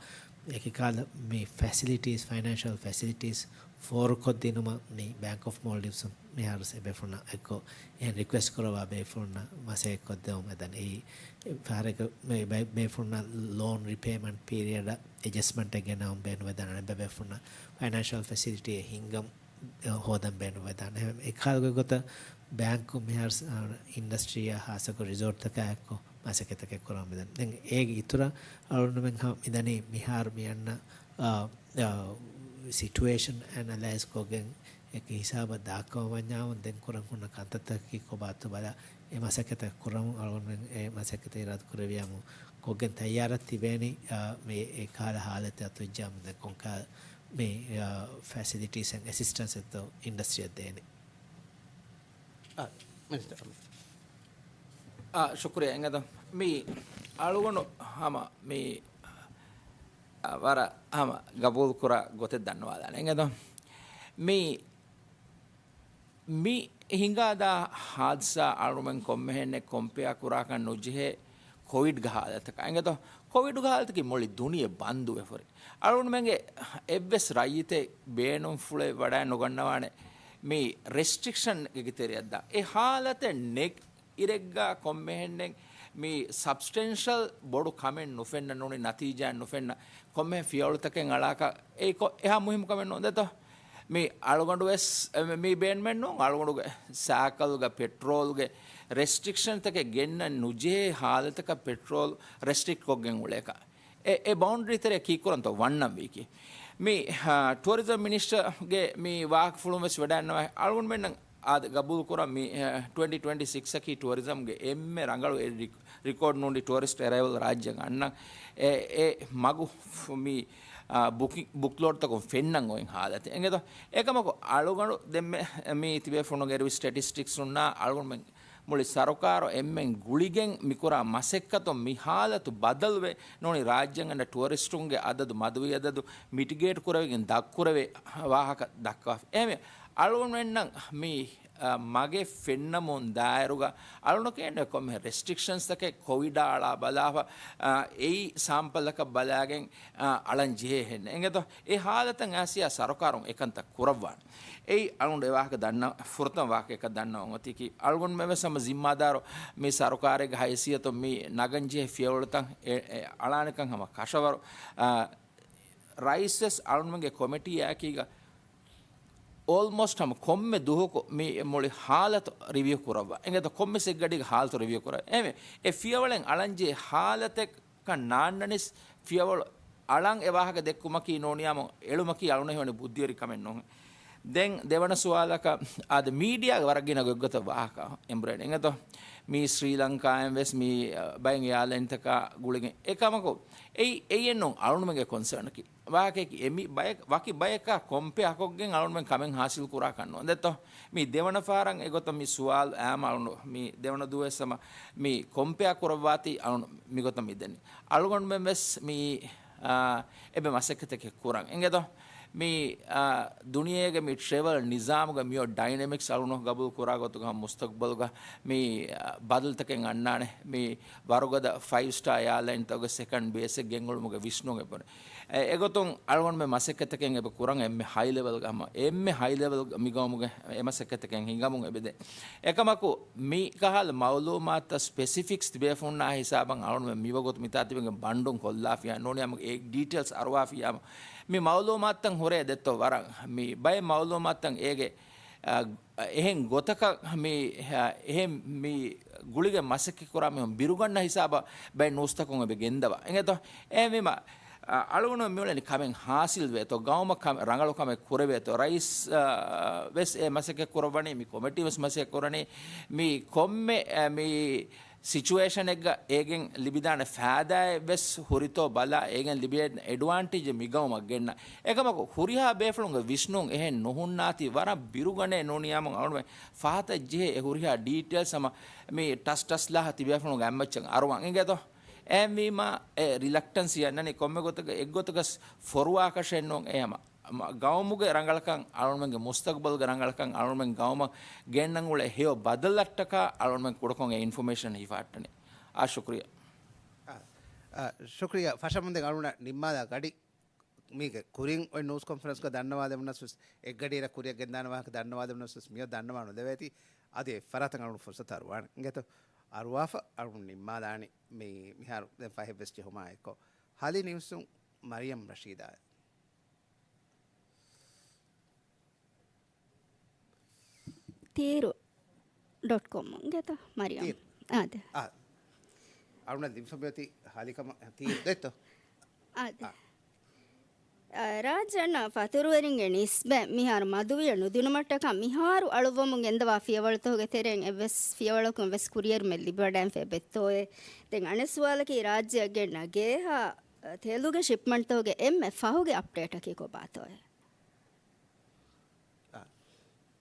އެކިކަހަލަ މި ފެސިލިޓީސް، ފައިނޭންޝަލް ފެސިލިޓީސް ފޯރުކޮށްދިނުމަށް މި ބޭންކް އޮފް މޯލްޑިވްސުން މިހާރު އެބޭފުޅުންނާ އެއްކޮށް އެހެން ރިކުއެސްޓް ކުރައްވާ ބޭފުޅުންނަށް މަސައްކަތް ކޮށްދެވުމަށް އެދަނީ. އެއީ ފަހަރެއްގަ މި ބޭ-، ބޭފުޅުންނަށް ލޯން ރިޕޭމަންޓް ޕީރިއަޑަށް އެޑްޖަސްޓްމަންޓެއް ގެނައުން ބޭނުންވެދާނެ. އެބަ ބޭފުޅުންނަށް ފައިނޭންޝަލް ފެސިލިޓީއެއް ހިންގަން ހޯދަން ބޭނުންވެދާނެ. އެކަހަލަ ގޮތްގޮތަށް ބޭންކު މިހާރު، އާ، އިންޑަސްޓްރީއާ ހާއްސަކޮށް ރިސޯޓްތަކާ އެއްކޮށް މަސައްކަތްތަކެއް ކުރަމުން މިދަނީ. ދެން އޭގެ އިތުރަށް އަޅުގަނޑުމެން ހަ-، މިދަނީ މިހާރު މި އަންނަ، އާ، އާ، ސިޓުއޭޝަން އެނަލައިޒް ކޮށްގެން އެކި ހިސާބަށް ދާކަމަށް ވަންޏާމު ދެން ކުރަން ހުންނަ ކަންތައްތަކަކީ ކޮބާތޯ ބަލާ އެ މަސައްކަތަށް ކުރަމުން އަޅުގަނޑުމެން އެ މަސައްކަތަށް އިރާދަ ކުރެވިޔާމު ކޮށްގެން ތައްޔާރަށް ތިބޭނީ، އާ، މި އެ ކަހަލަ ހާލަތެއް އަތުވެއްޖާމު ދެން ކޮންކަހަލަ މި، އާ، ފެސިލިޓީސް އެންޑް އެސިސްޓެންސް އެއްތޯ އިންޑަސްޓްރީއަށް ދޭނެ. އާ، މިނިސްޓަރ. އާ، ޝުކުރިޔާ އެނގޭތޯ. މި އަޅުގަނޑު ހަމަ މި، އާ، ވަރަށް ހަމަ ގަބޫލު ކުރާ ގޮތެއް ދަންނަވާލާނެ އެނގޭތޯ. މި، މި ހިނގާދާ ހާދިސާ އަޅުމެން ކޮންމެހެންނެއް ކޮމްޕެއާ ކުރާކަށް ނުޖެހޭ ކޮވިޑްގެ ހާލަތަކާ އެނގޭތޯ. ކޮވިޑްގެ ހާލަތަކީ މުޅި ދުނިޔެ ބަންދުވެފަ ހުރި. އަޅުގަނޑުމެންގެ އެއްވެސް ރައްޔިތެއް ބޭނުންފުޅެއް ވަޑައި ނުގަންނަވާނެ މި ރެސްޓްރިކްޝަންގެ ތެރެއަށްދާ. އެ ހާލަތެއް ނެތް އިރެއްގަ ކޮންމެހެންނެއް މި ސަބްސްޓެންޝަލް ބޮޑު ކަމެއް ނުފެންނަ ނޫނީ ނަތީޖާއެއް ނުފެންނަ ކޮންމެހެން ފިޔަވަޅުތަކެއް އަޅާކަށް އެއީ ކޮ-، އެހާ މުހިއްމު ކަމެއް ނޫން ދެތޯ. މި އަޅުގަނޑު ވެސް އެ، މި ބޭންމެއް ނޫން އަޅުގަނޑުގެ ސައިކަލްގަ ޕެޓްރޯލްގެ ރެސްޓްރިކްޝަންތަކެއް ގެންނަން ނުޖެހޭ ހާލަތަކަށް ޕެޓްރޯލް ރެސްޓްރިކްޓް ކޮށްގެން އުޅޭކަށް. އެ، އެ ބައުންޑަރީ ތެރެއަށް ކީއްކުރަންތޯ ވަންނަން ވީކީ؟ މި، އާ، ޓުއަރިޒަމް މިނިސްޓަރގެ މި ވާހަކަފުޅުން ވެސް ވަޑައިގަންނަވާ އަޅުގަނޑުމެންނަށް އާދެ، ގަބޫލު ކުރަން މި، އެ، ޓްވެންޓީ ޓްވެންޓީ ސިކްސް އަކީ ޓުއަރިޒަމްގެ އެންމެ ރަނގަޅު އެއް ރި-، ރިކޯޑް ނޫނީ ޓުއަރިސްޓް އެރައިވަލް ރާއްޖެއަށް އަންނަން. އެ، އެ މަގު ފު-، މި، އާ، ބުކި-، ބުކްލޯޑްތަކުން ފެންނަން އޮތް ހާލަތެއް. އެނގޭތޯ؟ އެކަމަކު އަޅުގަނޑު ދެންމެ މި ތިބޭފުޅުން އެރުވި ސްޓެޓިސްޓިކްސް ހުންނާ އަޅުގަނޑުމެން މުޅި ސަރުކާރު އެންމެން ގުޅިގެން މިކުރާ މަސައްކަތުން މި ހާލަތު ބަދަލުވެ ނޫނީ ރާއްޖޭން އަންނަ ޓުއަރިސްޓުންގެ އަދަދު، މަދުވި އަދަދު މިޓިގޭޓް ކުރެވިގެން ދަށްކުރެވޭ ވާހަކަ ދައްކަވާފަ. އެހެންވެ، އަޅުގަނޑުމެންނަށް މި، އަ، މަގެއް ފެންނަމުން ދާއިރުގަ އަޅުގަނޑަކަށް އެންމެ ކޮންމެ ރެސްޓްރިކްޝަންސްތަކެއް ކޮވިޑާ އަޅާ ބަލާފަ، އަ، އެއީ ސާމްޕަލަކަށް ބަލާގެން، އަ، އަޅަން ޖެހޭ ހެންނެއް. އެނގޭތޯ؟ އެ ހާލަތަށް އައިސް ސަރުކާރުން އެކަންތައް ކުރައްވާނެ. އެއީ އަޅުގަނޑު އެ ވާހަކަ ދަންނަ-، ފުރަތަމަ ވާހަކައަކަށް ދަންނަވަން އޮތީކީ، އަޅުގަނޑުމެން ވެސް ހަމަ ޒިންމާދާރު މި ސަރުކާރެއްގެ ހައިސިއްޔަތުން މި ނަގަން ޖެހޭ ފިޔަވަޅުތައް އެ، އެ، އަޅާނެކަން ހަމަ ކަށަވަރު. އާ، ރައީސް ވެސް އަޅުގަނޑުމެންގެ ކޮމިޓީއާއެކީގަ އޯލްމޯސްޓް ހަމަ ކޮންމެ ދުވަހަކު މި މުޅި ހާލަތު ރިވިއު ކުރައްވާ. އެނގޭތޯ ކޮންމެ ސެއްގަޑީގެ ހާލަތު ރިވިއު ކުރައްވާ. އެހެންވެ، އެ ފިޔަވަޅެއް އަޅަންޖެހޭ ހާލަތެއް ކަން ނާންނަނިސް ފިޔަވަޅު އަޅަން އެ ވާހަކަ ދެއްކުމަކީ ނޫނިޔާމު އެޅުމަކީ އަޅުގަނޑަށް ހީވަނީ ބުއްދިވެރި ކަމެއް ނޫން. ދެން ދެވަނަ ސުވާލަކަށް އާދެ، މީޑިއާގެ ވަރަށް ގިނަ ގޮތްގޮތަށް ވާހަކަ އެނބުރޭނެ އިނގޭތޯ. މީ ސްރީލަންކާއިން ވެސް މީ، އަ، ބައެއް އެއާލައިންތަކާ ގުޅިގެން އެކަމަކު އެއީ، އެއީ އެއްނޫން އަޅުންމެންގެ ކޮންސާނަކީ. ވާހަކައަކީ އެ މި ބަޔަކަށް، ވަކި ބަޔަކާ ކޮމްޕެއާ ކޮށްގެން އަޅުންމެން ކަމެއް ހާސިލް ކުރާކަށް ނޫން. ދެއްތޯ؟ މި ދެވަނަ ފަހަރަށް އެގޮތަށް މި ސުވާލު އާމަ އަޅުން މި ދެވަނަ ދުވަސް ހަމަ މި ކޮމްޕެއާ ކުރައްވާތީ އަޅުން މިގޮތަށް މި ދެނީ. އަޅުގަނޑުމެން ވެސް މި، އާ، އެބެ މަސައްކަތެކެއް ކުރަން އިނގޭތޯ؟ މި، އާ، ދުނިޔޭގެ މި ޓްރެވަލް ނިޒާމުގަ މިއޮ ޑައިނަމިކްސް އަޅުން ގަބޫލު ކުރާ ގޮތުގަ މުސްތަގްބަލުގަ މި، އާ، ބަދަލުތަކެއް އަންނާނެ. މި ވަރުގަދަ ފައިވް ސްޓާ އެއާލައިންތަކުގެ ސެކަންޑް ބޭސެއް ގެންގުޅުމުގެ ވިސްނުން އެބުނެ. އެ، އެގޮތުން އަޅުގަނޑުމެން މަސައްކަތްތަކެއް އެބަ ކުރަން އެންމެ ހައި ލެވެލްގަ ހަމަ، އެންމެ ހައި ލެވެލް މިގައުމުގެ އެ މަސައްކަތްތަކެއް ހިނގަމުން އެބެދޭ. އެކަމަކު މި ކަހަލަ މައުލޫމާތުތައް ސްޕެސިފިކްސް ތިބޭފުންނާ ހިސާބަށް އަޅުގަނޑުމެން މިވަގުތު މިތާ ތިބެގެން ބަންޑުން ކޮށްލާފިޔާ ނޫނީ ހަމަ އެ ޑީޓެއިލްސް އަރުވާފިޔާމަ. މި މައުލޫމާތުތައް ހުރޭ ދެއްތޯ ވަރަށް. މި ބައެއް މައުލޫމާތުތައް އޭގެ، އަ، އެހެން ގޮތަކަށް މި، އެހެން މި ގުޅިގެން މަސައްކަތް ކުރާ މީހުން ބިރުގަންނަ ހިސާބަށް ބައެއް ނޫސްތަކުން އެބަ ގެންދަވާ. އިނގޭތޯ؟ އެހެންވީމަ، އަ، އަޅުގަނޑު މިއުޅެނީ ކަމެއް ހާސިލް ވޭތޯ، ގައުމަށް ކަމެއް، ރަނގަޅު ކަމެއް ކުރެވޭތޯ، ރައީސް، އަ، ވެސް އެ މަސައްކަތް ކުރައްވަނީ، މި ކޮމިޓީ ވެސް މަސައްކަތް ކުރަނީ، މި ކޮންމެ، އަ، މި ސިޗުއޭޝަނެއްގަ އޭގެން ލިބިދާނެ ފައިދާއެއް ވެސް ހުރިތޯ ބަލާ، އޭގެން ލިބޭ އެޑްވާންޓޭޖެއް މިގައުމަށް ގެންނަ. އެކަމަކު ހުރިހާ ބޭފުޅުންގެ ވިސްނުން އެހެން ނުހުންނާތީ ވަރަށް ބިރުގަނޭ ނޫނިޔާމުން އަޅުމެ ފަހަތަށް ޖެހޭ އެ ހުރިހާ ޑީޓެއިލްސް ހަމަ މި ޓަސް ޓަސް ލާހަ ތިބޭފުޅުންގެ އަތްމައްޗަށް އަރުވަން އިނގޭތޯ؟ އެހެންވީމަ އެ ރިލަކްޓަންސް އަންނަނީ ކޮންމެ ގޮތަކަށް އެއްގޮތަކަށް ފޮރުވާކަށެއް ނޫން އެ ހަމަ. މަ-، ގައުމުގެ ރަނގަޅަކަން، އަޅުމެންގެ މުސްތަގްބަލްގެ ރަނގަޅަކަން، އަޅުމެން ގައުމަށް ގެންނަން އުޅޭ ހެޔޮ ބަދަލަށްޓަކާ އަޅުމެން ކުޑަކޮށް އެ އިންފޮމޭޝަން ހިފަހައްޓަނީ. އާ، ޝުކްރިޔާ. އާ، އާ، ޝުކްރިޔާ. ފަށަމުންދެން އަޅުނަށް ނިންމާލާ ގަޑި މީގެ ކުރިން އޮތް ނޫސް ކޮންފަރެންސްގަ ދަންނަވާލެވުނަސް ވެސް، އެއްގަޑިއިރަށް ކުރިއަށް ގެންދާނެ ވާހަކަ ދަންނަވާލެވުނަސް ވެސް މިއޮ ދަންނަވާ ނުލެވޭތީ، އަދި އެއްފަރާތަށް އަޅުން ފުރުސަތު އަރުވާނެ. އިނގޭތޯ؟ އަރުވާފަ އަޅުން ނިންމާލާނީ މި-، މިހާރު ދެން ފަހެއް ވެސް ޖެހުމާ އެއްކޮށް. ހަލި ނިއުސުން މަރިޔަމް ރަޝީދާ. ތީރު ޑޮޓް ކޮމް ގެތަ މަރިޔަމް؟ ތީރު. އާދެ. އާ. އަޅުނަށް ލިބިފަ މިއޮތީ ހަލިކަމަށް ތީރު ދެއްތޯ؟ އާދެ. އާ. އާ، ރާއްޖެ އަންނަ ފަތުރުވެރިންގެ ނިސްބަތް މިހާރު މަދުވިޔަ ނުދިނުމަށްޓަކާ މިހާރު އަޅުއްވަމުން ގެންދަވާ ފިޔަވަޅުތަކުގެ ތެރެއިން އެއްވެސް ފިޔަވަޅަކުން ވެސް ކުރިއެރުމެއް ލިބިވަޑައިން ފެ އެބެއްތޯއޭ؟ ދެން އަނެއް ސުވާލަކީ ރާއްޖެއަށް ގެންނަ ގޭހާ ތެލުގެ ޝިޕްމަންޓްތަކުގެ އެންމެ ފަހުގެ އަޕްޑޭޓަކީ ކޮބާތޯއޭ؟ އާ،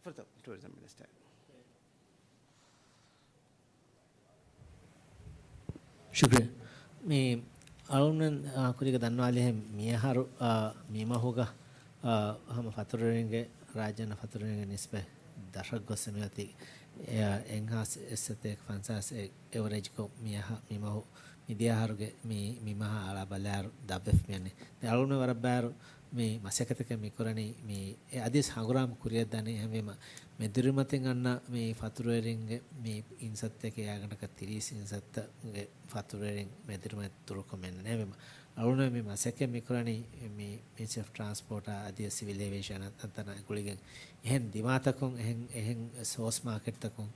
ފުރަތަމަ ޓޫރިޒަމް މިނިސްޓަރ. ޝުކްރިޔާ. މި އަޅުން، އާ، ކުރީގަ ދަންނަވާލިހެން މިއަހަރު، އާ، މި މަހުގަ، އާ، ހަމަ ފަތުރުވެރިންގެ ރާއްޖެ އަންނަ ފަތުރުވެރިންގެ ނިސްބަތް ދަށަށް ގޮސް މިއޮތީ، އެ، އެއްހާސް އެއްސަތޭކަ ފަންސާސް އެ-، އެވަރޭޖްކޮށް މިއަހަ-، މި މަހު މިދިޔަ އަހަރުގެ މި، މި މަހާ އަޅާ ބަލާއިރު ދަށްވެފަ މިއަންނަނީ. ދެން އަޅުގަނޑުމެން ވަރަށް ބައިވަރު މި މަސައްކަތަކެއް މި ކުރަނީ މި އެ އަދިވެސް ހަނގުރާމަ ކުރިއަށްދާނެ. އެހެންވީމަ މެދުރިމަތިން އަންނަ މި ފަތުރުވެރިންގެ މި އިންސައްތަކެއް އާގަނޑަކަށް ތިރީސް އިންސައްތަކެއް ފަތުރުވެރިން މެދުރިމަތި ދުރުކޮށް މިއަންނަނީ. އެހެންވީމަ އަޅުގަނޑުމެން މި މަސައްކަތް މި ކުރަނީ މި މިނިސްޓްރީ އޮފް ޓްރާންސްޕޯޓާ އަދިވެސް ސިވިލް އޭވިއޭޝަން އަންތަނާ ގުޅިގެން އެހެން ދިމާތަކުން، އެހެން، އެހެން ސޯސް މާކެޓްތަކުން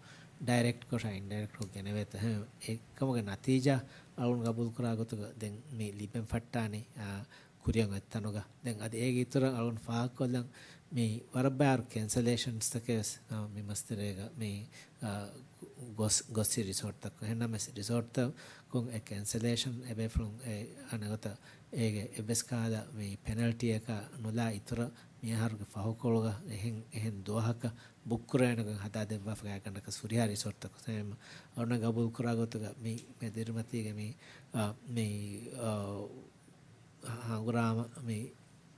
ޑައިރެކްޓް ކޮށާ އިންޑައިރެކްޓްކޮށް ގެނެވޭތޯ. އެހެން އެކަމުގެ ނަތީޖާ އަޅުން ގަބޫލުކުރާ ގޮތުގަ ދެން މި ލިބެން ފައްޓާނީ، އާ، ކުރިއަށް އޮތް ތަނުގަ. ދެން އަދި އޭގެ އިތުރަށް އަޅުން ފާހަގަކޮށްލަން މި ވަރަށް ބާރު ކެންސަލޭޝަންސްތަކެއް ވެސް، އާ، މި މަސްތެރޭގަ މި، އާ، ގޮސް، ގޮސް ރިސޯޓްތަކުން. އެހެންނަމަވެސް ރިސޯޓްތަކުން އެ ކެންސަލޭޝަން އެބޭފުޅުން އެ އަނެއްގޮތަށް އޭގެ އެއްވެސް ކަހަލަ މި ޕެނަލްޓީއަކާ ނުލާ އިތުރަށް މިއަހަރުގެ ފަހުކޮޅުގަ އެހެން، އެހެން ދުވަހަކަށް ބުކް ކުރެވޭނެގޮތް ހަދާ ދެއްވާފަ ގާތްގަނޑަކަށް ހުރިހާ ރިސޯޓްތަކުން. އަޅުގަނޑު ގަބޫލު ކުރާ ގޮތުގަ މި މެދުރިމަތީގެ މި، އާ، މި، އާ، ހަނގުރާމަ މި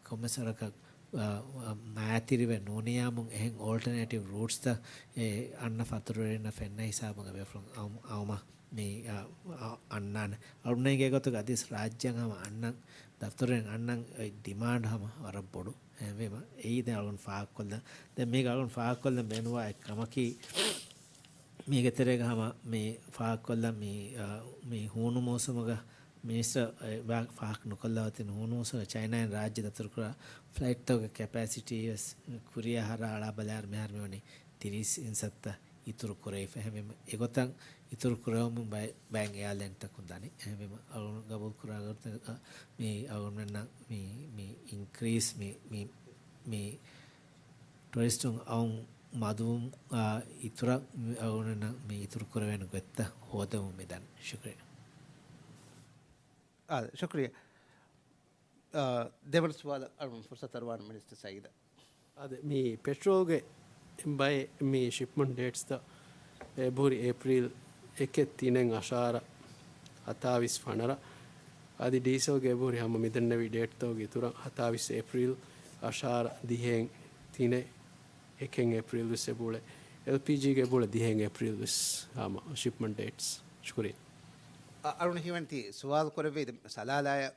ކޮންމެސް ވަރަކަށް، އާ، އާ، މައިތިރިވެ ނޫނިޔާމުން އެހެން އޯލްޓަނޭޓިވް ރޫޓްސްތައް އެ އަންނަ ފަތުރުވެރިންނަށް ފެންނަ ހިސާބުން އެބޭފުޅުން އައު-، އައުމަށް މި، އާ، އާ، އަންނާނެ. އަޅުގަނޑުގެ ގޮތުގަ އަދިވެސް ރާއްޖެއަށް ހަމަ އަންނަން ދަފްތަރުން އަންނަން އެ ޑިމާންޑް ހަމަ ވަރަށް ބޮޑު. އެހެންވީމަ އެއީ ދެން އަޅުގަނޑު ފާހަގަކޮށްލަން. ދެން މީގަ އަޅުގަނޑު ފާހަގަކޮށްލަން ބޭނުންވާ އެއް ކަމަކީ، މީގެ ތެރޭގަ ހަމަ މި ފާހަގަކޮށްލަން މި، އާ، މި ހޫނު މޫސުމުގަ މިނިސްޓަރ އެ ވާ ފާހަގަ ނުކޮށްލާ އޮތީ ހޫނު މޫސުމުގަ ޗައިނާއިން ރާއްޖެ ދަތުރުކުރާ ފްލައިޓްތަކުގެ ކެޕޭސިޓީ ވެސް ކުރިއަށް އަހަރާ އަޅާ ބަލާއިރު މިހާރު މިވަނީ ތިރީސް އިންސައްތަ އިތުރު ކުރެވިފަ. އެހެންވީމަ އެގޮތަށް އިތުރު ކުރެވެމުން ބައެއް، ބައެއް އެއާލައިންތަކުން ދަނީ. އެހެންވީމަ އަޅުގަނޑު ގަބޫލު ކުރާ ގޮތަށް މި އަޅުގަނޑުމެންނަށް މި، މި އިންކްރީސް މި، މި، މި ޓުރިސްޓުން އައުން މަދުވުމާ އިތުރަށް އަޅުގަނޑަށް މި އިތުރު ކުރެވޭނެ ގޮތްތައް ހޯދަމުން މިދަނީ. ޝުކުރިއްޔާ. އާ، ޝުކުރިއްޔާ. އާ، ދެވަނަ ސުވާލަށް އަޅުގަނޑު ފުރުސަތު އަރުވާނަން މިނިސްޓަރ ސައީދަށް. އާދެ، މި ޕެޓްރޯލްގެ ބައެއް މި ޝިޕްމަންޓް ޑޭޓްސްތައް އެބަހުރި އޭޕްރީލް އެކެއް ތިނެއް އަށާރަ ހަތާވީސް ފަނަރަ. އަދި ޑީސަލްގެ އެބަހުރި ހަމަ މިދަންނެވި ޑޭޓްތަކުގެ އިތުރަށް ހަތާވީސް އޭޕްރީލް އަށާރަ ދިހައެއް ތިނެއް އެކެއް އޭޕްރީލް ވެސް އެބައުޅޭ. އެލްޕީޖީގެ އެބައުޅޭ ދިހައެއް އޭޕްރީލް ވެސް ހަމަ ޝިޕްމަންޓް ޑޭޓްސް. ޝުކުރިއްޔާ. އަ-، އަޅުގަނޑު ހީވަނީ ތި ސުވާލު ކުރެއްވީ ސަލާލާއަށް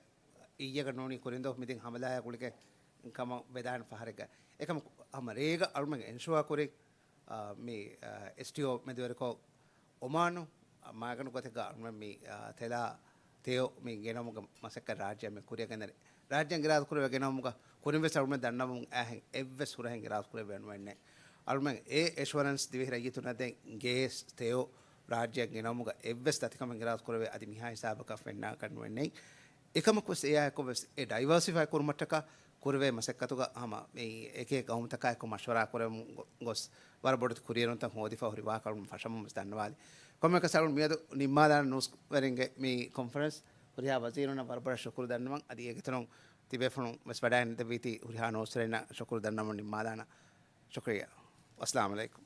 އިއްޔެގަ ނޫނީ ކުރިން ދޯ މިދިން ހަމަލާޔާ ގުޅިގެން ކަމަށް ވެދާނެ ފަހަރެއްގަ. އެކަމަކު ހަމަ ރޭގަ އަޅުމެން އެންޝުއާ ކުރި، އާ، މި، އާ، އެސްޓީއޯ މެދުވެރިކޮށް އޮމާނު، އާ، މާގަނޑު ގޮތެއްގަ އަޅުމެން މި، އާ، ތެލާ ތެޔޮ މި ގެނައުމުގެ މަސައްކަތް ރާއްޖެ މި ކުރިއަށް ގެންދަނީ. ރާއްޖޭން އިރާދަ ކުރެވޭ ގެނައުމުގަ ކުރިން ވެސް އަޅުމެން ދަންނަވަމުން އައިހެން އެއްވެސް ހުރަހެއް އިރާދަ ކުރެވޭ ނުވެންނެ. އަޅުމެން އެ އެޝުއަރެންސް ދިވެހި ރައްޔިތުންނަށް ދޭން ގޭސް ތެޔޮ ރާއްޖެއަށް ގެނައުމުގަ އެއްވެސް ދަތިކަމެއް އިރާދަ ކުރެވޭ އަދި މިހާ ހިސާބަކަށް ފެންނާކަށް ނުވެންނެ. އެކަމަކުވެސް އެއާއެކުވެސް އެ ޑައިވާސިފައި ކުރުމަށްޓަކާ ކުރެވޭ މަސައްކަތުގަ ހަމަ މި އެކި ގައުމުތަކާއެކު މަޝްވަރާ ކުރަމުން ގޮ-، ގޮސް ވަރަށް ބޮޑެތި ކުރިއެރުންތައް ހޯދިފަ ހުރި ވާހަކަ އަޅުގަނޑު ފަށަމުން ވެސް ދަންނަވާލި. ކޮންމެއަކަސް އަޅުގަނޑު މިއަދު ނިންމާލާނަން ނޫސްވެރިންގެ މި ކޮންފަރެންސް. ހުރިހާ ވަޒީރުންނަށް ވަރަށް ބޮޑަށް ޝުކުރު ދަންނަވަން. އަދި އޭގެތެރެއިން ތިބޭފުޅުން ވެސް ވަޑައިން ދެއްވީތީ ހުރިހާ ނޫސްވެރިންނަށް ޝުކުރު ދަންނަވަން ނިންމާލާނަން. ޝުކުރިއްޔާ. އައްސަލާމު ޢަލައިކުމް.